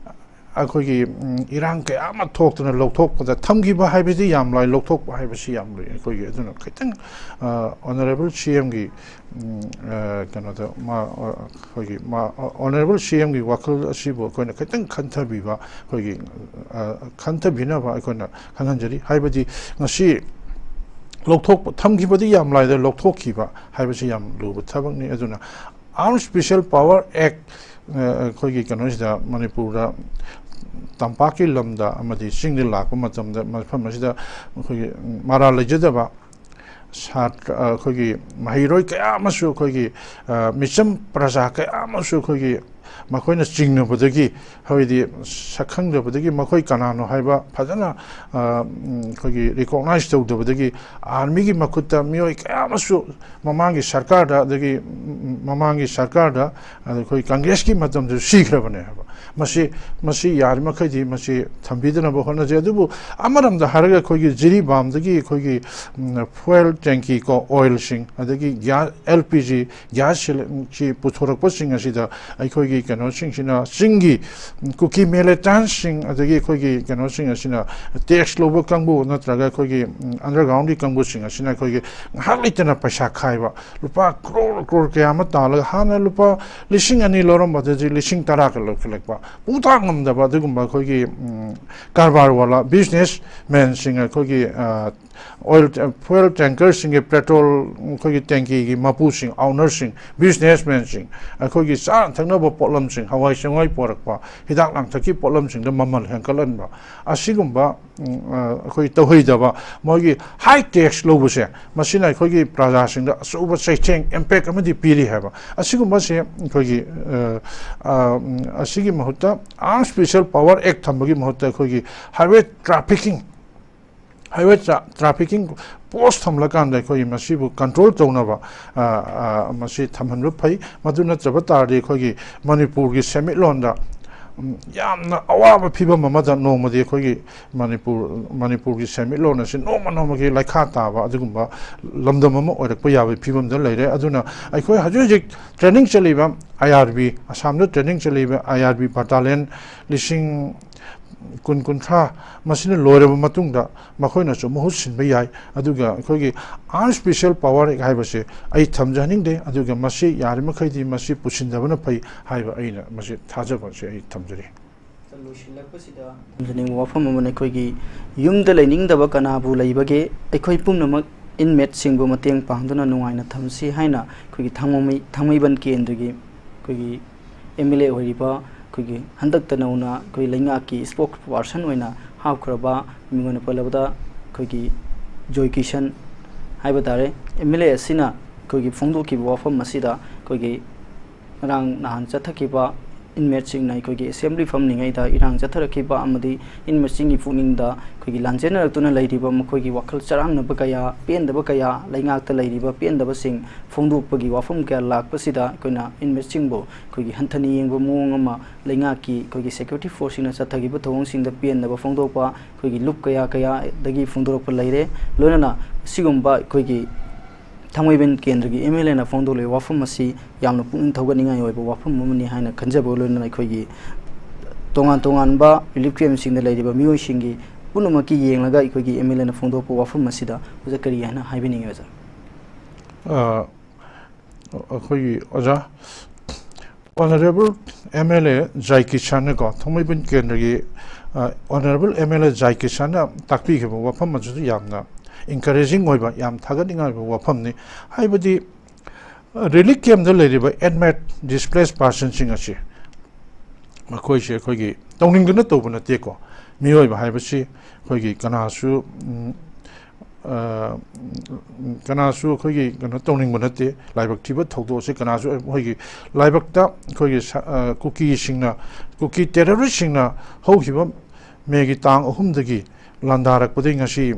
ꯑꯩꯈꯣꯏꯒꯤ ꯏꯔꯥꯡ ꯀꯌꯥ ꯑꯃ ꯊꯣꯛꯇꯨꯅ ꯂꯧꯊꯣꯛꯄꯗ ꯊꯝꯈꯤꯕ ꯍꯥꯏꯕꯗꯤ ꯌꯥꯝ ꯂꯥꯏ, ꯂꯧꯊꯣꯛꯄ ꯍꯥꯏꯕꯁꯤ ꯌꯥꯝ ꯂꯨꯏ꯫ ꯑꯩꯈꯣꯏꯒꯤ ꯑꯗꯨꯅ ꯈꯤꯇꯪ ꯑꯣꯅꯔꯦꯕꯜ ꯁꯤ ꯑꯦꯝꯒꯤ ꯀꯩꯅꯣꯗ ꯃꯥ ꯑꯩꯈꯣꯏꯒꯤ ꯃꯥ ꯑꯣꯅꯔꯦꯕꯜ ꯁꯤ ꯑꯦꯝꯒꯤ ꯋꯥꯈꯜ ꯑꯁꯤꯕꯨ ꯑꯩꯈꯣꯏꯅ ꯈꯤꯇꯪ ꯈꯟꯊꯕꯤꯕ, ꯑꯩꯈꯣꯏꯒꯤ ꯈꯟꯊꯕꯤꯅꯕ ꯑꯩꯈꯣꯏꯅ ꯈꯪꯍꯟꯖꯔꯤ꯫ ꯍꯥꯏꯕꯗꯤ ꯉꯁꯤ ꯂꯧꯊꯣꯛꯄ, ꯊꯝꯈꯤꯕꯗꯤ ꯌꯥꯝ ꯂꯥꯏꯗ, ꯂꯧꯊꯣꯛꯈꯤꯕ ꯍꯥꯏꯕꯁꯤ ꯌꯥꯝ ꯂꯨꯕ ꯊꯕꯛꯅꯤ꯫ ꯑꯗꯨꯅ Armed Special Power Act ꯑꯩꯈꯣꯏꯒꯤ ꯀꯩꯅꯣꯁꯤꯗ, ꯃꯅꯤꯄꯨꯔꯗ ꯇꯝꯄꯥꯛꯀꯤ ꯂꯝꯗ ꯑꯃꯗꯤ ꯆꯤꯡꯗ ꯂꯥꯛꯄ ꯃꯇꯝꯗ ꯃꯐꯝ ꯑꯁꯤꯗ ꯑꯩꯈꯣꯏꯒꯤ ꯃꯔꯥꯜ ꯂꯩꯖꯗꯕ ꯁꯥꯇ꯭ꯔ, ꯑꯩꯈꯣꯏꯒꯤ ꯃꯍꯩꯔꯣꯏ ꯀꯌꯥ ꯑꯃꯁꯨ, ꯑꯩꯈꯣꯏꯒꯤ ꯃꯤꯆꯝ ꯄ꯭ꯔꯖꯥ ꯀꯌꯥ ꯑꯃꯁꯨ ꯑꯩꯈꯣꯏꯒꯤ ꯃꯈꯣꯏꯅ ꯆꯤꯡꯅꯕꯗꯒꯤ, ꯍꯥꯏꯗꯤ ꯁꯛꯈꯪꯗꯕꯗꯒꯤ, ꯃꯈꯣꯏ ꯀꯅꯥꯅꯣ ꯍꯥꯏꯕ ꯐꯖꯅ ꯑꯩꯈꯣꯏꯒꯤ ꯔꯤꯀꯣꯛꯅꯥꯏꯖ ꯇꯧꯗꯕꯗꯒꯤ ꯑꯥꯔꯃꯤꯒꯤ ꯃꯈꯨꯠꯇ ꯃꯤꯑꯣꯏ ꯀꯌꯥ ꯑꯃꯁꯨ ꯃꯃꯥꯡꯒꯤ ꯁꯔꯀꯥꯔꯗ, ꯑꯗꯒꯤ ꯃꯃꯥꯡꯒꯤ ꯁꯔꯀꯥꯔꯗ, ꯑꯗ ꯑꯩꯈꯣꯏ ꯀꯪꯒ꯭ꯔꯦꯁꯀꯤ ꯃꯇꯝꯗꯁꯨ ꯁꯤꯈ꯭ꯔꯕꯅꯦ ꯍꯥꯏꯕ꯫ ꯃꯁꯤ, ꯃꯁꯤ ꯌꯥꯔꯤꯃꯈꯩꯗꯤ ꯃꯁꯤ ꯊꯝꯕꯤꯗꯅꯕ ꯍꯣꯠꯅꯖꯩ꯫ ꯑꯗꯨꯕꯨ ꯑꯃꯔꯣꯝꯗ ꯍꯥꯏꯔꯒ ꯑꯩꯈꯣꯏꯒꯤ ꯖꯤꯔꯤꯕꯥꯝꯗꯒꯤ ꯑꯩꯈꯣꯏꯒꯤ ꯐ꯭ꯌꯨꯑꯦꯜ ꯇꯦꯡꯀꯤ ꯀꯣ, ꯑꯣꯏꯜꯁꯤꯡ, ꯑꯗꯒꯤ gas, L P G gas ꯁꯤ ꯄꯨꯊꯣꯔꯛꯄꯁꯤꯡ ꯑꯁꯤꯗ ꯑꯩꯈꯣꯏꯒꯤ ꯀꯩꯅꯣꯁꯤꯡꯁꯤꯅ, ꯆꯤꯡꯒꯤ ꯀꯨꯀꯤ ꯃꯤꯂꯤꯇꯦꯟꯁꯤꯡ, ꯑꯗꯒꯤ ꯑꯩꯈꯣꯏꯒꯤ ꯀꯩꯅꯣꯁꯤꯡ ꯑꯁꯤꯅ, ꯇꯦꯛꯁ ꯂꯧꯕ ꯀꯥꯡꯕꯨ ꯅꯠꯇ꯭ꯔꯒ ꯑꯩꯈꯣꯏꯒꯤ ꯑꯟꯗꯔꯒ꯭ꯔꯥꯎꯟꯒꯤ ꯀꯥꯡꯕꯨꯁꯤꯡ ꯑꯁꯤꯅ ꯑꯩꯈꯣꯏꯒꯤ ꯉꯥꯏꯍꯥꯛ ꯂꯩꯇꯅ ꯄꯩꯁꯥ ꯈꯥꯏꯕ, ꯂꯨꯄꯥ ꯀ꯭ꯔꯣꯔ ꯀ꯭ꯔꯣꯔ ꯀꯌꯥ ꯑꯃ ꯇꯥꯜꯂꯒ ꯍꯥꯟꯅ ꯂꯨꯄꯥ ꯂꯤꯁꯤꯡ ꯑꯅꯤ ꯂꯧꯔꯝꯕꯗꯗꯤ ꯂꯤꯁꯤꯡ ꯇꯔꯥꯒ ꯂꯧꯈꯠꯂꯛꯄ, ꯄꯨꯊꯥꯡ ꯉꯝꯗꯕ ꯑꯗꯨꯒꯨꯝꯕ ꯑꯩꯈꯣꯏꯒꯤ ꯀꯔꯕꯥꯔ ꯋꯥꯂꯥ, ꯕꯤꯖꯤꯅꯦꯁ ꯃꯦꯟꯁꯤꯡ, ꯑꯩꯈꯣꯏꯒꯤ ꯑꯣꯏꯜ, ꯐ꯭ꯌꯨꯑꯦꯜ ꯇꯦꯡꯀꯔꯁꯤꯡꯒꯤ, ꯄꯦꯇ꯭ꯔꯣꯜ, ꯑꯩꯈꯣꯏꯒꯤ ꯇꯦꯡꯀꯤꯒꯤ ꯃꯄꯨꯁꯤꯡ, ꯑꯣꯅꯔꯁꯤꯡ, ꯕꯤꯖꯤꯅꯦꯁ ꯃꯦꯟꯁꯤꯡ, ꯑꯩꯈꯣꯏꯒꯤ ꯆꯥꯅ ꯊꯛꯅꯕ ꯄꯣꯠꯂꯝꯁꯤꯡ, ꯍꯋꯥꯏ ꯆꯦꯡꯋꯥꯏ ꯄꯣꯔꯛꯄ, ꯍꯤꯗꯥꯛ ꯂꯥꯡꯊꯛꯀꯤ ꯄꯣꯠꯂꯝꯁꯤꯡꯗ ꯃꯃꯜ ꯍꯦꯟꯒꯠꯍꯟꯕ, ꯑꯁꯤꯒꯨꯝꯕ ꯑꯩꯈꯣꯏ ꯇꯧꯍꯩꯗꯕ, ꯃꯣꯏꯒꯤ ꯍꯥꯏ ꯇꯦꯛꯁ ꯂꯧꯕꯁꯦ, ꯃꯁꯤꯅ ꯑꯩꯈꯣꯏꯒꯤ ꯄ꯭ꯔꯖꯥꯁꯤꯡꯗ ꯑꯆꯧꯕ ꯆꯩꯊꯦꯡ, ꯏꯝꯄꯦꯛ ꯑꯃꯗꯤ ꯄꯤꯔꯤ ꯍꯥꯏꯕ꯫ ꯑꯁꯤꯒꯨꯝꯕꯁꯦ ꯑꯩꯈꯣꯏꯒꯤ ꯑꯁꯤꯒꯤ ꯃꯍꯨꯠꯇ Armed Special Power Act ꯊꯝꯕꯒꯤ ꯃꯍꯨꯠꯇ ꯑꯩꯈꯣꯏꯒꯤ ꯍꯥꯏꯋꯦ ꯇ꯭ꯔꯥꯐꯤꯀꯤꯡ, ꯍꯥꯏꯋꯦ ꯇ꯭ꯔꯥꯐꯤꯀꯤꯡ ꯄꯣꯁ ꯊꯝꯂꯀꯥꯟꯗ ꯑꯩꯈꯣꯏꯒꯤ ꯃꯁꯤꯕꯨ ꯀꯟꯇ꯭ꯔꯣꯜ ꯇꯧꯅꯕ ꯃꯁꯤ ꯊꯝꯍꯟꯕ ꯐꯩ꯫ ꯃꯗꯨ ꯅꯠꯇ꯭ꯔꯕ ꯇꯥꯔꯗꯤ ꯑꯩꯈꯣꯏꯒꯤ ꯃꯅꯤꯄꯨꯔꯒꯤ ꯁꯦꯟꯃꯤꯠꯂꯣꯟꯗ ꯌꯥꯝꯅ ꯑꯋꯥꯕ ꯐꯤꯕꯝ ꯑꯃꯗ ꯅꯣꯡꯃꯗꯤ ꯑꯩꯈꯣꯏꯒꯤ ꯃꯅꯤꯄꯨꯔ, ꯃꯅꯤꯄꯨꯔꯒꯤ ꯁꯦꯟꯃꯤꯠꯂꯣꯟ ꯑꯁꯤ ꯅꯣꯡꯃ ꯅꯣꯡꯃꯒꯤ ꯂꯩꯈꯥ ꯇꯥꯕ ꯑꯗꯨꯒꯨꯝꯕ ꯂꯝꯗꯝ ꯑꯃ ꯑꯣꯏꯔꯛꯄ ꯌꯥꯕꯒꯤ ꯐꯤꯕꯝꯗ ꯂꯩꯔꯦ꯫ ꯑꯗꯨꯅ ꯑꯩꯈꯣꯏ ꯍꯧꯖꯤꯛ ꯍꯧꯖꯤꯛ ꯇ꯭ꯔꯦꯅꯤꯡ ꯆꯠꯂꯤꯕ ꯑꯥꯏ ꯑꯥꯔ ꯕꯤ, ꯑꯁꯥꯝꯗ ꯇ꯭ꯔꯦꯅꯤꯡ ꯆꯠꯂꯤꯕ ꯑꯥꯏ ꯑꯥꯔ ꯕꯤ ꯕꯇꯥꯂꯤꯌꯟ ꯂꯤꯁꯤꯡ ꯀꯨꯟ, ꯀꯨꯟꯊ꯭ꯔꯥ ꯃꯁꯤꯅ ꯂꯣꯏꯔꯕ ꯃꯇꯨꯡꯗ ꯃꯈꯣꯏꯅꯁꯨ ꯃꯍꯨꯠ ꯁꯤꯟꯕ ꯌꯥꯏ꯫ ꯑꯗꯨꯒ ꯑꯩꯈꯣꯏꯒꯤ ꯑꯥꯔꯝ ꯁ꯭ꯄꯦꯁꯤꯌꯦꯜ ꯄꯥꯋꯔ ꯍꯥꯏꯕꯁꯦ ꯑꯩ ꯊꯝꯖꯍꯟꯅꯤꯡꯗꯦ, ꯑꯗꯨꯒ ꯃꯁꯤ ꯌꯥꯔꯤꯃꯈꯩꯗꯤ ꯃꯁꯤ ꯄꯨꯁꯤꯟꯗꯕꯅ ꯐꯩ ꯍꯥꯏꯕ ꯑꯩꯅ ꯃꯁꯤ ꯊꯥꯖꯕꯁꯦ ꯑꯩ ꯊꯝꯖꯔꯤ꯫ ꯊꯝꯖꯅꯤꯡꯕ ꯋꯥꯐꯝ ꯑꯃꯅ, ꯑꯩꯈꯣꯏꯒꯤ ꯌꯨꯝꯗ ꯂꯩꯅꯤꯡꯗꯕ ꯀꯅꯥꯕꯨ ꯂꯩꯕꯒꯦ? ꯑꯩꯈꯣꯏ ꯄꯨꯝꯅꯃꯛ ꯏꯟꯃꯦꯠꯁꯤꯡꯕꯨ ꯃꯇꯦꯡ ꯄꯥꯡꯗꯨꯅ ꯅꯨꯡꯉꯥꯏꯅ ꯊꯝꯁꯤ ꯍꯥꯏꯅ ꯑꯩꯈꯣꯏꯒꯤ ꯊꯥꯡꯃꯩ-, ꯊꯥꯡꯃꯩꯕꯟ ꯀꯦꯟꯗ꯭ꯔꯒꯤ ꯑꯩꯈꯣꯏꯒꯤ ꯑꯦꯝ ꯑꯦꯜ ꯑꯦ ꯑꯣꯏꯔꯤꯕ, ꯑꯩꯈꯣꯏꯒꯤ ꯍꯟꯗꯛꯇ ꯅꯧꯅ ꯑꯩꯈꯣꯏ ꯂꯩꯉꯥꯛꯀꯤ ꯁ꯭ꯄꯣꯛꯁ ꯄꯥꯔꯁꯟ ꯑꯣꯏꯅ ꯍꯥꯞꯈ꯭ꯔꯕ, ꯃꯤꯡ ꯑꯣꯏꯅ ꯄꯜꯂꯕꯗ ꯑꯩꯈꯣꯏꯒꯤ ꯖꯣꯏ ꯀꯤꯁꯟ ꯍꯥꯏꯕ ꯇꯥꯔꯦ, ꯑꯦꯝ ꯑꯦꯜ ꯑꯦ ꯑꯁꯤꯅ ꯑꯩꯈꯣꯏꯒꯤ ꯐꯣꯡꯗꯣꯛꯈꯤꯕ ꯋꯥꯐꯝ ꯑꯁꯤꯗ, ꯑꯩꯈꯣꯏꯒꯤ ꯉꯔꯥꯡ ꯅꯍꯥꯟ ꯆꯠꯊꯈꯤꯕ ꯏꯟꯃꯦꯠꯁꯤꯡꯅ ꯑꯩꯈꯣꯏꯒꯤ ꯑꯦꯁꯦꯝꯕ꯭ꯂꯤ ꯐꯝꯂꯤꯉꯩꯗ ꯏꯔꯥꯡ ꯆꯠꯊꯔꯛꯈꯤꯕ ꯑꯃꯗꯤ ꯏꯟꯃꯦꯠꯁꯤꯡꯒꯤ ꯄꯨꯛꯅꯤꯡꯗ ꯑꯩꯈꯣꯏꯒꯤ ꯂꯥꯟꯖꯦꯟꯅꯔꯛꯇꯨꯅ ꯂꯩꯔꯤꯕ ꯃꯈꯣꯏꯒꯤ ꯋꯥꯈꯜ ꯆꯔꯥꯡꯅꯕ ꯀꯌꯥ, ꯄꯦꯟꯗꯕ ꯀꯌꯥ, ꯂꯩꯉꯥꯛꯇ ꯂꯩꯔꯤꯕ ꯄꯦꯟꯗꯕꯁꯤꯡ ꯐꯣꯡꯗꯣꯛꯄꯒꯤ ꯋꯥꯐꯝ ꯀꯌꯥ ꯂꯥꯛꯄꯁꯤꯗ ꯑꯩꯈꯣꯏꯅ ꯏꯟꯃꯦꯠꯁꯤꯡꯕꯨ ꯑꯩꯈꯣꯏꯒꯤ ꯍꯟꯊꯅ ꯌꯦꯡꯕ ꯃꯑꯣꯡ ꯑꯃ, ꯂꯩꯉꯥꯛꯀꯤ ꯑꯩꯈꯣꯏꯒꯤ ꯁꯦꯀ꯭ꯌꯨꯔꯤꯇꯤ ꯐꯣꯔꯁꯁꯤꯡꯅ ꯆꯠꯊꯈꯤꯕ ꯊꯧꯑꯣꯡꯁꯤꯡꯗ ꯄꯦꯟꯗꯕ ꯐꯣꯡꯗꯣꯛꯄ ꯑꯩꯈꯣꯏꯒꯤ ꯂꯨꯞ ꯀꯌꯥ ꯀꯌꯥꯗꯒꯤ ꯐꯣꯡꯗꯣꯔꯛꯄ ꯂꯩꯔꯦ꯫ ꯂꯣꯏꯅꯅ ꯑꯁꯤꯒꯨꯝꯕ ꯑꯩꯈꯣꯏꯒꯤ ꯊꯥꯡꯃꯩꯕꯟ ꯀꯦꯟꯗ꯭ꯔꯒꯤ ꯑꯦꯝ ꯑꯦꯜ ꯑꯦꯅ ꯐꯣꯡꯗꯣꯛꯂꯤꯕ ꯋꯥꯐꯝ ꯑꯁꯤ ꯌꯥꯝꯅ ꯄꯨꯛꯅꯤꯡ ꯊꯧꯒꯠꯅꯤꯡꯉꯥꯏ ꯑꯣꯏꯕ ꯋꯥꯐꯝ ꯑꯃꯅꯤ ꯍꯥꯏꯅ ꯈꯟꯖꯕꯒ ꯂꯣꯏꯅꯅ ꯑꯩꯈꯣꯏꯒꯤ ꯇꯣꯉꯥꯟ ꯇꯣꯉꯥꯟꯕ ꯔꯤꯂꯤꯐ ꯀꯦꯝꯞꯁꯤꯡꯗ ꯂꯩꯔꯤꯕ ꯃꯤꯑꯣꯏꯁꯤꯡꯒꯤ ꯄꯨꯝꯅꯃꯛꯀꯤ ꯌꯦꯡꯂꯒ ꯑꯩꯈꯣꯏꯒꯤ ꯑꯦꯝ ꯑꯦꯜ ꯑꯦꯅ ꯐꯣꯡꯗꯣꯛꯄ ꯋꯥꯐꯝ ꯑꯁꯤꯗ ꯑꯣꯖꯥ ꯀꯔꯤ ꯍꯥꯏꯅ ꯍꯥꯏꯕꯤꯅꯤꯡꯉꯤ ꯑꯣꯖꯥ? ꯑ, ꯑꯩꯈꯣꯏꯒꯤ ꯑꯣꯖꯥ, ꯑꯣꯅꯔꯦꯕꯜ ꯑꯦꯝ ꯑꯦꯜ ꯑꯦ ꯖꯥꯏ ꯀꯤꯁꯟꯅꯀꯣ, ꯊꯥꯡꯃꯩꯕꯟ ꯀꯦꯟꯗ꯭ꯔꯒꯤ, ꯑ, ꯑꯣꯅꯔꯦꯕꯜ ꯑꯦꯝ ꯑꯦꯜ ꯑꯦ ꯖꯥꯏ ꯀꯤꯁꯟꯅ ꯇꯥꯛꯄꯤꯈꯤꯕ ꯋꯥꯐꯝ ꯑꯗꯨꯁꯨ ꯌꯥꯝꯅ ꯏꯟꯀꯔꯦꯖꯤꯡ ꯑꯣꯏꯕ, ꯌꯥꯝ ꯊꯥꯒꯠꯅꯤꯡꯉꯥꯏ ꯑꯣꯏꯕ ꯋꯥꯐꯝꯅꯤ꯫ ꯍꯥꯏꯕꯗꯤ, ꯔꯤꯂꯤꯐ ꯀꯦꯝꯞꯇ ꯂꯩꯔꯤꯕ ꯏꯟꯃꯦꯠ, ꯗꯤꯁꯄ꯭ꯂꯦꯁ ꯄꯥꯔꯁꯟꯁꯤꯡ ꯑꯁꯤ ꯃꯈꯣꯏꯁꯦ ꯑꯩꯈꯣꯏꯒꯤ ꯇꯧꯅꯤꯡꯗꯅ ꯇꯧꯕ ꯅꯠꯇꯦꯀꯣ꯫ ꯃꯤꯑꯣꯏꯕ ꯍꯥꯏꯕꯁꯤ ꯑꯩꯈꯣꯏꯒꯤ ꯀꯅꯥꯁꯨ, ꯎꯝ, ꯑ, ꯀꯅꯥꯁꯨ ꯑꯩꯈꯣꯏꯒꯤ ꯀꯩꯅꯣ ꯇꯧꯅꯤꯡꯕ ꯅꯠꯇꯦ꯫ ꯂꯥꯏꯕꯛ ꯊꯤꯕ ꯊꯧꯗꯣꯛ ꯑꯁꯤ ꯀꯅꯥꯁꯨ, ꯑꯩꯈꯣꯏꯒꯤ ꯂꯥꯏꯕꯛꯇ ꯑꯩꯈꯣꯏꯒꯤ ꯁ-, ꯑ, ꯀꯨꯀꯤꯁꯤꯡꯅ, ꯀꯨꯀꯤ ꯇꯦꯔꯣꯔꯤꯁꯁꯤꯡꯅ ꯍꯧꯈꯤꯕ ꯃꯦꯒꯤ ꯇꯥꯡ ꯑꯍꯨꯝꯗꯒꯤ ꯂꯥꯟꯗꯥꯔꯛꯄꯗꯒꯤ ꯉꯁꯤ,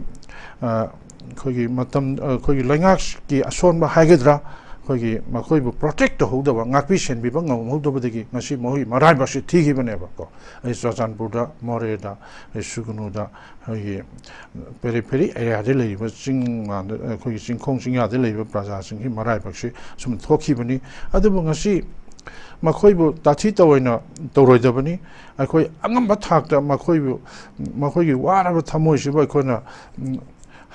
ꯑ, ꯑꯩꯈꯣꯏꯒꯤ ꯃꯇꯝ, ꯑꯩꯈꯣꯏꯒꯤ ꯂꯩꯉꯥꯛꯀꯤ ꯑꯁꯣꯟꯕ ꯍꯥꯏꯒꯗ꯭ꯔꯥ, ꯑꯩꯈꯣꯏꯒꯤ ꯃꯈꯣꯏꯕꯨ ꯄ꯭ꯔꯣꯇꯦꯛ ꯇꯧꯍꯧꯗꯕ, ꯉꯥꯛꯄꯤ ꯁꯦꯟꯕꯤꯕ ꯉꯝꯍꯧꯗꯕꯗꯒꯤ ꯉꯁꯤ ꯃꯈꯣꯏꯒꯤ ꯃꯔꯥꯏꯕꯛꯁꯤ ꯊꯤꯈꯤꯕꯅꯦꯕꯀꯣ꯫ ꯑꯩ ꯆꯨꯔꯆꯥꯟꯄꯨꯔꯗ, ꯃꯣꯔꯦꯗ, ꯑꯩ ꯁꯨꯒꯅꯨꯗ, ꯑꯩꯈꯣꯏꯒꯤ ꯄꯦꯔꯤꯐꯦꯔꯤ ꯑꯦꯔꯤꯌꯥꯗ ꯂꯩꯔꯤꯕ ꯆꯤꯡ ꯃꯥꯟꯗ, ꯑꯩꯈꯣꯏꯒꯤ ꯆꯤꯡꯈꯣꯡ ꯆꯤꯡꯌꯥꯗ ꯂꯩꯔꯤꯕ ꯄ꯭ꯔꯖꯥꯁꯤꯡꯒꯤ ꯃꯔꯥꯏꯕꯛꯁꯤ ꯁꯨꯝ ꯊꯣꯛꯈꯤꯕꯅꯤ꯫ ꯑꯗꯨꯕꯨ ꯉꯁꯤ ꯃꯈꯣꯏꯕꯨ ꯇꯥꯊꯤ ꯇꯧꯑꯣꯏꯅ ꯇꯧꯔꯣꯏꯗꯕꯅꯤ꯫ ꯑꯩꯈꯣꯏ ꯑꯉꯝꯕ ꯊꯥꯛꯇ ꯃꯈꯣꯏꯕꯨ, ꯃꯈꯣꯏꯒꯤ ꯋꯥꯔꯕ ꯊꯃꯣꯏꯁꯤꯕꯨ ꯑꯩꯈꯣꯏꯅ, ꯎꯝ,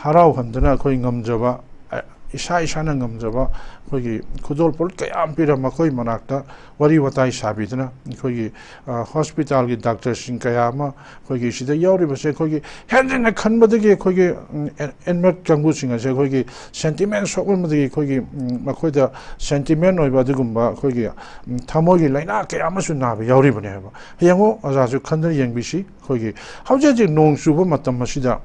ꯍꯔꯥꯎꯍꯟꯗꯅ ꯑꯩꯈꯣꯏ ꯉꯝꯖꯕ, ꯑ, ꯏꯁꯥ ꯏꯁꯥꯅ ꯉꯝꯖꯕ ꯑꯩꯈꯣꯏꯒꯤ ꯈꯨꯗꯣꯜ ꯄꯣꯠ ꯀꯌꯥ ꯑꯃ ꯄꯤꯔ ꯃꯈꯣꯏ ꯃꯅꯥꯛꯇ ꯋꯥꯔꯤ ꯋꯥꯇꯥꯏ ꯁꯥꯕꯤꯗꯨꯅ ꯑꯩꯈꯣꯏꯒꯤ, ꯑ, ꯍꯣꯁꯄꯤꯇꯥꯜꯒꯤ ꯗꯥꯛꯇꯔꯁꯤꯡ ꯀꯌꯥ ꯑꯃ ꯑꯩꯈꯣꯏꯒꯤ ꯁꯤꯗ ꯌꯥꯎꯔꯤꯕꯁꯦ ꯑꯩꯈꯣꯏꯒꯤ ꯍꯦꯟꯖꯤꯟꯅ ꯈꯟꯕꯗꯒꯤ ꯑꯩꯈꯣꯏꯒꯤ, ꯎꯝ, ꯑꯦ-, inmate ꯀꯥꯡꯕꯨꯁꯤꯡ ꯑꯁꯦ ꯑꯩꯈꯣꯏꯒꯤ sentiment ꯁꯣꯛꯍꯟꯕꯗꯒꯤ ꯑꯩꯈꯣꯏꯒꯤ, ꯎꯝ, ꯃꯈꯣꯏꯗ sentiment ꯑꯣꯏꯕ ꯑꯗꯨꯒꯨꯝꯕ ꯑꯩꯈꯣꯏꯒꯤ, ꯎꯝ, ꯊꯃꯣꯏꯒꯤ ꯂꯥꯏꯅꯥ ꯀꯌꯥ ꯑꯃꯁꯨ ꯅꯥꯕ ꯌꯥꯎꯔꯤꯕꯅꯦ ꯍꯥꯏꯕ꯫ ꯌꯦꯡꯉꯨ, ꯑꯣꯖꯥꯁꯨ ꯈꯟꯗꯨꯅ ꯌꯦꯡꯕꯤꯁꯤ꯫ ꯑꯩꯈꯣꯏꯒꯤ ꯍꯧꯖꯤꯛ ꯍꯧꯖꯤꯛ ꯅꯣꯡ ꯆꯨꯕ ꯃꯇꯝ ꯑꯁꯤꯗ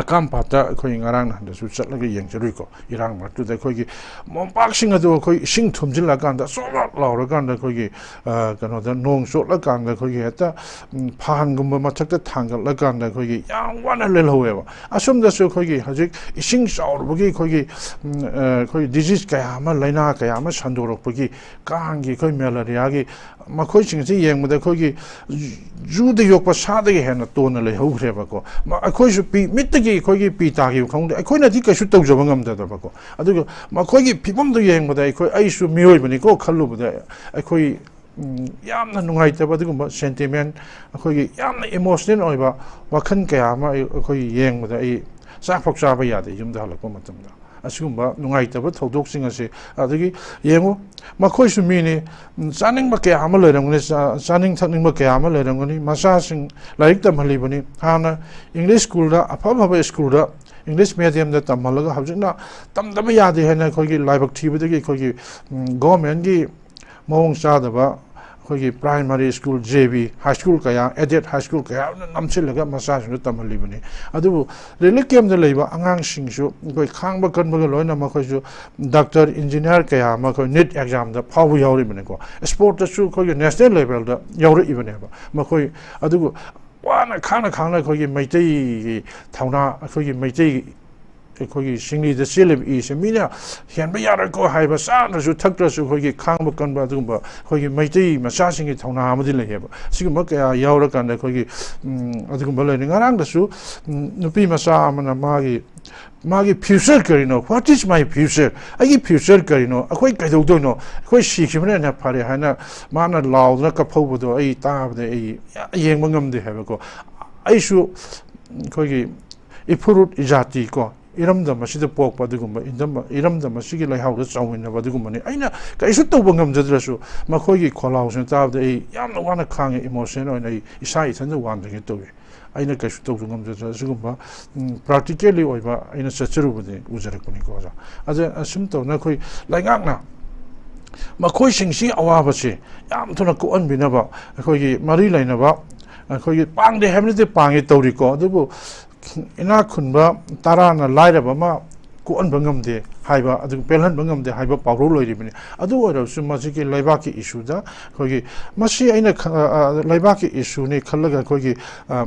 ꯑꯀꯥꯝꯄꯥꯠꯇ ꯑꯩꯈꯣꯏ ꯉꯔꯥꯡ ꯅꯍꯥꯟꯗꯁꯨ ꯆꯠꯂꯒ ꯌꯦꯡꯖꯔꯨꯏꯀꯣ꯫ ꯏꯔꯥꯡ ꯃꯔꯛꯇꯨꯗ ꯑꯩꯈꯣꯏꯒꯤ ꯃꯣꯝꯄꯥꯛꯁꯤꯡ ꯑꯗꯨ ꯑꯩꯈꯣꯏ ꯏꯁꯤꯡ ꯊꯨꯝꯖꯤꯜꯂꯀꯥꯟꯗ ꯆꯣꯠ ꯂꯥꯎꯔꯀꯥꯟꯗ ꯑꯩꯈꯣꯏꯒꯤ, ꯑ, ꯀꯩꯅꯣꯗ ꯅꯣꯡ ꯆꯣꯠꯂꯀꯥꯟꯗ ꯑꯩꯈꯣꯏꯒꯤ ꯍꯦꯛꯇ, ꯎꯝ, ꯐꯥꯟꯒꯨꯝꯕ ꯃꯊꯛꯇ ꯊꯥꯡꯒꯠꯂꯀꯥꯟꯗ ꯑꯩꯈꯣꯏꯒꯤ ꯌꯥꯝ ꯋꯥꯅ ꯂꯦꯜꯍꯧꯋꯦꯕ꯫ ꯑꯁꯣꯝꯗꯁꯨ ꯑꯩꯈꯣꯏꯒꯤ ꯍꯧꯖꯤꯛ ꯏꯁꯤꯡ ꯆꯥꯎꯔꯨꯕꯒꯤ ꯑꯩꯈꯣꯏꯒꯤ, ꯎꯝ, ꯑ, ꯑꯩꯈꯣꯏ disease ꯀꯌꯥ ꯑꯃ, ꯂꯥꯏꯅꯥ ꯀꯌꯥ ꯑꯃ ꯁꯟꯗꯣꯔꯛꯄꯒꯤ ꯀꯥꯡꯒꯤ, ꯑꯩꯈꯣꯏ malaria ꯒꯤ, ꯃꯈꯣꯏꯁꯤꯡ ꯑꯁꯤ ꯌꯦꯡꯕꯗ ꯑꯩꯈꯣꯏꯒꯤ ꯖꯨꯗ ꯌꯣꯛꯄ ꯁꯥꯗꯒꯤ ꯍꯦꯟꯅ ꯇꯣꯟꯅ ꯂꯩꯍꯧꯈ꯭ꯔꯦꯕꯀꯣ꯫ ꯃ-, ꯑꯩꯈꯣꯏꯁꯨ ꯄꯤ, ꯃꯤꯠꯇꯒꯤ ꯑꯩꯈꯣꯏꯒꯤ ꯄꯤ ꯇꯥꯈꯤꯕ ꯈꯪꯍꯧꯗꯦ꯫ ꯑꯩꯈꯣꯏꯅꯗꯤ ꯀꯩꯁꯨ ꯇꯧꯖꯕ ꯉꯝꯖꯗꯕꯀꯣ꯫ ꯑꯗꯨꯒ ꯃꯈꯣꯏꯒꯤ ꯐꯤꯕꯝꯗꯨ ꯌꯦꯡꯕꯗ ꯑꯩꯈꯣꯏ, ꯑꯩꯁꯨ ꯃꯤꯑꯣꯏꯕꯅꯤꯀꯣ ꯈꯜꯂꯨꯕꯗ ꯑꯩꯈꯣꯏ, ꯎꯝ, ꯌꯥꯝꯅ ꯅꯨꯡꯉꯥꯏꯇꯕ ꯑꯗꯨꯒꯨꯝꯕ sentiment, ꯑꯩꯈꯣꯏꯒꯤ ꯌꯥꯝꯅ emotional ꯑꯣꯏꯕ ꯋꯥꯈꯜ ꯀꯌꯥ ꯑꯃ ꯑꯩ, ꯑꯩꯈꯣꯏ ꯌꯦꯡꯕꯗ ꯑꯩ ꯆꯥꯛꯐꯥꯎ ꯆꯥꯕ ꯌꯥꯗꯦ ꯌꯨꯝꯗ ꯍꯜꯂꯛꯄ ꯃꯇꯝꯗ꯫ ꯑꯁꯤꯒꯨꯝꯕ ꯅꯨꯡꯉꯥꯏꯇꯕ ꯊꯧꯗꯣꯛꯁꯤꯡ ꯑꯁꯦ꯫ ꯑꯗꯒꯤ ꯌꯦꯡꯉꯨ, ꯃꯈꯣꯏꯁꯨ ꯃꯤꯅꯤ, ꯎꯝ, ꯆꯥꯅꯤꯡꯕ ꯀꯌꯥ ꯑꯃ ꯂꯩꯔꯝꯒꯅꯤ, ꯆꯥ-, ꯆꯥꯅꯤꯡ ꯊꯛꯅꯤꯡꯕ ꯀꯌꯥ ꯑꯃ ꯂꯩꯔꯝꯒꯅꯤ꯫ ꯃꯆꯥꯁꯤꯡ ꯂꯥꯏꯔꯤꯛ ꯇꯝꯍꯜꯂꯤꯕꯅꯤ꯫ ꯍꯥꯟꯅ English school ꯗ, ꯑꯐ ꯑꯐꯕ school ꯗ, English medium ꯗ ꯇꯝꯍꯜꯂꯒ ꯍꯧꯖꯤꯛꯅ ꯇꯝꯗꯕ ꯌꯥꯗꯦ ꯍꯥꯏꯅ ꯑꯩꯈꯣꯏꯒꯤ ꯂꯥꯏꯕꯛ ꯊꯤꯕꯗꯒꯤ ꯑꯩꯈꯣꯏꯒꯤ, ꯎꯝ, government ꯀꯤ ꯃꯑꯣꯡ ꯆꯥꯗꯕ ꯑꯩꯈꯣꯏꯒꯤ primary school, J B, high school ꯀꯌꯥ, aided high school ꯀꯌꯥ ꯑꯃꯅ ꯅꯝꯁꯤꯜꯂꯒ ꯃꯆꯥꯁꯤꯡꯗꯨ ꯇꯝꯍꯜꯂꯤꯕꯅꯤ꯫ ꯑꯗꯨꯕꯨ relief camp ꯇ ꯂꯩꯕ ꯑꯉꯥꯡꯁꯤꯡꯁꯨ ꯑꯩꯈꯣꯏ ꯈꯥꯡꯕ ꯀꯟꯕꯒ ꯂꯣꯏꯅꯅ ꯃꯈꯣꯏꯁꯨ doctor, engineer ꯀꯌꯥ ꯑꯃ ꯑꯩꯈꯣꯏ NEET exam ꯗ ꯐꯥꯎꯕ ꯌꯥꯎꯔꯤꯕꯅꯤꯀꯣ꯫ Sport ꯇꯁꯨ ꯑꯩꯈꯣꯏꯒꯤ national level ꯗ ꯌꯥꯎꯔꯛꯏꯕꯅꯦꯕ ꯃꯈꯣꯏ꯫ ꯑꯗꯨꯕꯨ ꯋꯥꯅ ꯈꯥꯡꯅ ꯈꯥꯡꯅ ꯑꯩꯈꯣꯏꯒꯤ ꯃꯩꯇꯩꯒꯤ ꯊꯧꯅꯥ, ꯑꯩꯈꯣꯏꯒꯤ ꯃꯩꯇꯩ ꯑꯩꯈꯣꯏꯒꯤ ꯁꯤꯡꯂꯤꯗ ꯆꯦꯜꯂꯤꯕ ꯏꯁꯦ ꯃꯤꯅ ꯍꯦꯟꯕ ꯌꯥꯔꯣꯏꯀꯣ ꯍꯥꯏꯕ, ꯆꯥꯗ꯭ꯔꯁꯨ ꯊꯛꯇ꯭ꯔꯁꯨ ꯑꯩꯈꯣꯏꯒꯤ ꯈꯥꯡꯕ ꯀꯟꯕ ꯑꯗꯨꯒꯨꯝꯕ ꯑꯩꯈꯣꯏꯒꯤ ꯃꯩꯇꯩ ꯃꯆꯥꯁꯤꯡꯒꯤ ꯊꯧꯅꯥ ꯑꯃꯗꯤ ꯂꯩꯌꯦꯕ꯫ ꯁꯤꯒꯨꯝꯕ ꯀꯌꯥ ꯌꯥꯎꯔꯀꯥꯟꯗ ꯑꯩꯈꯣꯏꯒꯤ, ꯎꯝ, ꯑꯗꯨꯒꯨꯝꯕ ꯂꯩꯔꯦ꯫ ꯉꯔꯥꯡꯗꯁꯨ, ꯎꯝ, ꯅꯨꯄꯤ ꯃꯆꯥ ꯑꯃꯅ ꯃꯥꯒꯤ ꯃꯥꯒꯤ future ꯀꯔꯤꯅꯣ? What is my future? ꯑꯩꯒꯤ future ꯀꯔꯤꯅꯣ? ꯑꯩꯈꯣꯏ ꯀꯩꯗꯧꯗꯣꯏꯅꯣ? ꯑꯩꯈꯣꯏ ꯁꯤꯈꯤꯕꯅ ꯍꯦꯟꯅ ꯐꯔꯦ ꯍꯥꯏꯅ ꯃꯥꯅ ꯂꯥꯎꯗꯅ ꯀꯞꯍꯧꯕꯗꯣ ꯑꯩ ꯇꯥꯕꯗ ꯑꯩ ꯌꯦꯡꯕ ꯉꯝꯗꯦ ꯍꯥꯏꯕꯀꯣ꯫ ꯑꯩꯁꯨ ꯑꯩꯈꯣꯏꯒꯤ ꯏꯐꯨꯔꯨꯠ ꯏꯖꯥꯇꯤ ꯀꯣ, ꯏꯔꯝꯗꯝ ꯑꯁꯤꯗ ꯄꯣꯛꯄ ꯑꯗꯨꯒꯨꯝꯕ, ꯏꯔꯝꯗꯝ ꯑꯁꯤꯒꯤ ꯂꯩꯍꯥꯎꯗ ꯆꯥꯎꯃꯤꯟꯅꯕ ꯑꯗꯨꯒꯨꯝꯕꯅꯤ꯫ ꯑꯩꯅ ꯀꯩꯁꯨ ꯇꯧꯕ ꯉꯝꯖꯗ꯭ꯔꯁꯨ ꯃꯈꯣꯏꯒꯤ ꯈꯣꯜꯂꯥꯎꯁꯤꯅ ꯇꯥꯕꯗ ꯑꯩ ꯌꯥꯝꯅ ꯋꯥꯅ ꯈꯥꯡꯉꯦ, emotional ꯑꯣꯏꯅ ꯑꯩ ꯏꯁꯥ ꯏꯊꯟꯗ ꯋꯥꯟꯗꯒꯦ ꯇꯧꯏ꯫ ꯑꯩꯅ ꯀꯩꯁꯨ ꯇꯧꯕ ꯉꯝꯖꯗ꯭ꯔꯁꯨ ꯑꯁꯤꯒꯨꯝꯕ practically ꯑꯣꯏꯕ ꯑꯩꯅ ꯆꯠꯆꯔꯨꯕꯗꯤ ꯎꯖꯔꯛꯄꯅꯤꯀꯣ ꯑꯣꯖꯥ꯫ ꯑꯗ ꯑꯁꯨꯝ ꯇꯧꯅ ꯑꯩꯈꯣꯏ ꯂꯩꯉꯥꯛꯅ ꯃꯈꯣꯏꯁꯤꯡꯁꯤ ꯑꯋꯥꯕꯁꯤ ꯌꯥꯝ ꯊꯨꯅ ꯀꯣꯛꯍꯟꯕꯤꯅꯕ, ꯑꯩꯈꯣꯏꯒꯤ ꯃꯔꯤ ꯂꯩꯅꯕ, ꯑꯩꯈꯣꯏꯒꯤ ꯄꯥꯡꯗꯦ ꯍꯥꯏꯕ ꯅꯠꯇꯦ, ꯄꯥꯡꯉꯦ ꯇꯧꯔꯤꯀꯣ, ꯑꯗꯨꯕꯨ ꯏꯅꯥꯛ ꯈꯨꯟꯕ ꯇꯔꯥꯅ ꯂꯥꯏꯔꯕ ꯑꯃ ꯀꯣꯛꯍꯟꯕ ꯉꯝꯗꯦ ꯍꯥꯏꯕ, ꯑꯗꯨ ꯄꯦꯜꯍꯟꯕ ꯉꯝꯗꯦ ꯍꯥꯏꯕ ꯄꯥꯎꯔꯧ ꯂꯩꯔꯤꯕꯅꯤ꯫ ꯑꯗꯨ ꯑꯣꯏꯔꯕꯁꯨ ꯃꯁꯤꯒꯤ ꯂꯩꯕꯥꯛꯀꯤ issueꯗ ꯑꯩꯈꯣꯏꯒꯤ, ꯃꯁꯤ ꯑꯩꯅ ꯈ-, ꯑ, ꯑ, ꯂꯩꯕꯥꯛꯀꯤ issueꯅꯤ ꯈꯜꯂꯒ ꯑꯩꯈꯣꯏꯒꯤ, ꯑ,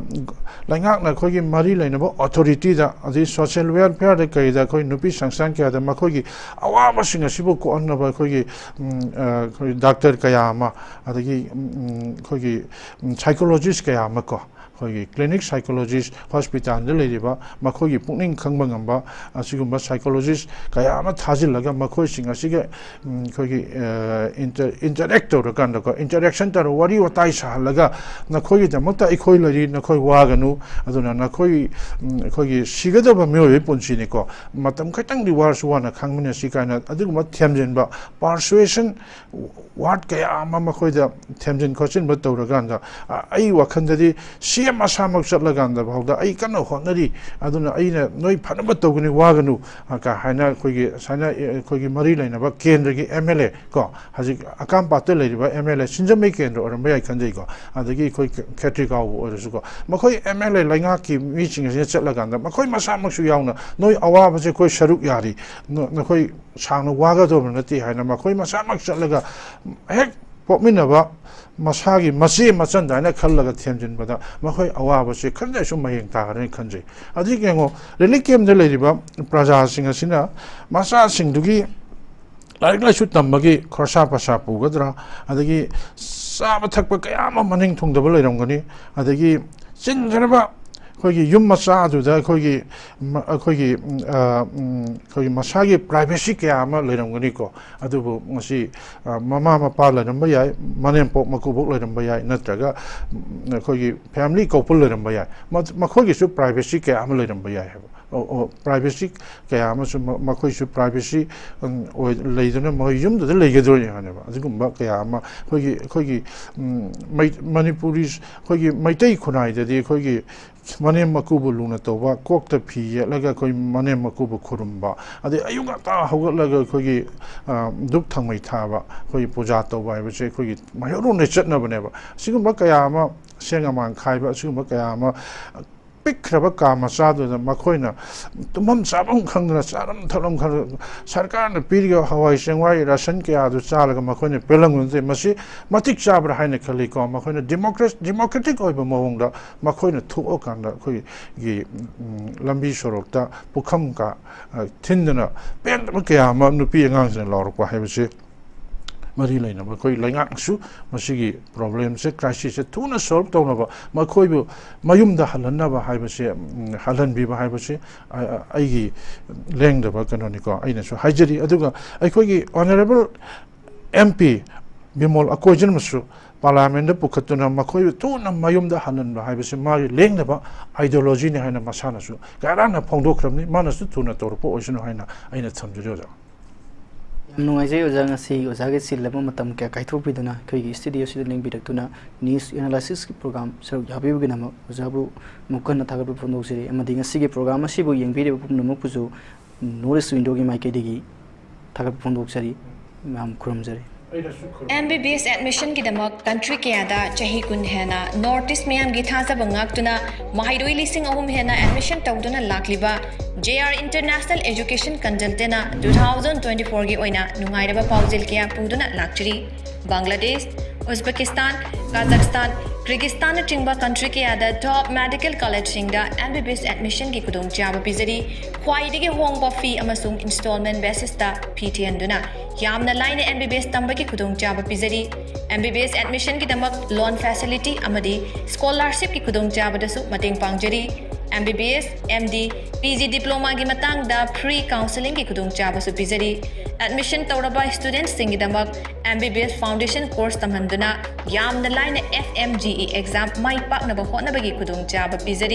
ꯂꯩꯉꯥꯛꯅ ꯑꯩꯈꯣꯏꯒꯤ ꯃꯔꯤ ꯂꯩꯅꯕ authorityꯗ, ꯑꯗꯩ social welfareꯗ ꯀꯩꯗ ꯑꯩꯈꯣꯏ ꯅꯨꯄꯤ ꯁꯪꯁꯊꯥꯟ ꯀꯌꯥꯗ ꯃꯈꯣꯏꯒꯤ ꯑꯋꯥꯕꯁꯤꯡ ꯑꯁꯤꯕꯨ ꯀꯣꯛꯍꯟꯅꯕ ꯑꯩꯈꯣꯏꯒꯤ, ꯎꯝ, ꯑ, ꯑꯩꯈꯣꯏ doctor ꯀꯌꯥ ꯑꯃ, ꯑꯗꯒꯤ, ꯎꯝ, ꯎꯝ, ꯑꯩꯈꯣꯏꯒꯤ, ꯎꯝ, psychologist ꯀꯌꯥ ꯑꯃ ꯀꯣ, ꯑꯩꯈꯣꯏꯒꯤ clinic psychologist hospitalꯗ ꯂꯩꯔꯤꯕ ꯃꯈꯣꯏꯒꯤ ꯄꯨꯛꯅꯤꯡ ꯈꯪꯕ ꯉꯝꯕ ꯑꯁꯤꯒꯨꯝꯕ psychologist ꯀꯌꯥ ꯑꯃ ꯊꯥꯖꯤꯜꯂꯒ ꯃꯈꯣꯏꯁꯤꯡ ꯑꯁꯤꯒ, ꯎꯝ, ꯑꯩꯈꯣꯏꯒꯤ, ꯑ, inter-, interact ꯇꯧꯔꯀꯥꯟꯗꯀꯣ, interaction ꯇꯧꯔ ꯋꯥꯔꯤ ꯋꯥꯇꯥꯏ ꯁꯥꯍꯜꯂꯒ ꯅꯈꯣꯏꯒꯤꯗꯃꯛꯇ ꯑꯩꯈꯣꯏ ꯂꯩꯔꯤ, ꯅꯈꯣꯏ ꯋꯥꯒꯅꯨ, ꯑꯗꯨꯅ ꯅꯈꯣꯏ, ꯎꯝ, ꯑꯩꯈꯣꯏꯒꯤ ꯁꯤꯒꯗꯕ ꯃꯤꯑꯣꯏꯕꯒꯤ ꯄꯨꯟꯁꯤꯅꯤꯀꯣ, ꯃꯇꯝ ꯈꯤꯇꯪꯗꯤ ꯋꯥꯔꯁꯨ ꯋꯥꯅ ꯈꯥꯡꯃꯤꯟꯅꯁꯤ ꯀꯥꯏꯅ ꯑꯗꯨꯒꯨꯝꯕ ꯊꯦꯝꯖꯤꯟꯕ, persuasion word ꯀꯌꯥ ꯑꯃ ꯃꯈꯣꯏꯗ ꯊꯦꯝꯖꯤꯟ ꯈꯣꯠꯆꯤꯟꯕ ꯇꯧꯔꯀꯥꯟꯗ, ꯑ, ꯑꯩ ꯋꯥꯈꯜꯗꯗꯤ ꯁꯤ ꯑꯦꯝ ꯃꯁꯥꯃꯛ ꯆꯠꯂꯀꯥꯟꯗ ꯐꯥꯎꯗ ꯑꯩ ꯀꯟꯅ ꯍꯣꯠꯅꯔꯤ, ꯑꯗꯨꯅ ꯑꯩꯅ ꯅꯣꯏ ꯐꯅꯕ ꯇꯧꯒꯅꯤ, ꯋꯥꯒꯅꯨ, ꯑ, ꯀ ꯍꯥꯏꯅ ꯑꯩꯈꯣꯏꯒꯤ ꯁꯨꯃꯥꯏꯅ, ꯑ, ꯑꯩꯈꯣꯏꯒꯤ ꯃꯔꯤ ꯂꯩꯅꯕ ꯀꯦꯟꯗ꯭ꯔꯒꯤ ꯑꯦꯝ ꯑꯦꯜ ꯑꯦ ꯀꯣ, ꯍꯧꯖꯤꯛ ꯑꯀꯥꯝꯄꯥꯠꯇ ꯂꯩꯔꯤꯕ ꯑꯦꯝ ꯑꯦꯜ ꯑꯦ, ꯁꯤꯡꯖꯃꯩ ꯀꯦꯟꯗ꯭ꯔ ꯑꯣꯏꯔꯝꯕ ꯌꯥꯏ ꯈꯟꯖꯩꯀꯣ, ꯑꯗꯒꯤ ꯑꯩꯈꯣꯏ ꯈꯦꯇ꯭ꯔꯤꯒꯥꯎꯕꯨ ꯑꯣꯏꯔꯁꯨꯀꯣ, ꯃꯈꯣꯏ ꯑꯦꯝ ꯑꯦꯜ ꯑꯦ ꯂꯩꯉꯥꯛꯀꯤ ꯃꯤꯁꯤꯡ ꯑꯁꯤꯅ ꯆꯠꯂꯀꯥꯟꯗ ꯃꯈꯣꯏ ꯃꯁꯥꯃꯛꯁꯨ ꯌꯥꯎꯅ ꯅꯣꯏ ꯑꯋꯥꯕꯁꯦ ꯑꯩꯈꯣꯏ ꯁꯔꯨꯛ ꯌꯥꯔꯤ, ꯅ-, ꯅꯈꯣꯏ ꯁꯥꯡꯅ ꯋꯥꯒꯗꯧꯕ ꯅꯠꯇꯦ ꯍꯥꯏꯅ ꯃꯈꯣꯏ ꯃꯁꯥꯃꯛ ꯆꯠꯂꯒ ꯍꯦꯛ ꯄꯣꯛꯃꯤꯟꯅꯕ ꯃꯁꯥꯒꯤ ꯃꯆꯦ ꯃꯆꯟꯗ ꯍꯥꯏꯅ ꯈꯜꯂꯒ ꯊꯦꯝꯖꯤꯟꯕꯗ ꯃꯈꯣꯏ ꯑꯋꯥꯕꯁꯦ ꯈꯔꯗꯁꯨ ꯃꯌꯦꯡ ꯇꯥꯒꯅꯤ ꯈꯟꯖꯩ꯫ ꯑꯗꯨꯒꯤ ꯌꯦꯡꯉꯣ, relief campꯇ ꯂꯩꯔꯤꯕ ꯄ꯭ꯔꯖꯥꯁꯤꯡ ꯑꯁꯤꯅ ꯃꯆꯥꯁꯤꯡꯗꯨꯒꯤ ꯂꯥꯏꯔꯤꯛ ꯂꯥꯏꯁꯨ ꯇꯝꯕꯒꯤ ꯈꯣꯔꯁꯥ ꯄꯁꯥ ꯄꯨꯒꯗ꯭ꯔꯥ, ꯑꯗꯒꯤ ꯆꯥꯕ ꯊꯛꯄ ꯀꯌꯥ ꯑꯃ ꯃꯅꯤꯡ ꯊꯨꯡꯗꯕ ꯂꯩꯔꯝꯒꯅꯤ, ꯑꯗꯒꯤ ꯆꯤꯟꯖꯅꯕ ꯑꯩꯈꯣꯏꯒꯤ ꯌꯨꯝ ꯃꯆꯥ ꯑꯗꯨꯗ ꯑꯩꯈꯣꯏꯒꯤ ꯃ-, ꯑꯩꯈꯣꯏꯒꯤ, ꯎꯝ, ꯑ, ꯎꯝ, ꯑꯩꯈꯣꯏꯒꯤ ꯃꯁꯥꯒꯤ privacy ꯀꯌꯥ ꯑꯃ ꯂꯩꯔꯝꯒꯅꯤꯀꯣ꯫ ꯑꯗꯨꯕꯨ ꯉꯁꯤ, ꯑ, ꯃꯃꯥ ꯃꯄꯥ ꯂꯩꯔꯝꯕ ꯌꯥꯏ, ꯃꯅꯦꯝꯄꯣꯛ ꯃꯀꯨꯕꯣꯛ ꯂꯩꯔꯝꯕ ꯌꯥꯏ, ꯅꯠꯇ꯭ꯔꯒ, ꯎꯝ, ꯑꯩꯈꯣꯏꯒꯤ family couple ꯂꯩꯔꯝꯕ ꯌꯥꯏ꯫ ꯃ-, ꯃꯈꯣꯏꯒꯤꯁꯨ privacy ꯀꯌꯥ ꯑꯃ ꯂꯩꯔꯝꯕ ꯌꯥꯏ ꯍꯥꯏꯕ꯫ ꯑꯣ, ꯑꯣ, privacy ꯀꯌꯥ ꯑꯃꯁꯨ ꯃ-, ꯃꯈꯣꯏꯁꯨ privacy, ꯎꯝ, ꯑꯣꯏ-, ꯂꯩꯗꯨꯅ ꯃꯈꯣꯏ ꯌꯨꯝꯗꯨꯗ ꯂꯩꯒꯗꯣꯔꯤꯅꯤ ꯍꯥꯏꯅꯦꯕ꯫ ꯑꯗꯨꯒꯨꯝꯕ ꯀꯌꯥ ꯑꯃ ꯑꯩꯈꯣꯏꯒꯤ, ꯑꯩꯈꯣꯏꯒꯤ, ꯎꯝ, ꯃꯩ-, ꯃꯅꯤꯄꯨꯔꯤ, ꯑꯩꯈꯣꯏꯒꯤ ꯃꯩꯇꯩ ꯈꯨꯟꯅꯥꯏꯗꯗꯤ ꯑꯩꯈꯣꯏꯒꯤ ꯃꯅꯦꯝ ꯃꯀꯨꯕꯨ ꯂꯨꯅ ꯇꯧꯕ, ꯀꯣꯛꯇ ꯐꯤ ꯌꯦꯠꯂꯒ ꯑꯩꯈꯣꯏ ꯃꯅꯦꯝ ꯃꯀꯨꯕꯨ ꯈꯨꯔꯨꯝꯕ, ꯑꯗꯩ ꯑꯌꯨꯛ ꯉꯟꯇꯥ ꯍꯧꯒꯠꯂꯒ ꯑꯩꯈꯣꯏꯒꯤ, ꯑ, ꯙꯨꯞ ꯊꯥꯎꯃꯩ ꯊꯥꯕ, ꯑꯩꯈꯣꯏꯒꯤ ꯄꯨꯖꯥ ꯇꯧꯕ ꯍꯥꯏꯕꯁꯦ ꯑꯩꯈꯣꯏꯒꯤ ꯃꯩꯍꯧꯔꯣꯟꯗ ꯆꯠꯅꯕꯅꯦꯕ꯫ ꯑꯁꯤꯒꯨꯝꯕ ꯀꯌꯥ ꯑꯃ, ꯁꯦꯡ ꯑꯃꯥꯡ ꯈꯥꯏꯕ, ꯑꯁꯤꯒꯨꯝꯕ ꯀꯌꯥ ꯑꯃ ꯄꯤꯛꯈ꯭ꯔꯕ ꯀꯥ ꯃꯆꯥꯗꯨꯗ ꯃꯈꯣꯏꯅ ꯇꯨꯝꯐꯝ ꯆꯥꯐꯝ ꯈꯪꯗꯅ, ꯆꯥꯔꯝ ꯊꯛꯂꯝ ꯈꯪꯗꯅ, ꯁꯔꯀꯥꯔꯅ ꯄꯤꯔꯤꯕ ꯍꯋꯥꯏ ꯆꯦꯡꯋꯥꯏ ꯔꯥꯁꯟ ꯀꯌꯥꯗꯨ ꯆꯥꯔꯒ ꯃꯈꯣꯏꯅ ꯄꯦꯜꯂꯝꯒꯅꯤ꯫ ꯃꯁꯤ ꯃꯇꯤꯛ ꯆꯥꯕ꯭ꯔꯥ ꯍꯥꯏꯅ ꯈꯜꯂꯤꯀꯣ꯫ ꯃꯈꯣꯏꯅ democratic, democratic ꯑꯣꯏꯕ ꯃꯑꯣꯡꯗ ꯃꯈꯣꯏꯅ ꯊꯣꯛꯑꯀꯥꯟꯗ ꯑꯩꯈꯣꯏꯒꯤ, ꯎꯝ, ꯂꯝꯕꯤ ꯁꯣꯔꯣꯛꯇ ꯄꯨꯈꯝ ꯀ-, ꯑ, ꯊꯤꯟꯗꯅ ꯄꯦꯟꯗꯕ ꯀꯌꯥ ꯑꯃ ꯅꯨꯄꯤ ꯑꯉꯥꯡꯁꯤꯡꯅ ꯂꯥꯎꯔꯛꯄ ꯍꯥꯏꯕꯁꯤ ꯃꯔꯤ ꯂꯩꯅꯕ ꯑꯩꯈꯣꯏ ꯂꯩꯉꯥꯛꯅꯁꯨ ꯃꯁꯤꯒꯤ problemꯁꯦ, crisisꯁꯦ ꯊꯨꯅ solve ꯇꯧꯅꯕ, ꯃꯈꯣꯏꯕꯨ ꯃꯌꯨꯝꯗ ꯍꯜꯍꯟꯅꯕ ꯍꯥꯏꯕꯁꯦ, ꯎꯝ, ꯍꯜꯍꯟꯕꯤꯕ ꯍꯥꯏꯕꯁꯦ, ꯑ, ꯑ, ꯑꯩꯒꯤ ꯂꯦꯡꯗꯕ ꯀꯩꯅꯣꯅꯤꯀꯣ, ꯑꯩꯅꯁꯨ ꯍꯥꯏꯖꯔꯤ꯫ ꯑꯗꯨꯒ ꯑꯩꯈꯣꯏꯒꯤ honourable MP ꯕꯤꯃꯣꯜ ꯑꯀꯣꯏꯖꯅꯁꯨ parliamentꯇ ꯄꯨꯈꯠꯇꯨꯅ ꯃꯈꯣꯏꯕꯨ ꯊꯨꯅ ꯃꯌꯨꯝꯗ ꯍꯜꯍꯟꯕ ꯍꯥꯏꯕꯁꯤ ꯃꯥꯒꯤ ꯂꯦꯡꯗꯕ ideologyꯅꯤ ꯍꯥꯏꯅ ꯃꯁꯥꯅꯁꯨ ꯀꯔꯥꯅ ꯐꯣꯡꯗꯣꯛꯈ꯭ꯔꯕꯅꯤ꯫ ꯃꯥꯅꯁꯨ ꯊꯨꯅ ꯇꯧꯔꯛꯄ ꯑꯣꯏꯁꯅꯨ ꯍꯥꯏꯅ ꯑꯩꯅ ꯊꯝꯖꯔꯤ, ꯑꯣꯖꯥ꯫ ꯌꯥꯝ ꯅꯨꯡꯉꯥꯏꯖꯩ ꯑꯣꯖꯥ, ꯉꯁꯤ ꯑꯣꯖꯥꯒꯤ ꯆꯤꯜꯂꯕ ꯃꯇꯝ ꯀꯌꯥ ꯀꯥꯏꯊꯣꯛꯄꯤꯗꯨꯅ ꯑꯩꯈꯣꯏꯒꯤ studioꯁꯤꯗ ꯂꯦꯡꯕꯤꯔꯛꯇꯨꯅ news analysisꯀꯤ program ꯁꯔꯨꯛ ꯌꯥꯕꯤꯕꯒꯤꯗꯃꯛ ꯑꯣꯖꯥꯕꯨ ꯑꯃꯨꯛ ꯍꯟꯅ ꯊꯥꯒꯠꯄ ꯐꯣꯡꯗꯣꯛꯆꯔꯤ꯫ ꯑꯃꯗꯤ ꯉꯁꯤꯒꯤ program ꯑꯁꯤꯕꯨ ꯌꯦꯡꯕꯤꯔꯤꯕ ꯄꯨꯝꯅꯃꯛꯄꯨꯁꯨ North East Windowꯒꯤ ꯃꯥꯏꯀꯩꯗꯒꯤ ꯊꯥꯒꯠꯄ ꯐꯣꯡꯗꯣꯛꯆꯔꯤ꯫ ꯃꯌꯥꯝ ꯈꯨꯔꯨꯝꯖꯔꯤ꯫ MBBS admissionꯒꯤꯗꯃꯛ country ꯀꯌꯥꯗ ꯆꯍꯤ ꯀꯨꯟ ꯍꯦꯟꯅ North East ꯃꯤꯌꯥꯝꯒꯤ ꯊꯥꯖꯕ ꯉꯥꯛꯇꯨꯅ ꯃꯍꯩꯔꯣꯏ ꯂꯤꯁꯤꯡ ꯑꯍꯨꯝ ꯍꯦꯟꯅ admission ꯇꯧꯗꯨꯅ ꯂꯥꯛꯂꯤꯕ JR International Education Consultantꯅ two thousand twenty fourꯒꯤ ꯑꯣꯏꯅ ꯅꯨꯡꯉꯥꯏꯔꯕ ꯄꯥꯎꯖꯦꯜ ꯀꯌꯥ ꯄꯨꯗꯨꯅ ꯂꯥꯛꯆꯔꯤ꯫ ꯕꯪꯒ꯭ꯂꯥꯗꯦꯁ, ꯎꯖꯕꯦꯀꯤꯁꯇꯥꯟ, ꯀꯥꯖꯥꯛꯁꯇꯥꯟ, ꯀꯤꯔꯒꯤꯁꯇꯥꯟꯅꯆꯤꯡꯕ country ꯀꯌꯥꯗ top medical collegeꯁꯤꯡꯗ MBBS admissionꯒꯤ ꯈꯨꯗꯣꯡꯆꯥꯕ ꯄꯤꯖꯔꯤ꯫ ꯈ꯭ꯋꯥꯏꯗꯒꯤ ꯍꯣꯡꯕ fee ꯑꯃꯁꯨꯡ installment basisꯇ fee ꯊꯤꯍꯟꯗꯨꯅ ꯌꯥꯝꯅ ꯂꯥꯏꯅ M B B S ꯇꯝꯕꯒꯤ ꯈꯨꯗꯣꯡꯆꯥꯕ ꯄꯤꯖꯔꯤ꯫ M B B S admissionꯒꯤꯗꯃꯛ loan facility ꯑꯃꯗꯤ scholarshipꯀꯤ ꯈꯨꯗꯣꯡꯆꯥꯕꯗꯁꯨ ꯃꯇꯦꯡ ꯄꯥꯡꯖꯔꯤ꯫ M B B S, M D, P G diplomaꯒꯤ ꯃꯇꯥꯡꯗ free counsellingꯒꯤ ꯈꯨꯗꯣꯡꯆꯥꯕꯁꯨ ꯄꯤꯖꯔꯤ꯫ Admission ꯇꯧꯔꯕ studentꯁꯤꯡꯒꯤꯗꯃꯛ M B B S foundation course ꯇꯝꯍꯟꯗꯨꯅ ꯌꯥꯝꯅ ꯂꯥꯏꯅ F M G E exam ꯃꯥꯏ ꯄꯥꯛꯅꯕ ꯍꯣꯠꯅꯕꯒꯤ ꯈꯨꯗꯣꯡꯆꯥꯕ ꯄꯤꯖꯔꯤ꯫